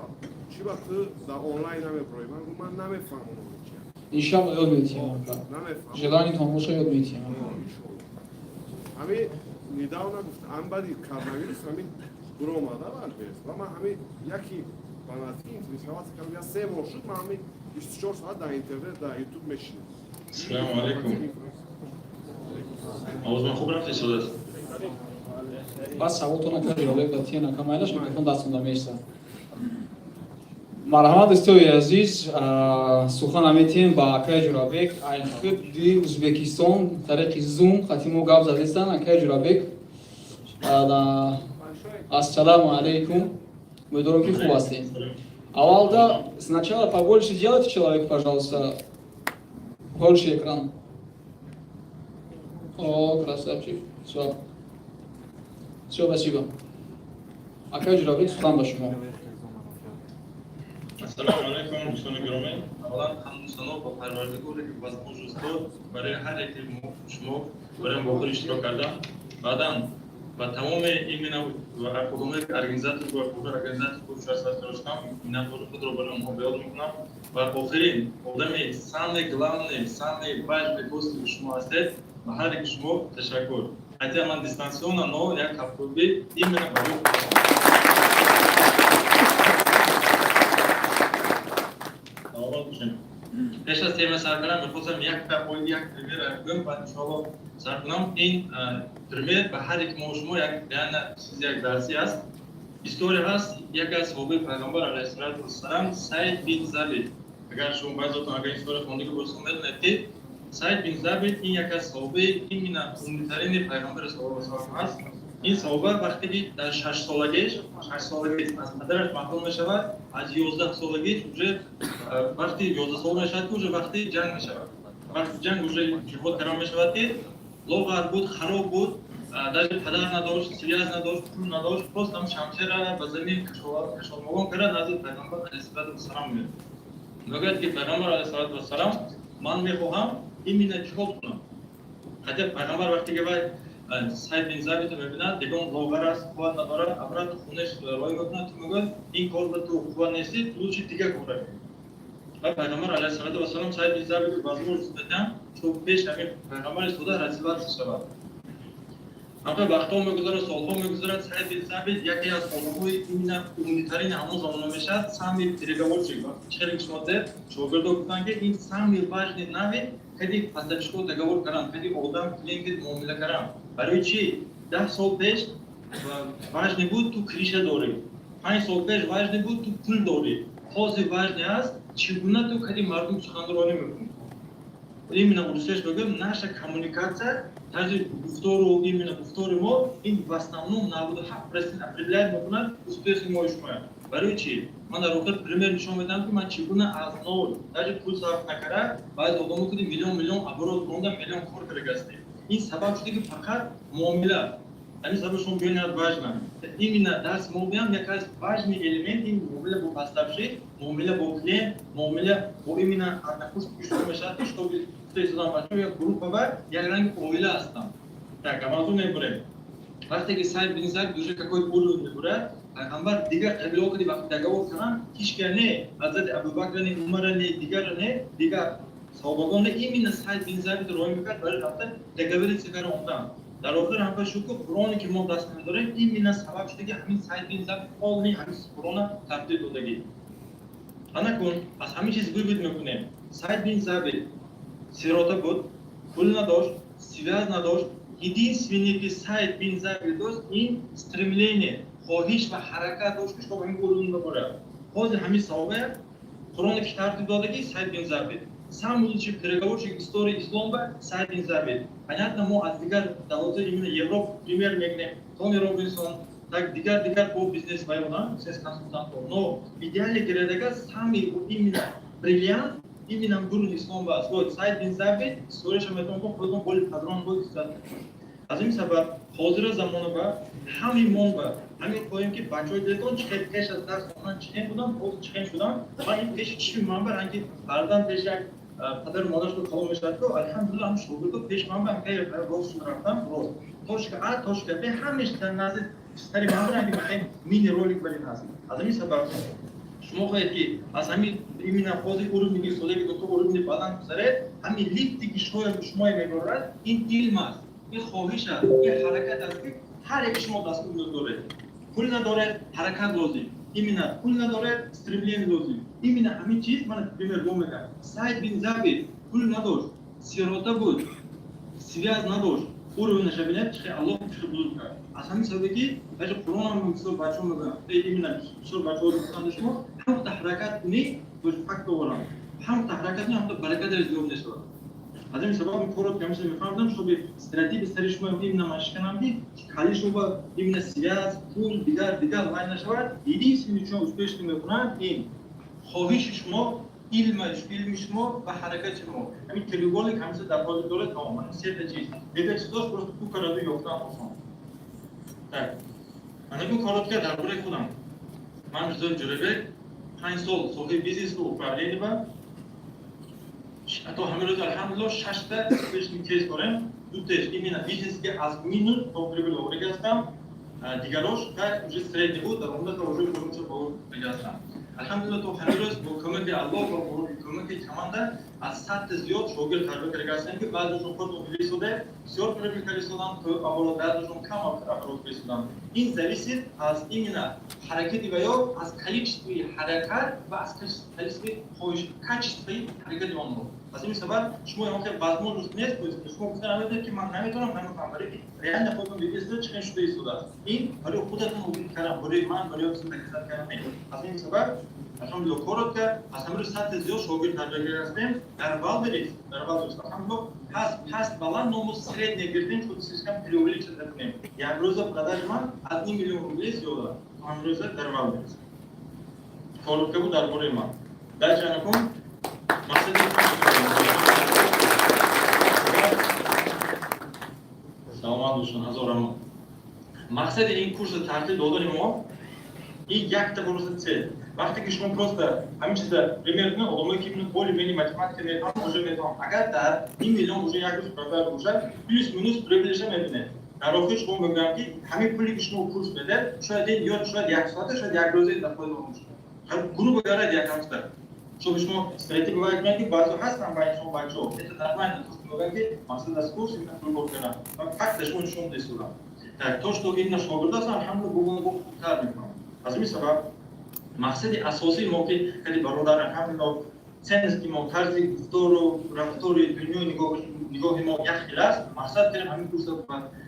чӣ ба ту дар онлайн намеброӣ? Ман гум, ман намефаҳмам оно чи. Иншалло, ёд метиҳем. Намефаҳмам. Желание тон боша, ёд метиҳем. Ҳами недавно гуфт, ҳами баъди коронавирус ҳами буромада Вайлдберриз, ва ман ҳами яки ба наздики интересоваться кардам, я 3 бор шуд, ман ҳами 24 соат дар интернет, дар Ютуб мешинам. Салому алайкум. Овоз ман хуб рафт истодааст? Баъд саволтона карди, Олег да тиена камайлаш, микрофон дастонда меиста. Марҳамат, дӯстои азиз, сухан метиҳем ба акаи Ҷурабек, ай худи Узбекистон тариқи Зум хати мо гап задистан. Акаи Ҷурабек, ассалому алайкум, умедворам, ки хуб ҳастем. Аввалда, сначала побольше делайте человек, пожалуйста, больше экран. О, красавчик, все, все, спасибо. Акаи Ҷурабек, сухан ба шумо. Ассалому алайкум, дӯстони гиромӣ. Аввалан, ҳамду сано ба Парвардигоре, ки возможность дод барои ҳар яке шумо барои бо худ иштирок кардан. Баъдан ба тамоми именно одамое ки организатор ва организатор курс доштам, миннатдори худро барои онҳо баён мекунам. Ва охирин одами, самый главный, самый важный гость ки шумо ҳастед, ба ҳар яки шумо ташаккур. Хотя ман дистанционно, но як ҳафтоби именно барои саломат бошем. Пеш аз тема сар кардам, мехостам як як пример гӯям, баъд иншоалло сар кунам. Ин пример ба ҳар яки мо шумо як реально чизи, як дарсӣ аст, история ҳаст. Яке аз саҳобаи пайғамбар алайҳиссалату вассалам, Сайд бин Забит. Агар шумо, баъзотон агар история хондагӣ бошед, медонед, ки Сайд бин Забит ин яке аз саҳобаи именно умдатарини пайғамбари саллаллоҳу алайҳи васаллам ҳаст. Ин саҳоба вақте ки дар 6 солагиш, 6 солагиш аз падараш маҳрум мешавад, аз 11 солагиш уже, вақти 11 сола мешавад, ки уже вақти ҷанг мешавад, вақти ҷанг уже ҷиҳод карда мешавад, ки лоғар буд, хароб буд, даже падар надошт, связь надошт, пул надошт, просто ҳам шамшера ба замин кашолмолон карда, назди пайғамбар алайҳиссалату вассалам меояд. Мегӯяд, ки пайғамбар алайҳиссалату вассалам, ман мехоҳам именно ҷиҳод кунам. Хотя пайғамбар вақте ки вай Сайд бин Забитро мебинад, дигон лоғар аст, қувват надорад, обратно хунеш рой мекунад. Ту, мегӯяд, ин кор ба ту қувват нести, лучше дигар кора. Ва пайғамбар алайҳиссалату вассалам Сайд бин Забитро возможность медиҳанд, то пеш ҳамин пайғамбар истода развиваться шавад. Ҳамқа вақтҳо мегузарад, солҳо мегузарад, Сайд бин Забит яке аз одамҳои именно умнитарини ҳамон замона мешавад, самый переговорщик. Хеле шумо дед шогирдо гуфтанд, ки ин самый важный навык, кади поставщико договор кардан, кади одам клиент муомила кардан. Барои чӣ? 10 сол пеш важный буд ту крыша дорӣ, 5 сол пеш важный буд ту пул дорӣ, ҳозир важный аст чӣ гуна ту кади мардум суханронӣ мекунӣ. Именно урусияш мегӯям, наша коммуникация, тарзи гуфтору, именно гуфтори мо, ин в основном 97% определяет мекунад успехи мои шумоя. Барои чӣ? Ман дар охир пример нишон медиҳам, ки ман чӣ гуна аз ноль, даже пул сарф накарда, баъзе одамо куди миллион миллион оборот ронда, миллион кор карда гаштем. Ин сабаб шуда, ки фақат муомила. Ҳамин сабаб шумо бениҳоят важно, именно дарси мо биям, яке аз важный элемент ин муомила бо поставщик, муомила бо клиент, муомила бо именно однокурсник шумо мешавад, ки чтобы гуфта бачаҳо як группа ва як ранги оила ҳастанд. Так, мавзӯъ мебурем. Вақте ки Сайд бин Зайд уже какой уровень мебурад, пайғамбар дигар қабилаҳо кади вақти договор карданд, ҳичка не, ҳазрати Абубакра не, Умара не, дигара не, дигар саҳобагон не, именно Сайд бин Зайд роҳӣ мекард барои рафта договориться карда омадан. Дар охир ҳам шуд, ки Қуръоне ки мо даст медорем, именно сабаб шуда, ки ҳамин Сайд бин Зайд полный ҳамин Қуръона тартиб додагӣ. Анакун аз ҳамин чиз вывод мекунем: Сайд бин Забит сирота буд, пул надошт, связь надошт. Единственное, ки Сайд бин Забит дошт, ин стремление, хоҳиш ва ҳаракат дошт, ки шумо ҳамин уровень бибарад. Ҳозир ҳамин саҳоба Қуръоне ки тартиб додагӣ Сайд бин Забит, самый лучший переговорщик истории ислом ба Сайд бин Забит. Понятно, мо аз дигар давлатҳои именно Европа пример мегирем, Тони Робинсон, так, дигар дигар бо бизнес вайона, бизнес консультантҳо, но идеале гиредага самый именно Бриллиант именно гурӯҳи ислом ба аст. Сайд бин Забит историяша метавон кун, худатон боли падрон буд. Аз ин сабаб ҳозира замона ба ҳамин мон ба ҳамин хоҳем, ки бачаҳои дилтон чӣ хел пеш аз дарс хондан чӣ хел буданд, ҳозир чӣ хел шуданд. Ва ин пеши чишми ман ба ранги фарзанд пеш як падару модараш калон мешавад ку, алҳамдулилла, ҳам шогирдо пеш ман ба рост шуда рафтам, рост точка А, точка Б, ҳамеш дар назди сари ман ба ранги махем мини ролик барин ҳаст. Аз ҳамин сабаб шумо хоҳед, ки аз ҳамин именно ҳозир уровни ки содаги то уровни баланд гузаред, ҳамин лифте ки шояд шумое мебарад, ин илм аст, ин хоҳиш аст, ин ҳаракат аст, ки ҳар яки шумо дастур доред. Пул надоред, ҳаракат лозим. Именно пул надоред, стремление лозим. Именно ҳамин чиз ман, пример бо мегам: Сайд бин Забит пул надошт, сирота буд, связь надошт, уровень аша бинед, чихе Аллоҳ чихе бузург кард. Аз ҳамин сабабе ки даже Қуръонам бисёр бачаҳо мегӯям, именно бисёр бачаҳо гуфтанд, шумо ҳамта ҳаракат кунӣ, факт оварам, ҳамта ҳаракат кунӣ, ҳамта баракаташ зиёд мешавад. Аз ҳамин сабаб ин корро ҳамеша мефаҳмидам, чтобы стереотипи сари шумо именно ман шиканам, ки кали шумо именно связь, пул, дигар дигар вай нашавад. Единственный, чун успешно мекунад, ин хоҳиши шумо, илми шумо ва ҳаракати шумо. Ҳамин треугольник ҳамеша дар ҳозир дорад, тамом. Ҳамин сета чиз, дигар чиз просто ку караду ёфтан осон. Так, ана коротко дар бораи худам. Ман Мирзоев Ҷӯрабек, 5 сол соҳиби бизнесу управление ба то ҳамин рӯз, алҳамдулилло, шашта успешный кейс дорем. Дутеш именно бизнеске аз минус то прибыль оварда ҳастам, дигарош как уже средний буд, даромада уже урумча боло ҳастам. Алҳамдулилло, то ҳамин рӯз бо кӯмаки Аллоҳ ва бо кӯмаки команда аз 100-та зиёд шогирд тарбия карда ҳастем, ки баъзешон худтон дидисоде, бисёр прибыль кардисоданд, оборот, баъзешон кам оборот кардисоданд. Ин зависит аз именно ҳаракати ва ё аз количествои ҳаракат ва аз количествои хоҳиш, качествои ҳаракати онҳо. Аз ин сабаб шумо он хел возможность нест, шумо гуфта наметавонед, ки ман наметавонам, намефаҳмам, барои ки реально худтон дидисода, чӣ хел шуда истодааст. Ин барои худатон убедить кардан, барои ман, барои доказать кардан нест. Аз ин сабаб, алҳамдулилло, коротко, аз ҳамин рӯз 100-та зиёд шогирд тарбия карда ҳастем дар Валберис. Дар Валберис, алҳамдулилло, ҳаст паст баланд, но мо средний гирдем, что слишком преувеличить накунем. Як рӯза продажи ман аз ним миллион рублей зиёд аст ҳамин рӯза дар Валберис. Коротко буд дар бораи ман. Дальше анакун мақсади. Саломат бошон, ҳазор раҳмат. Мақсади ин курса тартиб додани мо ин якта просто цель. Вақте ки шумо просто ҳамин чиза пример кунед, одамое ки более менее математика мефаҳманд, уже мефаҳманд, агар дар ним миллион уже як рӯз продаж бошад, плюс минус прибыль иша мебинед. Дар охир шумо мегӯям, ки ҳамин пуле ки шумо курс медиҳед, шояд ин ё шояд як соата, шояд як рӯзе дар фоида бошад, грубо говоря, як ҳафта. Чтобы шумо стереотип бывает кунед, ки баъзо ҳастанд байни шумо бачаҳо, это нормально, то что мегӯянд, ки мақсад аз курс именно пул кор кардан. Факта шумо нишон десудам. Так то, что именно шогирд ҳастанд, алҳамдулилла, бо хубтар мефаҳманд. Аз ин сабаб мақсади асосии мо, ки хеле бародар, алҳамдулилло, ценности мо, тарзи гуфтору рафтори, дунёи нигоҳи мо як хел аст, мақсад кардем ҳамин курсро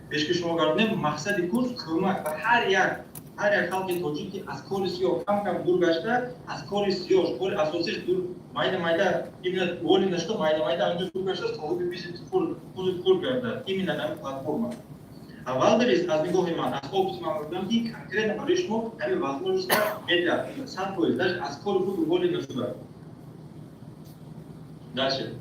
пешкаш шумо гардонем. Мақсади курс кӯмак ба ҳар як халқи тоҷик, ки аз кори сиёҳ кам кам дур гашта, аз кори сиёҳ, кори асосиш дур, майда майда, именно воли нашуда, майда майда анҷо дур гашта, соҳиби бизнеси худ гардад именно дар платформа Валберис. Аз нигоҳи ман, аз опыти ман мегӯям, ки конкретно барои шумо ҳамин возможность медиҳад, 100%, даже аз кори худ уволен нашуда. Дальше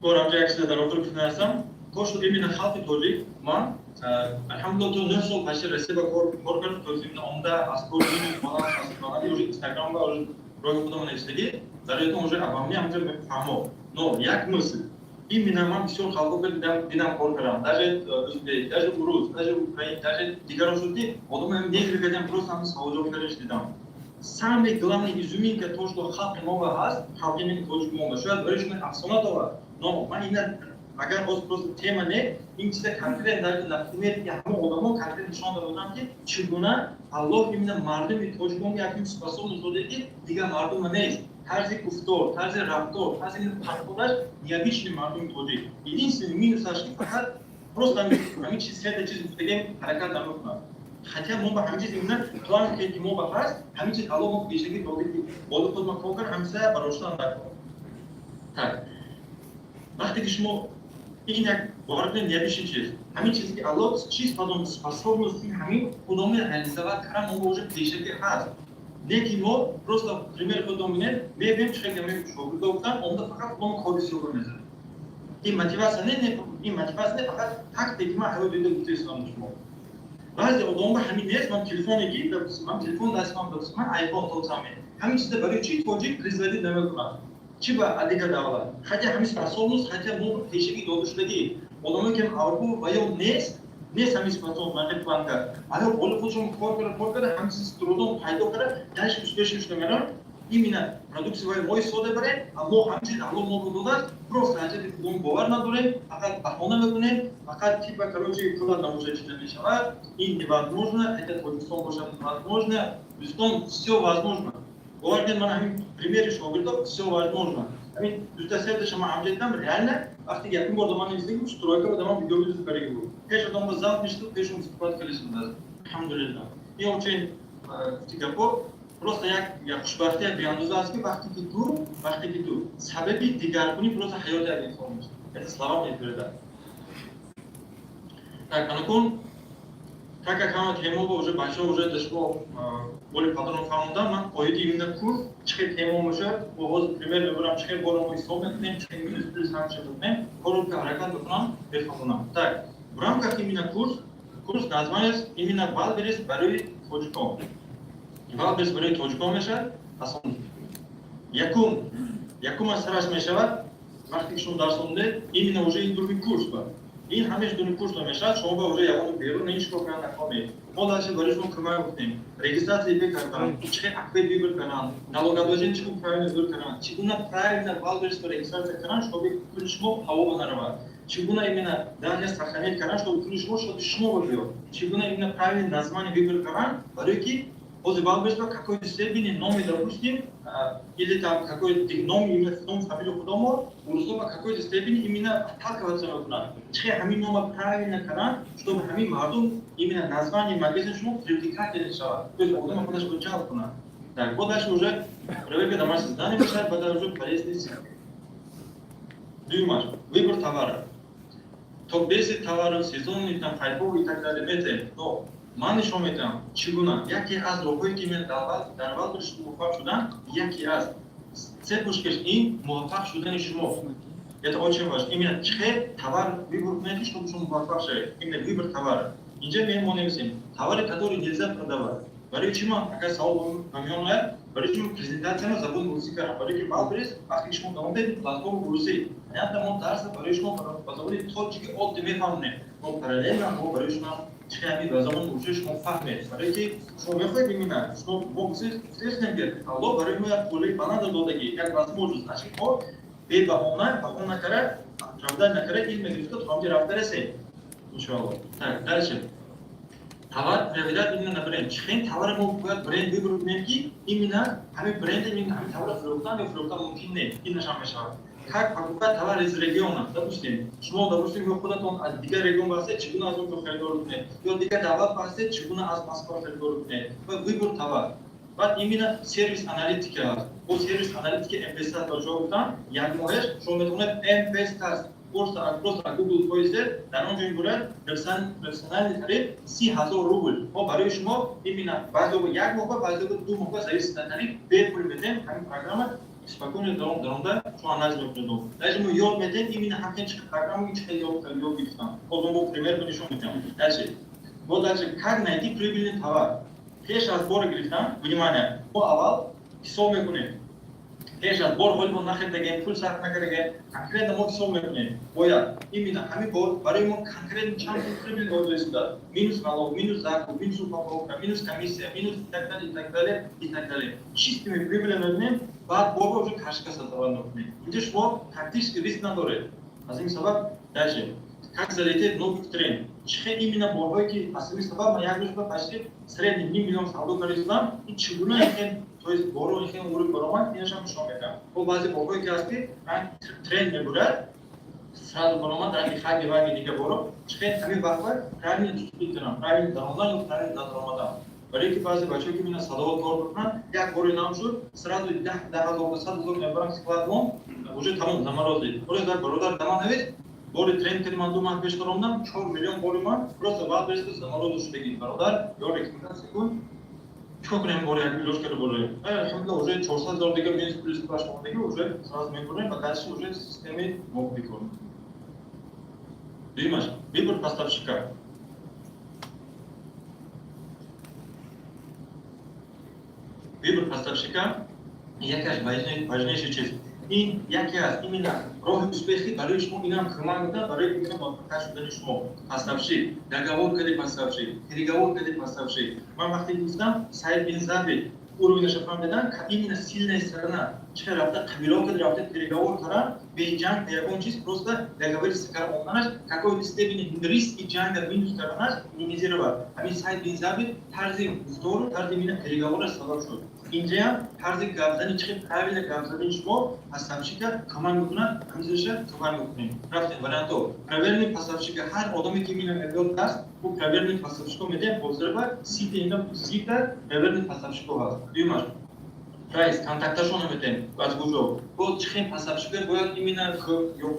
борамҷа як чиза дар охир гуфта ҳастам, то что именно халқи тоҷик. Ман, алҳамдулилла, то 9 сол паши Россия ба кор кардам, то именно омда аз кори баланд, аз баланди уже Инстаграм ба уже роҳи худам навиштагӣ дар ёдтон уже обо мне ҳамҷа фаҳмо. Но як мысль: именно ман бисёр халқо дидам, кор кардам, даже узбек, даже урус, даже украин, даже дигарон шуд, ки одамои негр кардам, просто ҳамин саволҷавоб кардаш дидам. Самый главный изюминка, то что халқи мо ба ҳаст, халқи мени тоҷик мо ба, шояд барои шумо афсона дорад, но ман ина агар боз просто тема не, ин чиза конкретно даже например ҳама одамо конкретно нишон додам, ки чӣ гуна Аллоҳ именно мардуми тоҷикон якин способность дода, ки дигар мардума нест. Тарзи гуфтор, тарзи рафтор, тарзи подход аш необычный мардуми тоҷик. Единственный минусаш, ки фақат просто ҳамин чиз, сета чиз гуфтагем, ҳаракат намекунад. Хотя мо ба ҳамин чиз именно план ки мо ба ҳаст, ҳамин чиз Аллоҳ мо пешагӣ дода, ки боли худ ма кор кард, ҳамиса бароштан дар кор. Так вақте ки шумо ин як бовар кунед, необычный чиз, ҳамин чизе ки Аллоҳ чиз потом способности ҳамин худоми реализовать кардан мо уже пешагӣ ҳаст. Не ки мо просто пример худро бинед, мебинем, чӣ хел ки шогирдо гуфтан, омда фақат худомо кори сиёҳро мезанем. Ин мотиватсия не, ин мотиватсия не, фақат факте ки ман ҳаёт дида гуфтаистам шумо. Баъзе одамон ҳамин нест. Ман телефоне ки ман телефон дастман, ман айфон тотсаме, ҳамин чиза барои чӣ тоҷик производить намекунад? Чӣ ба дигар давлат? Хотя ҳамин способность, хотя мо пешагӣ дода шудагӣ одамое ки Аврупо ва ё нест ҳамин способность, ҳамин планка. Ало боли худшон кор карда, ҳамин чиз трудом пайдо карда, дальше успешно шуда мераванд. Именно продукция мо истифода барем, а мо ҳамин чиз Аллоҳ моро додааст, просто аҷаби худомо бовар надорем, фақат баҳона мекунем, фақат типа, короче, пулат набошад, чиз намешавад, ин невозможно. Хотя Тоҷикистон бошад, невозможно. Дӯстон, все возможно. Бовар кунед, ман ҳамин примери шогирдо, все возможно. Ҳамин дута сеташа ман ҳамҷа дидам. Реально, вақте якум бор ман нависдагим, стройка буда, ман видео видео кардаги буд, пеш одам ба завқ мешуд, пешум выступать кардисудааст. Алҳамдулиллаҳ, ин очень гуфти гапо, просто як хушбахтия беандоза аст, ки вақте ки ту сабаби дигаркунӣ просто ҳаёти як инсон мешавӣ. Это слова мне передать. Так, анакун, так как ҳама темао уже бачаҳо уже дашмо боли падарон фаҳмондам, ман оиди именно курс чӣ хел тема мешавад, бо ҳозир пример мебарам, чӣ хел боро мо ҳисоб мекунем, чӣ хел минус плюс ҳамча мекунем, корро ки ҳаракат мекунам, бефаҳмонам. Так, в рамках именно курс название именно Валберис барои тоҷикон, Валберис барои тоҷикон мешавад. Асон якум аз сараш мешавад, вақте ки шумо дарс омудед, именно уже ин дуруми курс ба ин ҳамеш дуруми курс мешавад. Шумо ба уже ягон берун ин чикор кардан нахоҳед. Мо дальше барои шумо кӯмак кунем: регистрация ИП кардан, чӣ хел аквед выбор кардан, налогообложение чӣ хел правильно выбор кардан, чӣ гуна правильно Валберисро регистрация кардан, чтобы пули шумо ҳаво ба наравад, чӣ гуна именно данные сохранять кардан, чтобы пули шумо шоди шумо биёд, чӣ гуна именно правильно название выбор кардан, барои ки ҳозир Валберисро какой-то степени номи, допустим, или там какой ном, именно ном, фамилию худомо урусо ба какой-то степени именно отталкиваться мекунад. Чӣ хел ҳамин нома правильно кардан, чтобы ҳамин мардум именно название магазин шумо привлекательный шавад, то есть одама худаш бо ҷалб кунад. Так вот, дальше уже проверка домашнего задания мешавад, баъд уже полезный. Дуюмаш выбор товара, топ 10 товаров, сезонный, там хайповый и так далее метаем. Но ман нишон медиҳам, чӣ гуна яке аз роҳҳое ки мен дар Валберис муваффақ шудан, яке аз цепочкаш ин муваффақ шудани шумо. Это очень важно, именно чӣ хел товар выбор кунед, ки чтобы шумо муваффақ шавед. Именно выбор товара. Инҷа мо нависем товары, которые нельзя продавать. Барои чӣ ман, агар савол ба миён ояд, барои чӣ ман презентатсияро забони русӣ кардам? Барои ки Валберис, вақте ки шумо давом дедед, платформа русӣ, понятно, мо дарса барои шумо ба забони тоҷики оддӣ мефаҳмонем, но параллельно мо барои шумо чӣ ҳамин ба забони русӣ шумо фаҳмед, барои ки шумо мехоҳед именно шумо мо гуфтем, ки Аллоҳ барои мо як қуллаи баланда додагӣ, як возможность, значит, мо бебаҳона баҳона накара, оправдать накара, илм гирифта то ҳамҷа рафта расем, иншоалло. Так, дальше товар проверять именно на бренд. Чӣ хел товаре мо бояд бренд выбор кунем, ки именно ҳамин бренд, именно ҳамин товарро фурӯхтан ё фурӯхтан мумкин не, ин нашам мешавад. Как покупать товар из региона? Допустим, шумо, допустим, ё худатон аз дигар регион ҳастед, чӣ гуна аз он ҷо харидорӣ кунед, ё дигар давлат ҳастед, чӣ гуна аз Москва харидорӣ кунед ва выбор товар. Баъд именно сервис аналитика аст. Бо сервис аналитика МПС ба ҷо гуфтан, як моҳеш шумо метавонед МПС просто Google поиск, дар он ҷо мебурад профессиональный тариф 30 000 рубл. Мо барои шумо именно баъзео як моҳ, баъзео 2 моҳ, зависит от тариф, бепул медем. Ҳамин программа спокойно даромда шумо анализ мекунед. Даже мо ёд медем именно ҳамин чӣ программа, чӣ хел ёд гирифтан. Ҳозир мо пример нишон медиҳам. Дальше вот, дальше как найти прибыльный товар. Пеш аз бор гирифтан, внимание, мо аввал ҳисоб мекунем. Пеш аз бор ҳоли мо нахаридагем, пул сарф накардагем, конкретно мо ҳисоб мекунем. Бояд именно ҳамин бор барои мо конкретно чанд пул прибыль дода истодад: минус налог, минус закуп, минус упаковка, минус комиссия, минус и так далее, и так далее, и так далее. Чистыми прибыли мебинем, баъд борро уже кашка создавать мекунем. Инҷа шумо тактический риск надоред. Аз ин сабаб дальше как залететь новый тренд. Чӣ хел именно борҳое ки аз ин сабаб ман як рӯз ба почти средний ним миллион савдо карда истодам, ин чӣ гуна ин, то есть боро ин хел уруд баромад, инашам нишон медиҳам. Бо баъзе борҳое ки ҳаст, ки тренд мебурад, сразу баромад, ранги хаги ваги дига боро чӣ хел ҳамин вақт правильно ҷустуҷӯ кунам, правильно даромадан ё правильно надаромадан. Барои ки баъзе бачаҳо ки именно садовод кор мекунанд, як бори нам шуд, сразу 10 000, 100 000 мебарам склад, мон уже тамом заморозид. Просто як бародар даман навист: бори тренд кардем, ман 2 моҳ пеш даромадам, 4 миллион бори ман просто баъд бериста замороза шудагӣ. Бародар, ё рекомендация кун. Чикор кунем, бори як илоҷ карда борем? Алҳамдулилла, уже 400 ҳазор дига минус плюс баш мондагӣ, уже сразу мебурем ва дальше уже системаи мо бикор. Дуюмаш, выбор поставщика. Выбор поставщика яке аз важнейший чиз. Ин яке аз именно роҳи успехи барои шумо, инам кӯмак мекунад барои именно муваффақият шудани шумо. Поставщик, договор кади поставщик, переговор кади поставщик. Ман вақте гуфтам, Сайд бин Забит уровень аша фаҳмидан, именно сильная сторона, чӣ хел рафта қабилаҳо кади рафта переговор кардан, беҷанг, ягон чиз, просто договориться кардан омаданаш, какой-то степени риски ҷанга минус карданаш, минимизировать. Ҳамин Сайд бин Забит тарзи гуфтору тарзи именно переговор аш сабаб шуд. Инҷаям тарзи гапзани, чӣ хел правильно гапзадани шумо поставщика кӯмак мекунад, ҳамизаша кӯмак мекунем. Рафтем, вариантҳо. Проверенный поставщика. Ҳар одаме ки именно мебиёд даст, ӯ проверенный поставщико медиҳем. Ҳозирба 30-та, именно 30-та проверенный поставщико ҳаст. Дуюмаш, прайс, контакташонро медиҳем, аз куҷо бо чӣ хел поставщико бояд именно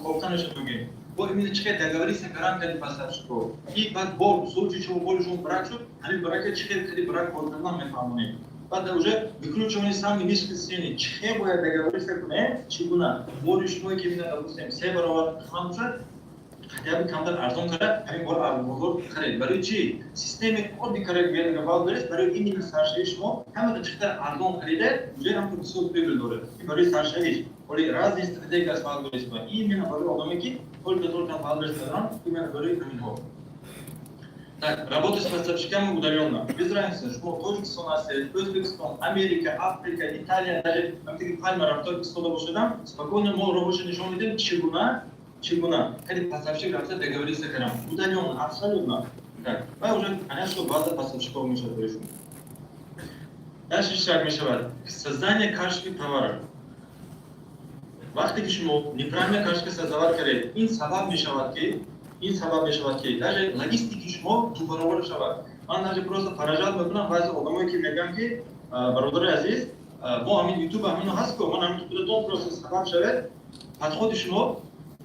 кофтанаша мегӯем, бо именно чӣ хел договориться кардан кади поставщико. И баъд бор случай шумо бори шумо брак шуд, ҳамин брака чӣ хел кади брак кор кардан мефаҳмонем. Баъд уже выкручивание самый низкий цены, чӣ хел бояд договориться кунем, чӣ гуна бори шумое ки именно, допустим, се баробар қимат бошад, хотя бы камтар арзон карда ҳамин бор аз бозор харед. Барои чӣ? Системаи оддӣ карда Wildberries барои именно саршавии шумо ҳамаро чӣ қадар арзон харида, уже ҳамто бисёр прибыль дорад. Ин барои саршавиш. Оли разные стратегия аст Wildberries ва именно барои одаме ки только только Wildberries доранд, именно барои ҳаминҳо. Так, работа с поставщиками удаленно. Без разницы, шумо Тоҷикистон ҳастед, Ӯзбекистон, Америка, Африка, Италия, даже ҳамтаги Пальма рафта истода бошадам, спокойно мо роҳоша нишон медиҳем, чӣ гуна кади поставщик рафта договориться кардам. Удаленно, абсолютно. Так, ва уже понятно, что база поставщиков мешавад барои шумо. Дальше шаг мешавад. Создание карточки товара. Вақте ки шумо неправильно карточка создавать кардед, ин сабаб мешавад, ки даже логистики шумо дубаробар шавад. Ман даже просто поражать мекунам баъзе одамое ки мегӯям, ки бародари азиз, мо ҳамин ютуб ҳамино ҳаст ко, ман ҳамин худатон просто сабаб шавед, подходи шумо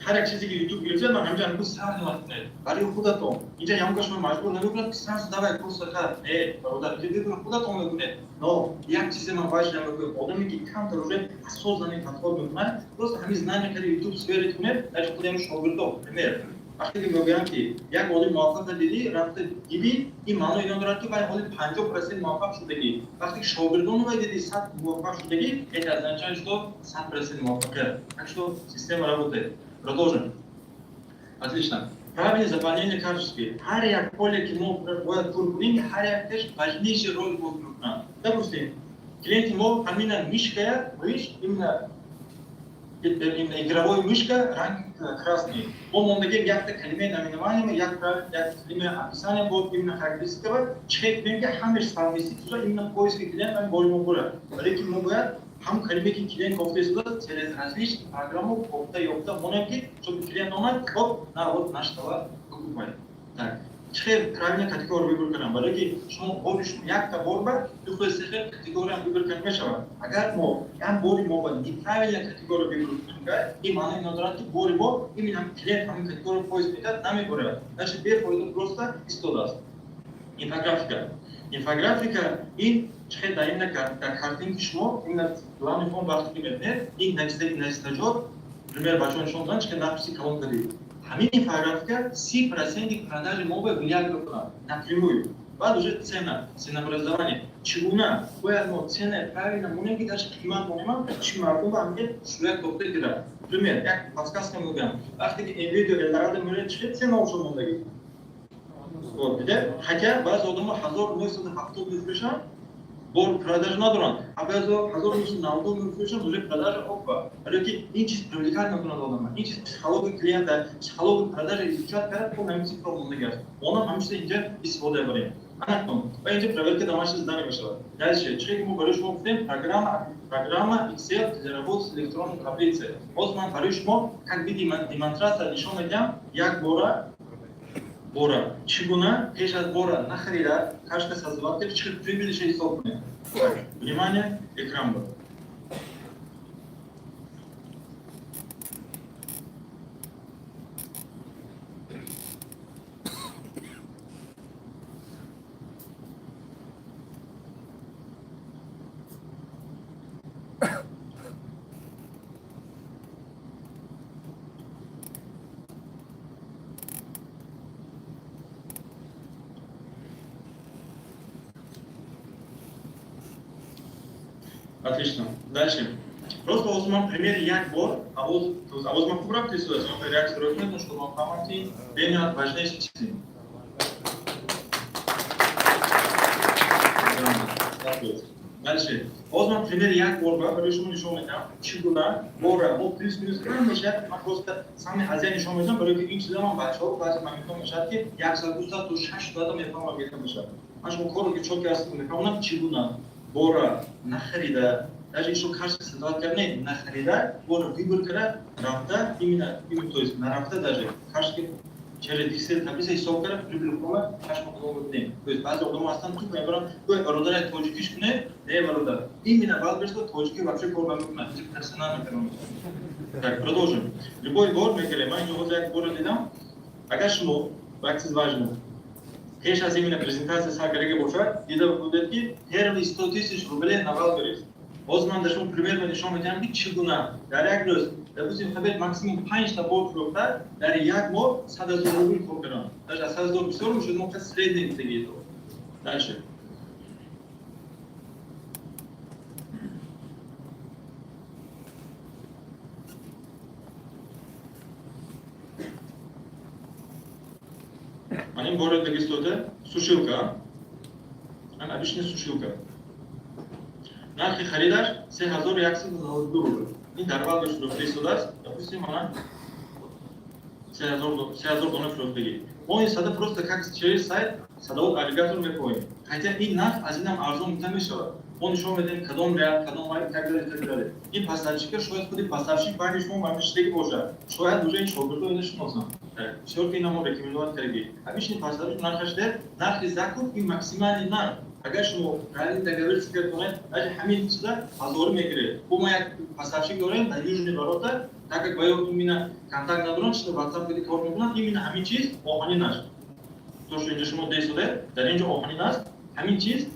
ҳар як чизе ки ютуб гирифтед, ман ҳаминҷа ҳамин сравнивать кунед барои худатон. Инҷа ягон шумо маҷбур намекунад, ки сразу давай курса хар. Не, бародар, инҷа выбор худатон мекунед. Но як чизе ман важно мекунам: одаме ки камтар уже осознанный подход мекунад, просто ҳамин знание кади ютуб сверить кунед, даже худи ҳамин шогирдо. Пример, вақте ки мегӯям, ки як одами муваффақа дидӣ, рафта дидӣ, ин маъно ино дорад, ки вай ҳоли 50% муваффақ шудагӣ. Вақте ки шогирдону вай дидӣ, 100 муваффақ шудагӣ, это означает, что 100% муваффақият. Так что система работает. Продолжим. Отлично. Правильное заполнение карточки. Ҳар як поле ки мо бояд пур кунем, ҳар якташ важнейший роль бозӣ мекунад. Допустим, клиенти мо ҳамина мышкая, мышь, именно игровой мышка, ранг красный. Мо мондагем якта калимаи наименование, як калимаи описание, бо именно характеристика ва чихел кунем, ки ҳамеш совместить шуда, именно поиски клиент ҳамин бори мо бурад. Барои ки мо бояд ҳам калимае ки клиент кофта истодааст, через различные программу кофта ёфта монем, ки чтобы клиент омад, хоп, на, вот наш товар покупай. Так, чихел правильно категория выбор кардам? Барои ки шумо бори шумо якта бор ба ду хел, се хел категорияам выбор карда мешавад. Агар мо як бори мо ба неправильно категория выбор кунем, ин маъно ино дорад, ки бори мо именно клиент ҳамин категория поиск мекард, намеборад, значит, бефоида просто истодааст. Инфографика. Инфографика ин чихел дар именно дар картинки шумо, именно главный фон, вақте ки мебинед, ин навистаҷот, пример, бачаҳо нишон доданд, чихел надписи калон кардед. Ҳамин инфографика 30% продажи мо бояд влиять мекунад напрямую. Баъд уже цена, ценообразование. Чӣ гуна бояд мо цена правильно монем, ки даже қимат монем, чӣ мардум ба ҳамин шӯяк дохта гирад? Пример, як подсказка мегӯям: вақте ки Nvidia Eldorado меояд, чӣ цена ошо мондагӣ дида? Хотя баъзе одамо 1970 мефурӯшанд, бор продажа надоранд, а баъзеҳо 1990 мефурӯшанд, уже продажа опа. Барои ки ин чиз привлекать мекунад одама, ин чиз психология клиента, психология продажа изучать кард, то ҳамин цифра мондаги аст. Онам ҳамин чиза инҷа истифода барем. Анакун ва инҷа проверка домашнего задания мешавад. Дальше, чӣ ки мо барои шумо гуфтем, программа Excel для работы с электронной таблицей. Ҳозир ман барои шумо как види демонстрация нишон медиҳам як бора чӣ гуна пеш аз бора нахарида карточка создавать кард, чӣ хел прибыль ша ҳисоб кунем. Внимание, экран буд. Отлично. Дальше. Просто ҳозир ман пример як бор овоз ман хуб рафта истодааст. Ман реаксия ро кунед, чтобы ман фаҳмам, ки бениҳоят важнейший чизе. Дальше. Ҳозир ман пример як бор барои шумо нишон медиҳам, чӣ гуна бора мо плюс минус кам мешавад. Ман просто самый азия нишон медиҳам, барои ки ин чиза ман бачаҳо баъзе моментҳо мешавад, ки як соат, 2 соат то 6 соата мефаҳмам, гирифта мешавад. Ман шумо корро ки чётко аст мефаҳмонам, чӣ гуна бора нахарида, даже ещё качество создавать карда, нахарида, бора выбор карда рафта, именно, то есть нарафта, даже качество через Excel таблица ҳисоб карда, прибыль хома чашм худо бибинем. То есть баъзе одамо ҳастанд, туп мебаранд: «Ой, бародар, тоҷикиш куне». Не, бародар, именно Wildberries тоҷики вообще кор намекунад, инҷа персонал мекунад. Так, продолжим. Любой бор мегирем. Ман инҷо ҳозир як борро дидам. Агар шумо, як чиз важно, пеш аз именно презентация сар кардаги бошад, дида будед, ки первые 100 тысяч рублей на Wildberries. Ҳозир ман дар шумо примерно нишон медиҳам, ки чӣ гуна дар як рӯз, допустим, хабер максимум панҷта бор фурӯхта, дар як моҳ 100 000 рубл кор кардам. Даже аз 100 000 бисёр мешуд, мо қад средний гуфтагӣ. Дальше. Ман ин бори дагистода сушилка, ан обычная сушилка. Нархи харидаш 3192 рубл. Ин дар Wildberries фурӯхта истодааст. Допустим, мана 3000 дона фурӯхтагӣ. Мо ин сада просто как через сайт садовод агрегатор мепоем. Хотя ин нарх аз инам арзон мута мешавад. Мо нишон медиҳем, кадом ряд, кадом вай, так далее, так далее. Ин поставщика шояд худи поставщик байни шумо мамиштаги бошад. Шояд уже ин шогирдо ина шиносанд. Бисёр ки ина мо рекомендовать кардагӣ. Обычный поставщик нархаш дер, нархи закуп, ин максимальный нарх. Агар шумо реально договориться кунед, даже ҳамин чиза ҳазорӣ мегиред. Бо мо як поставщик дорем дар Южный ворота, так как ба ё именно контакт надоранд, чизо WhatsApp кади кор мекунанд, именно ҳамин чиз оҳанин аст. То, что инҷо шумо десоде, дар инҷо оҳанин аст, ҳамин чиз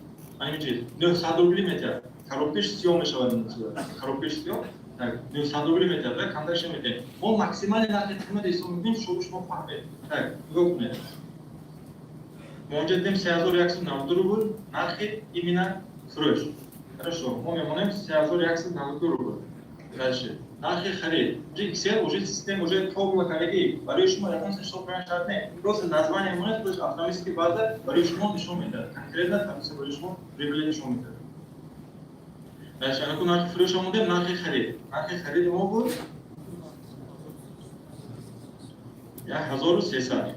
900 рубли метиҳад. Коробкаш сиёҳ мешавад ин чиза. Коробкаш сиёҳ, так, 900 рубли метиҳад ва контактша метиҳад. Мо максимальный нархи қимат ҳисоб мекунем, шумо фаҳмед. Так, нигоҳ кунед. Мо онҷо дидем 3192 рубл нархи именно фурӯш. Хорошо, мо мемонем 3192 рубл. Дальше. Нархи харид. Уже Excel, уже система, уже формула кардаги. Барои шумо ягон ҳисоб кардан шарт не. Просто название монед, то автоматически база барои шумо нишон медиҳад. Конкретно таблица барои шумо прибыль нишон медиҳад. Дальше, анаку нархи фурӯш омодем, нархи харид. Нархи хариди мо буд 1300.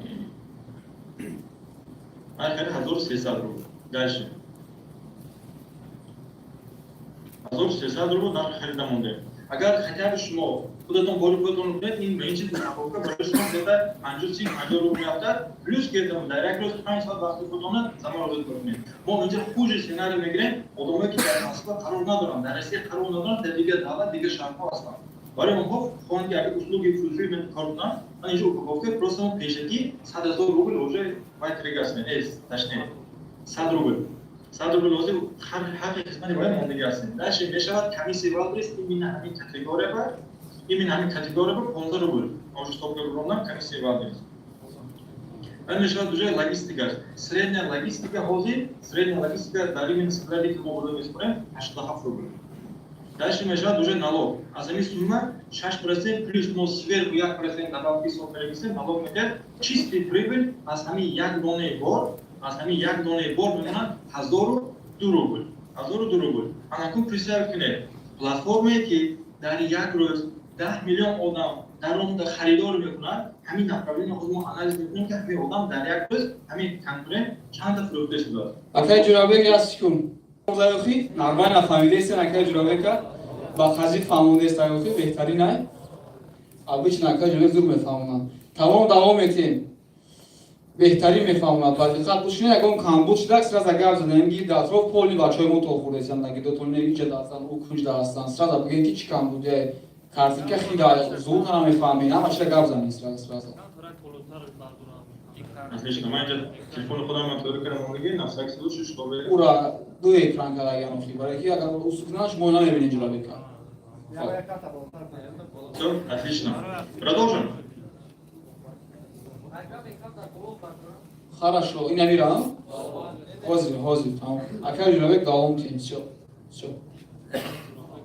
Нархи харид 1300 рубл. Дальше. 1300 рубл нархи харида мондем. Агар хотя бы шумо худатон бори худатон кунед, ин ба ин чиз упаковка барои шумо где-то 50, 30, 50 рубл меафтад. Плюс ки дар як рӯз 5 соат вақти худтона замон озод кунед. Мо инҷа хуже сценарий мегирем: одамое ки дар Москва қарор надоранд, дар Россия қарор надоранд, дар дигар давлат, дигар шаҳрҳо ҳастанд. Барои онҳо хоҳанд, ки агар услуги фулфилмент кор кунанд, ман инҷо упаковка просто мо пешакӣ 100 000 рубл уже вай тригасме, точнее 100 рубл, 100 рубл ҳозир ҳаққи хизмати бояд мондагӣ ҳастем. Дальше мешавад комиссия Wildberries, именно ҳамин категория ба, именно ҳамин категория ба 15 рубл. Мо ҳисоб карда комиссия Wildberries. Баъд мешавад уже логистика. Средняя логистика ҳозир, средняя логистика дар именно складе, ки мо бурда месупорем, 87 рубл. Дальше мешавад уже налог. Аз ҳамин сумма 6% плюс мо сверху 1% добавки ҳисоб карда налог медиҳад. Чистый прибыль аз ҳамин як донаи бор, аз ҳамин як донаи бор мемонад 1002 рубл, 1002 рубл. Анакун представь кунед, платформае, ки дар як рӯз 10 миллион одам дар он харидор мекунад. Ҳамин направление худ мо анализ мекунем, ки ҳамин одам дар як рӯз ҳамин конкурент чанда фурӯхта шудааст. Акай Ҷурабек, як секунд. Заёхи нормально фаҳмидестен, акай Ҷурабека ба қазӣ фаҳмондест, аёхи беҳтарин ай. Обычно акай Ҷурабек зуд мефаҳмонанд. Тамом, давом метем. Беҳтарин мефаҳмонад. Ба диққат бошед, ягон камбуд шудак, сразу гап задаем. Гирд атроф поли бачаҳои мо то хӯрдесанд, аги дотони иҷа ҳастанд, ӯ кунҷда ҳастанд. Сразу бигӯем, ки чӣ камбудия. Картинка хида зуд намефаҳмед, ҳама чида гап занед сразу, сразу. Отлично, ман инҷа телефони худам тайёр кардам мондагӣ, на всякий случай, чтобы Ура ду экран кардагиам охи, барои ки агар усу кунад, шумо намебинед Ҷурабека. Все, отлично. Продолжим. Хорошо, ин амирам? Ҳозир, ҳозир, тамом. Акай Ҷурабек, давом кунем. Всё, всё.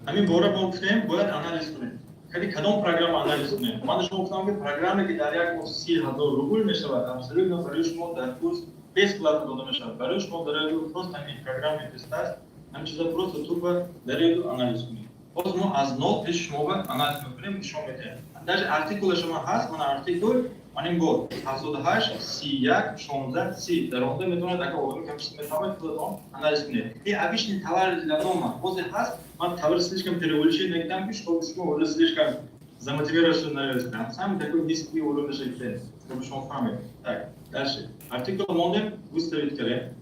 Ҳамин бора мо гуфтем, бояд анализ кунем. Кади кадом программа анализ кунем? Ман шумо гуфтам, ки программе, ки дар як моҳ 30 000 рубл мешавад, абсолютно барои шумо дар курс бесплатно дода мешавад. Барои шумо дар просто ҳамин программе аст, ҳамин чиза просто тупо дар анализ кунем. Боз мо аз нол пеши шумо анализ мекунем, нишон медиҳем. Даже артикула шумо ҳаст, мана артикул, ман ин бор 78 31 16 30 дар онда метавонед, агар одами кам чиз мефаҳмед, худатон анализ кунед. И обычный товар для дома бозе ҳаст. Ман товар слишком преувеличение накардам, ки чтобы шумо уже слишком замотивировать шуда. Самый такой низкий уровень шекте, чтобы шумо фаҳмед. Так, дальше артикул мондем, выставить кардем.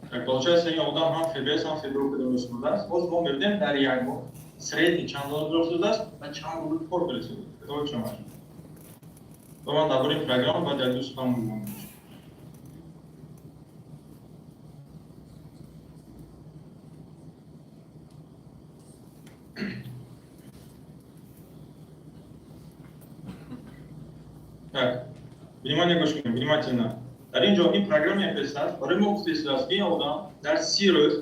Так, получается, ин одам ҳам ФБС, ҳам ФБО када месупурдааст. Боз мо мебинем, дар як моҳ средний чанд доллар гирифтааст ва чанд рубл кор карда. Это очень важно. Ва ман дар бораи программа бояд як ду сухан бигӯям. Так, внимание, гӯш кунем, внимательно. Дар ин ҷо ин программа ФС аст. Барои мо гуфта истодааст, ки ин одам дар 30 рӯз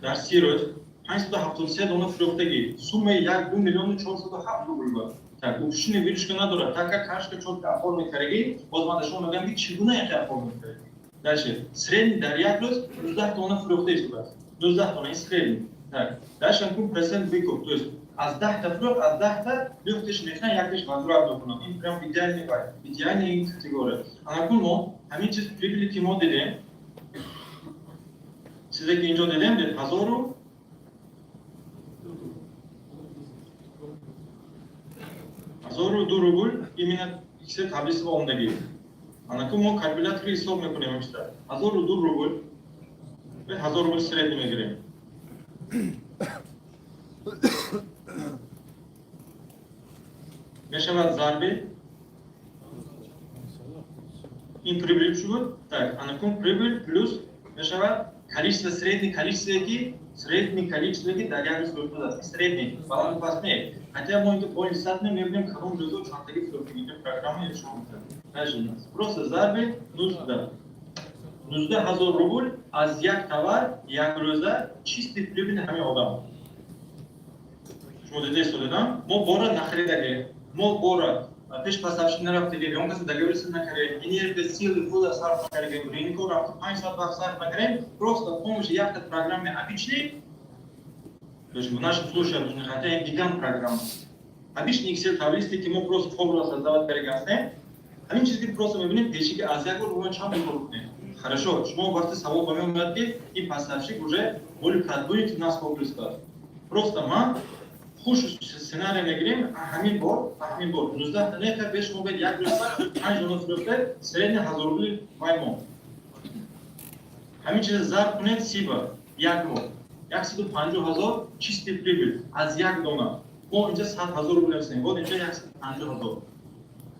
573 дона фурӯхтагӣ, суммаи 1 2 миллиону 407 рубл буд. Так, упущенный выручка надорад, так как карточка чётко оформить кардагӣ. Боз ман шумо мегӯям, ки чӣ гуна яке оформить кардагӣ. Дальше средний дар як рӯз 19 дона фурӯхта истодааст, 19 дона, ин средний. Так, дальше процент выкуп, то есть аз 10-та фурӯх, аз 10-та нӯҳташ мехӯранд, якташ возврат мекунанд. Ин прям идеальный вай, идеальный ин категория. Анакун мо ҳамин чиз, прибыли, ки мо дидем, чизе ки инҷо дидем, дид 1002 рубл, именно иксе таблица ба омдагӣ. Анакун мо калькулятори ҳисоб мекунем ин чиза. 1002 рубл, 1000 рубл средний мегирем, мешавад зарби ин прибыль шуд. Так, анакун прибыль плюс мешавад количество, средний количество, ки средний количество, ки дар як рӯз фурӯхта, средний, баланд паст не. Хотя мо инҷо бо листать мебинем, кадом рӯзо чандтаги фурӯхтагӣ, программа шумо. Дальше просто зарби 19, 19 000 рубл аз як товар як рӯза чистый прибыль ҳамин одам. Шумо дида истодедам, мо бора нахаридагӣ, мо бора пеш поставщик нарафтагӣ, он каса договориться накардем, энергия, силы худа сарф накардем, рынко рафта 5 соат вақт сарф накардем, просто помощи якта программе обычный. То есть в нашем случае, хотя и гигант программа, обычный Excel таблицы, ки мо просто формула создавать карда. Ҳамин чизе ки просто мебинем, пеши аз як бор мо чанд кор кунем. Хорошо, шумо вақте савол ба меомад, ки ин поставщик уже более продвинутый нас комплекс. Просто ман хуш сценарий мегирем, ҳамин бор 19 та не беш, мо бояд як рӯз панҷ дона фурӯхта, средний 1000 рубли вай мо. Ҳамин чиза зарб кунед 30-ба, як моҳ 150 000 чистый прибыль аз як дона. Мо инҷа 100 000 рубл нависем, вот инҷа 150 000.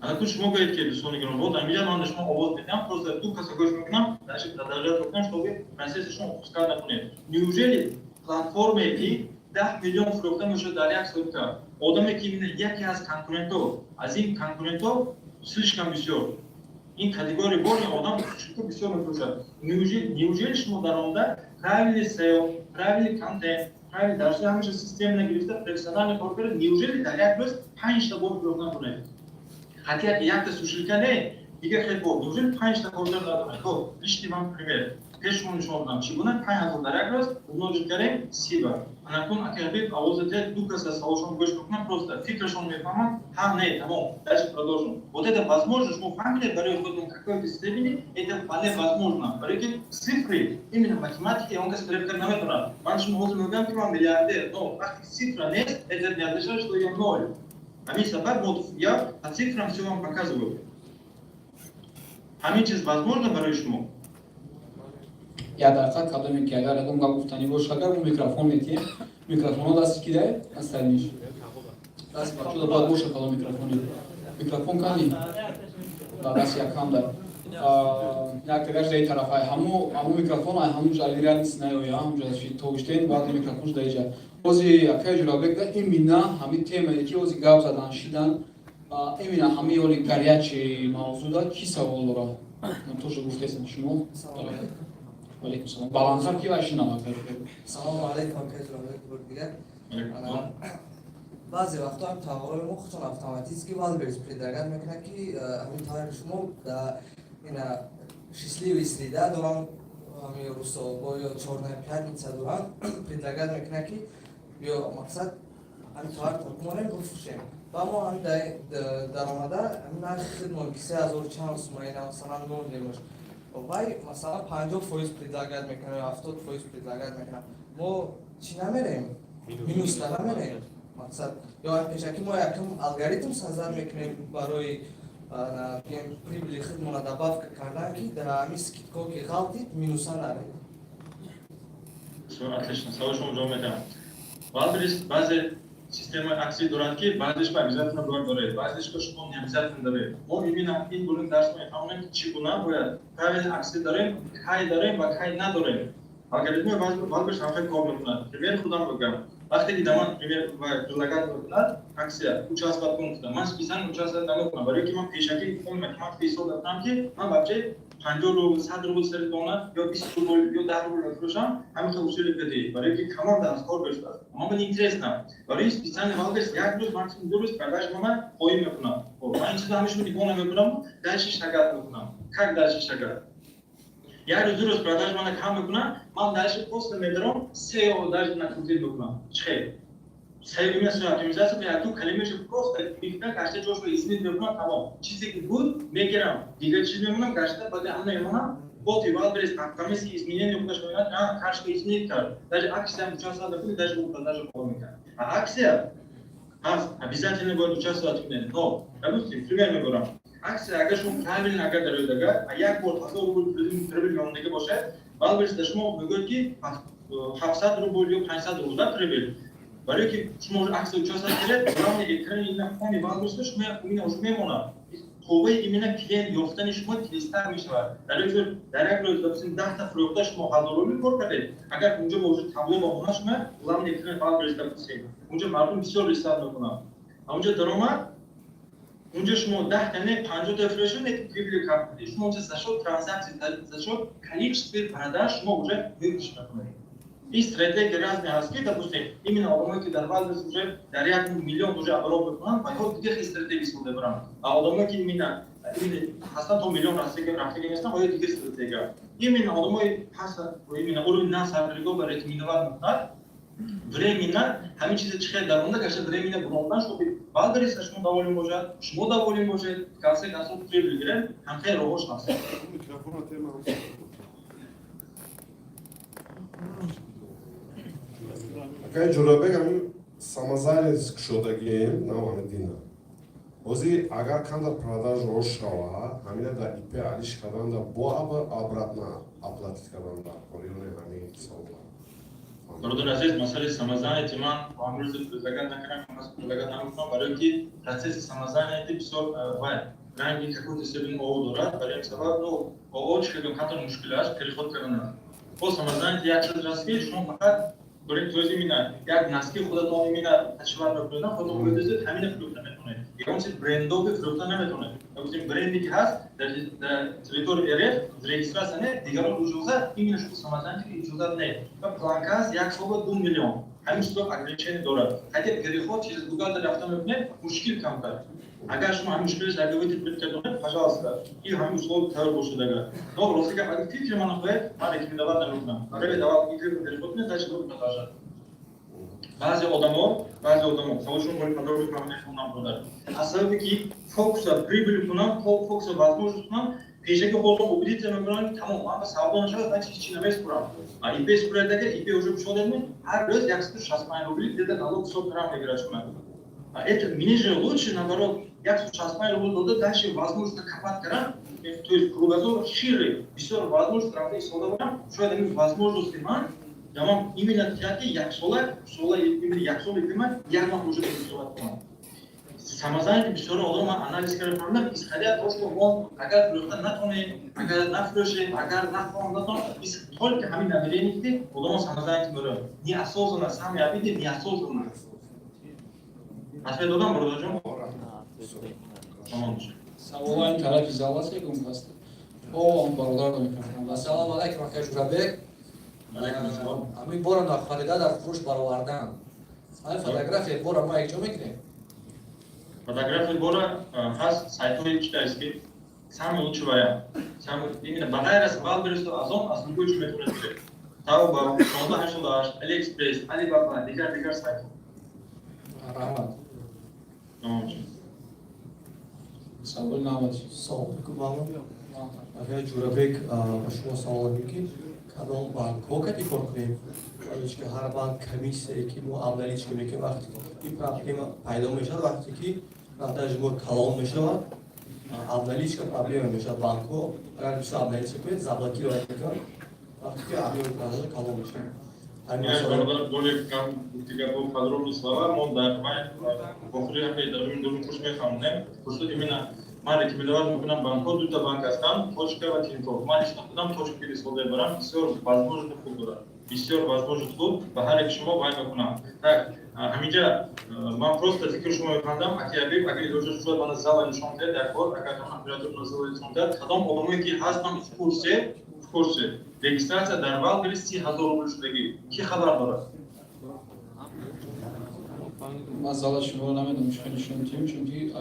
Анаку шумо гӯед, ки дӯстони гиромӣ, вот амиҷа ман шумо овоз медиҳам, просто ду каса гӯш мекунам, дальше продолжать мекунам, чтобы процесси шумо упускать накунед. Неужели платформе, ки 10 миллион фурӯхта мешуд дар як сутка, одаме, ки именно яке аз конкурентҳо, аз ин конкурентҳо слишком бисёр ин категория бор, ин одам чунки бисёр мефурӯшад, неужели шумо дар онда правильный SEO, правильный контент, правильный дарси, ҳамаша системно гирифта, профессионально кор карда, неужели дар як рӯз панҷта бор фурӯхта накунед? Хотя якта сушилка не, дигар хел бор, неужели панҷта кор карда надонед? Хоб, личный вам пример пеш шумо нишон додам, чӣ гуна 5000 дар як рӯз умножить кардем 30-ба. Анакун акабек овозате, ду каса саволшон гӯш мекунам, просто фикрашон мефаҳмам, ҳа, не, тамом, дальше продолжим. Вот это возможно, шумо фаҳмидед барои худтон, какой степени это вполне возможно, барои ки цифры, именно математика, он кас фиреб карда наметавонад. Ман шумо ҳозир мегӯям, ки ман миллиардер, но вақте цифра нест, это не означает, что я ноль. Ҳамин сабаб вот я по цифрам все вам показываю. Ҳамин чиз возможно барои шумо. Як дақиқа, кадоме ки агар ягон гап гуфтанӣ бошад, агар мо микрофон метиҳем, микрофонҳо дасти ки дай астальниш даст бачуда бояд боша. Кадом микрофони, микрофон кани да даст якам дар як тагаш даи тарафай, ҳаму микрофон ай ҳамун ҷа реальность наёя, ҳамун ҷа тоштен, баъд микрофон даи ҷа. Ози акай Ҷурабек да именно ҳамин темае, ки ози гап задан шидан, именно ҳамин ёли горячий мавзӯъ да ки савол дорад? Тоже гуфтесем шумо. Алейкум салом. Баландтар, ки вай шинава. Салому алейкум, акаи Ҷурабек, бор дигар. Баъзе вақтҳо ҳам товарҳои мо худшон автоматически Валберис предлагать мекунад, ки ҳамин товари шумо да ина счастливый среда доранд, ҳамин русо бо ё чёрная пятница доранд, предлагать мекунад, ки ё мақсад ҳамин товар монем, бифурӯшем. Ва мо ҳамин даромада ҳамин нархи хидмон, ки 3000 чанд сума ина масалан мондемош, вай масалан 50% предлагать мекунад ё 70% предлагать мекунад. Мо чӣ намерем, минуста намерем? Мақсад, ё пешакӣ мо якум алгоритм создать мекунем барои прибыли худмона добавка кардан, ки дар ҳамин скидка ки ғалтид, минуса нарем? Отлично, савол шумо ҷавоб медиҳам. Валберис баъзе системаи акция доранд, ки баъзеш ба обязательно бояд доред, баъзеш ба шумо не обязательно доред. Мо именно ин бурин дарс мефаҳмонем, ки чӣ гуна бояд правильно акция дорем, кай дорем ва кай надорем. Алгоритми Валберис ҳамхел кор мекунад. Пример худам бигӯям: вақте ки даман пример предлагать мекунад, акция участвовать кун гуфтам, ман специально участвовать намекунам, барои ки ман пешакӣ гуфтам, математика ҳисоб мекунам, ки ман вообще 50 рубл, 100 рубл сари дона ё 20 рубл ё 10 рубл мефурӯшам. Ҳамин хел усули кади, барои ки команда аз кор бешудааст, ман ба интересно. Барои специально Валберис як рӯз, максимум 2 рӯз продажа мана поин мекунам. Ман ин чизо ҳамеша нигоҳ намекунам, дальше шагать мекунам. Как дальше шагать? Як рӯз, 2 рӯз продажа мана кам мекунам, ман дальше просто медаром, се даже накрутить мекунам. Чихел сеюмина се оптимизация? Ба яку калимаша просто мекунам, гашта ҷошро изменить мекунам, тамом. Чизе ки буд, мегирам, дигар чиз мемонам, гашта баъди ҳама мемонам. Боти Валберис автоматически изменение худаш меояд, а кашка изменить кард. Даже акция участвовать накунед, даже бо продажа кор мекунад. А акция ҳаст, обязательно бояд участвовать кунед. Но допустим, пример мебарам: акция, агар шумо правильно агар дароед, агар як бор 1000 рубл прибыль мемондагӣ бошад, Валберис дар шумо мегӯяд, ки 700 рубл ё 500 рубл да прибыль, барои ки шумо уже акция участвовать кунед. Главный экрани ина фони Валберис шумо именно уже мемонад, қувваи именно клиент ёфтани шумо тезтар мешавад. Дар як ҷо, дар як рӯз, допустим, 10-та фурӯхта, шумо 1000 рубл кор кардед. Агар унҷо бо уже табло бамонад, шумо главный экрани Валберис, допустим, унҷо мардум бисёр рисат мекунанд, а унҷо даромад, унҷо шумо 10-та не, 50-та фурӯшед, прибыли кам кардед. Шумо унҷо за счет транзакции, за счет количества продаж шумо уже выигрыш мекунед. И стратегия разные ҳаст, ки допустим, именно одамое ки дар Валберис уже дар 1 миллион уже оборот мекунанд, ва дигар хел стратегия истифода мебаранд, а одамое ки именно ҳастан, то миллион рафтаги нестанд, оё дигар стратегия. Именно одамое ҳастанд, именно уровень на сарриго ба рекомендовать мекунад временно ҳамин чиза чӣ хел даронда гашта, временно бурондан, чтобы Валбериса шумо доволен бошад, шумо доволен бошед, в конце концов прибыль гиред. Ҳамхел роҳош ҳаст. Микрофонро тема. Акай Ҷурабек, ҳамин самозанятость кушодагием нав ҳамин дина. Ҳозир агар камтар продажа рост шава, ҳамина дар ИП алиш кардан да бо обратно оплатить кардан дар кор ё не, ҳамин савол. Бародари азиз, масъалаи самозанятости ман бо ҳамрӯз предлагать накардам, предлагать намекунам, барои ки процесси самозанятости бисёр вай ранги какой-то степень ООО дорад. Барои ин сабаб, ну, ООО чӣ кардам, камтар мушкил аст переход кардан аст. Бо самозанятости як чиз аст, ки шумо фақат доред, то есть именно як носки худатон именно ташвар мекунед, худатон медӯзед, ҳамина фурӯхта метавонед. Ягон чиз брендовый фурӯхта наметавонед. Допустим, бренде ки ҳаст дар территории РФ регистрация не, дигарон иҷозат, именно шумо самозанятый иҷозат не. Ва планка ҳаст як сола 2 миллион, ҳамин чизо ограничение дорад. Хотя переход через бухгалтер рафта мекунед, мушкил камтар. Агар шумо ҳамин мушкилаш агар вытерпеть кардонед, пожалуйста, и ҳамин условия тайёр бошад агар. Но рости гап, агар фикри мана хоҳед, ман рекомендовать намекунам. Барои аввал ИП переход кунед, дальше буд продолжать. Баъзе одамо саволшон бои подробно фаҳмида хонам, бародар. Аз сабаби ки фокуса прибыль кунам, фокуса возможность кунам, пешаки худро убедиться мекунам, ки тамом, ман ба савдо нашавад, значит ҳеч чи намесупурам. А ИП супурад, агар ИП уже кушодед, ҳар рӯз 165 рубли где-то налог ҳисоб карам мегирад шума. Это мне же лучше, наоборот, 165 рубл дода, дальше возможность копать карам, то есть кругозор шире, бисёр возможность рафта истифода барам. Шояд ҳамин возможности ман дамам именно тияки як сола, сола именно як сол ИП ман як моҳ уже истифода кунам. Самозанятый бисёр одам ман анализ карда фаҳмидам, исходя от того, что мо агар фурӯхта натонем, агар нафурӯшем, агар нахоҳам натонем, только ҳамин намерение ки одамо самозанятый мераванд. Неосознанно, сами обиде, неосознанно. Ответ додам, бародарҷон? Тамом. Савола ин тарафи зал аст, ягон кас? О, бародар микрофон. Ассалому алайкум, акай Ҷурабек. Ҳамин бора нахарида дар фурӯш баровардан, ҳамин фотография бора мо якҷо мекунем? Фотография бора ҳаст, сайтҳои китайский, самый лучший вариант. Самый, именно ба ғайр аз Wildberries, Озон, аз любой чӣ метавонед гиред. Taobao, 1688, AliExpress, Alibaba, дигар дигар сайтҳо. Раҳмат. Тамом шуд. Савол навбатӣ. Салом алейкум, маълум. Акай Ҷурабек, ба шумо савол дорем, ки кадом банкҳо кати кор кунем, ки ҳар банк комиссияе ки мо обналичка мекунем, вақте ин проблема пайдо мешавад, вақте ки продажи мо калон мешавад, обналичка проблема мешавад. Банкҳо агар бисёр обналичка кунед, заблокировать мекунанд, вақте ки объёми продажа калон мешавад. Бародар, более кам гуфти гапо, подробные слова мо дар охири ҳамаи даруни дуруни курс мефаҳмонем. Курсо именно ман рекомендовать мекунам банкҳо, дута банк ҳастанд, Точка ва Тинькофф. Ман лично худам Точка истифода мебарам, бисёр возможно хуб дорад, бисёр возможно хуб ба ҳар яки шумо вай мекунам. Так, ҳаминҷа ман просто фикри шумо мепандам. Аки Ҳабиб, агар иҷозат шуд, мана зала нишон диҳед як бор. Агар оператор зала нишон диҳад, кадом одамое ки ҳастам в курсе, регистрация дар Wildberries 30 000 рубл шудагӣ, кӣ хабар дорад? Ман зала шуморо намедонам, чӣ хел нишон диҳем, чунки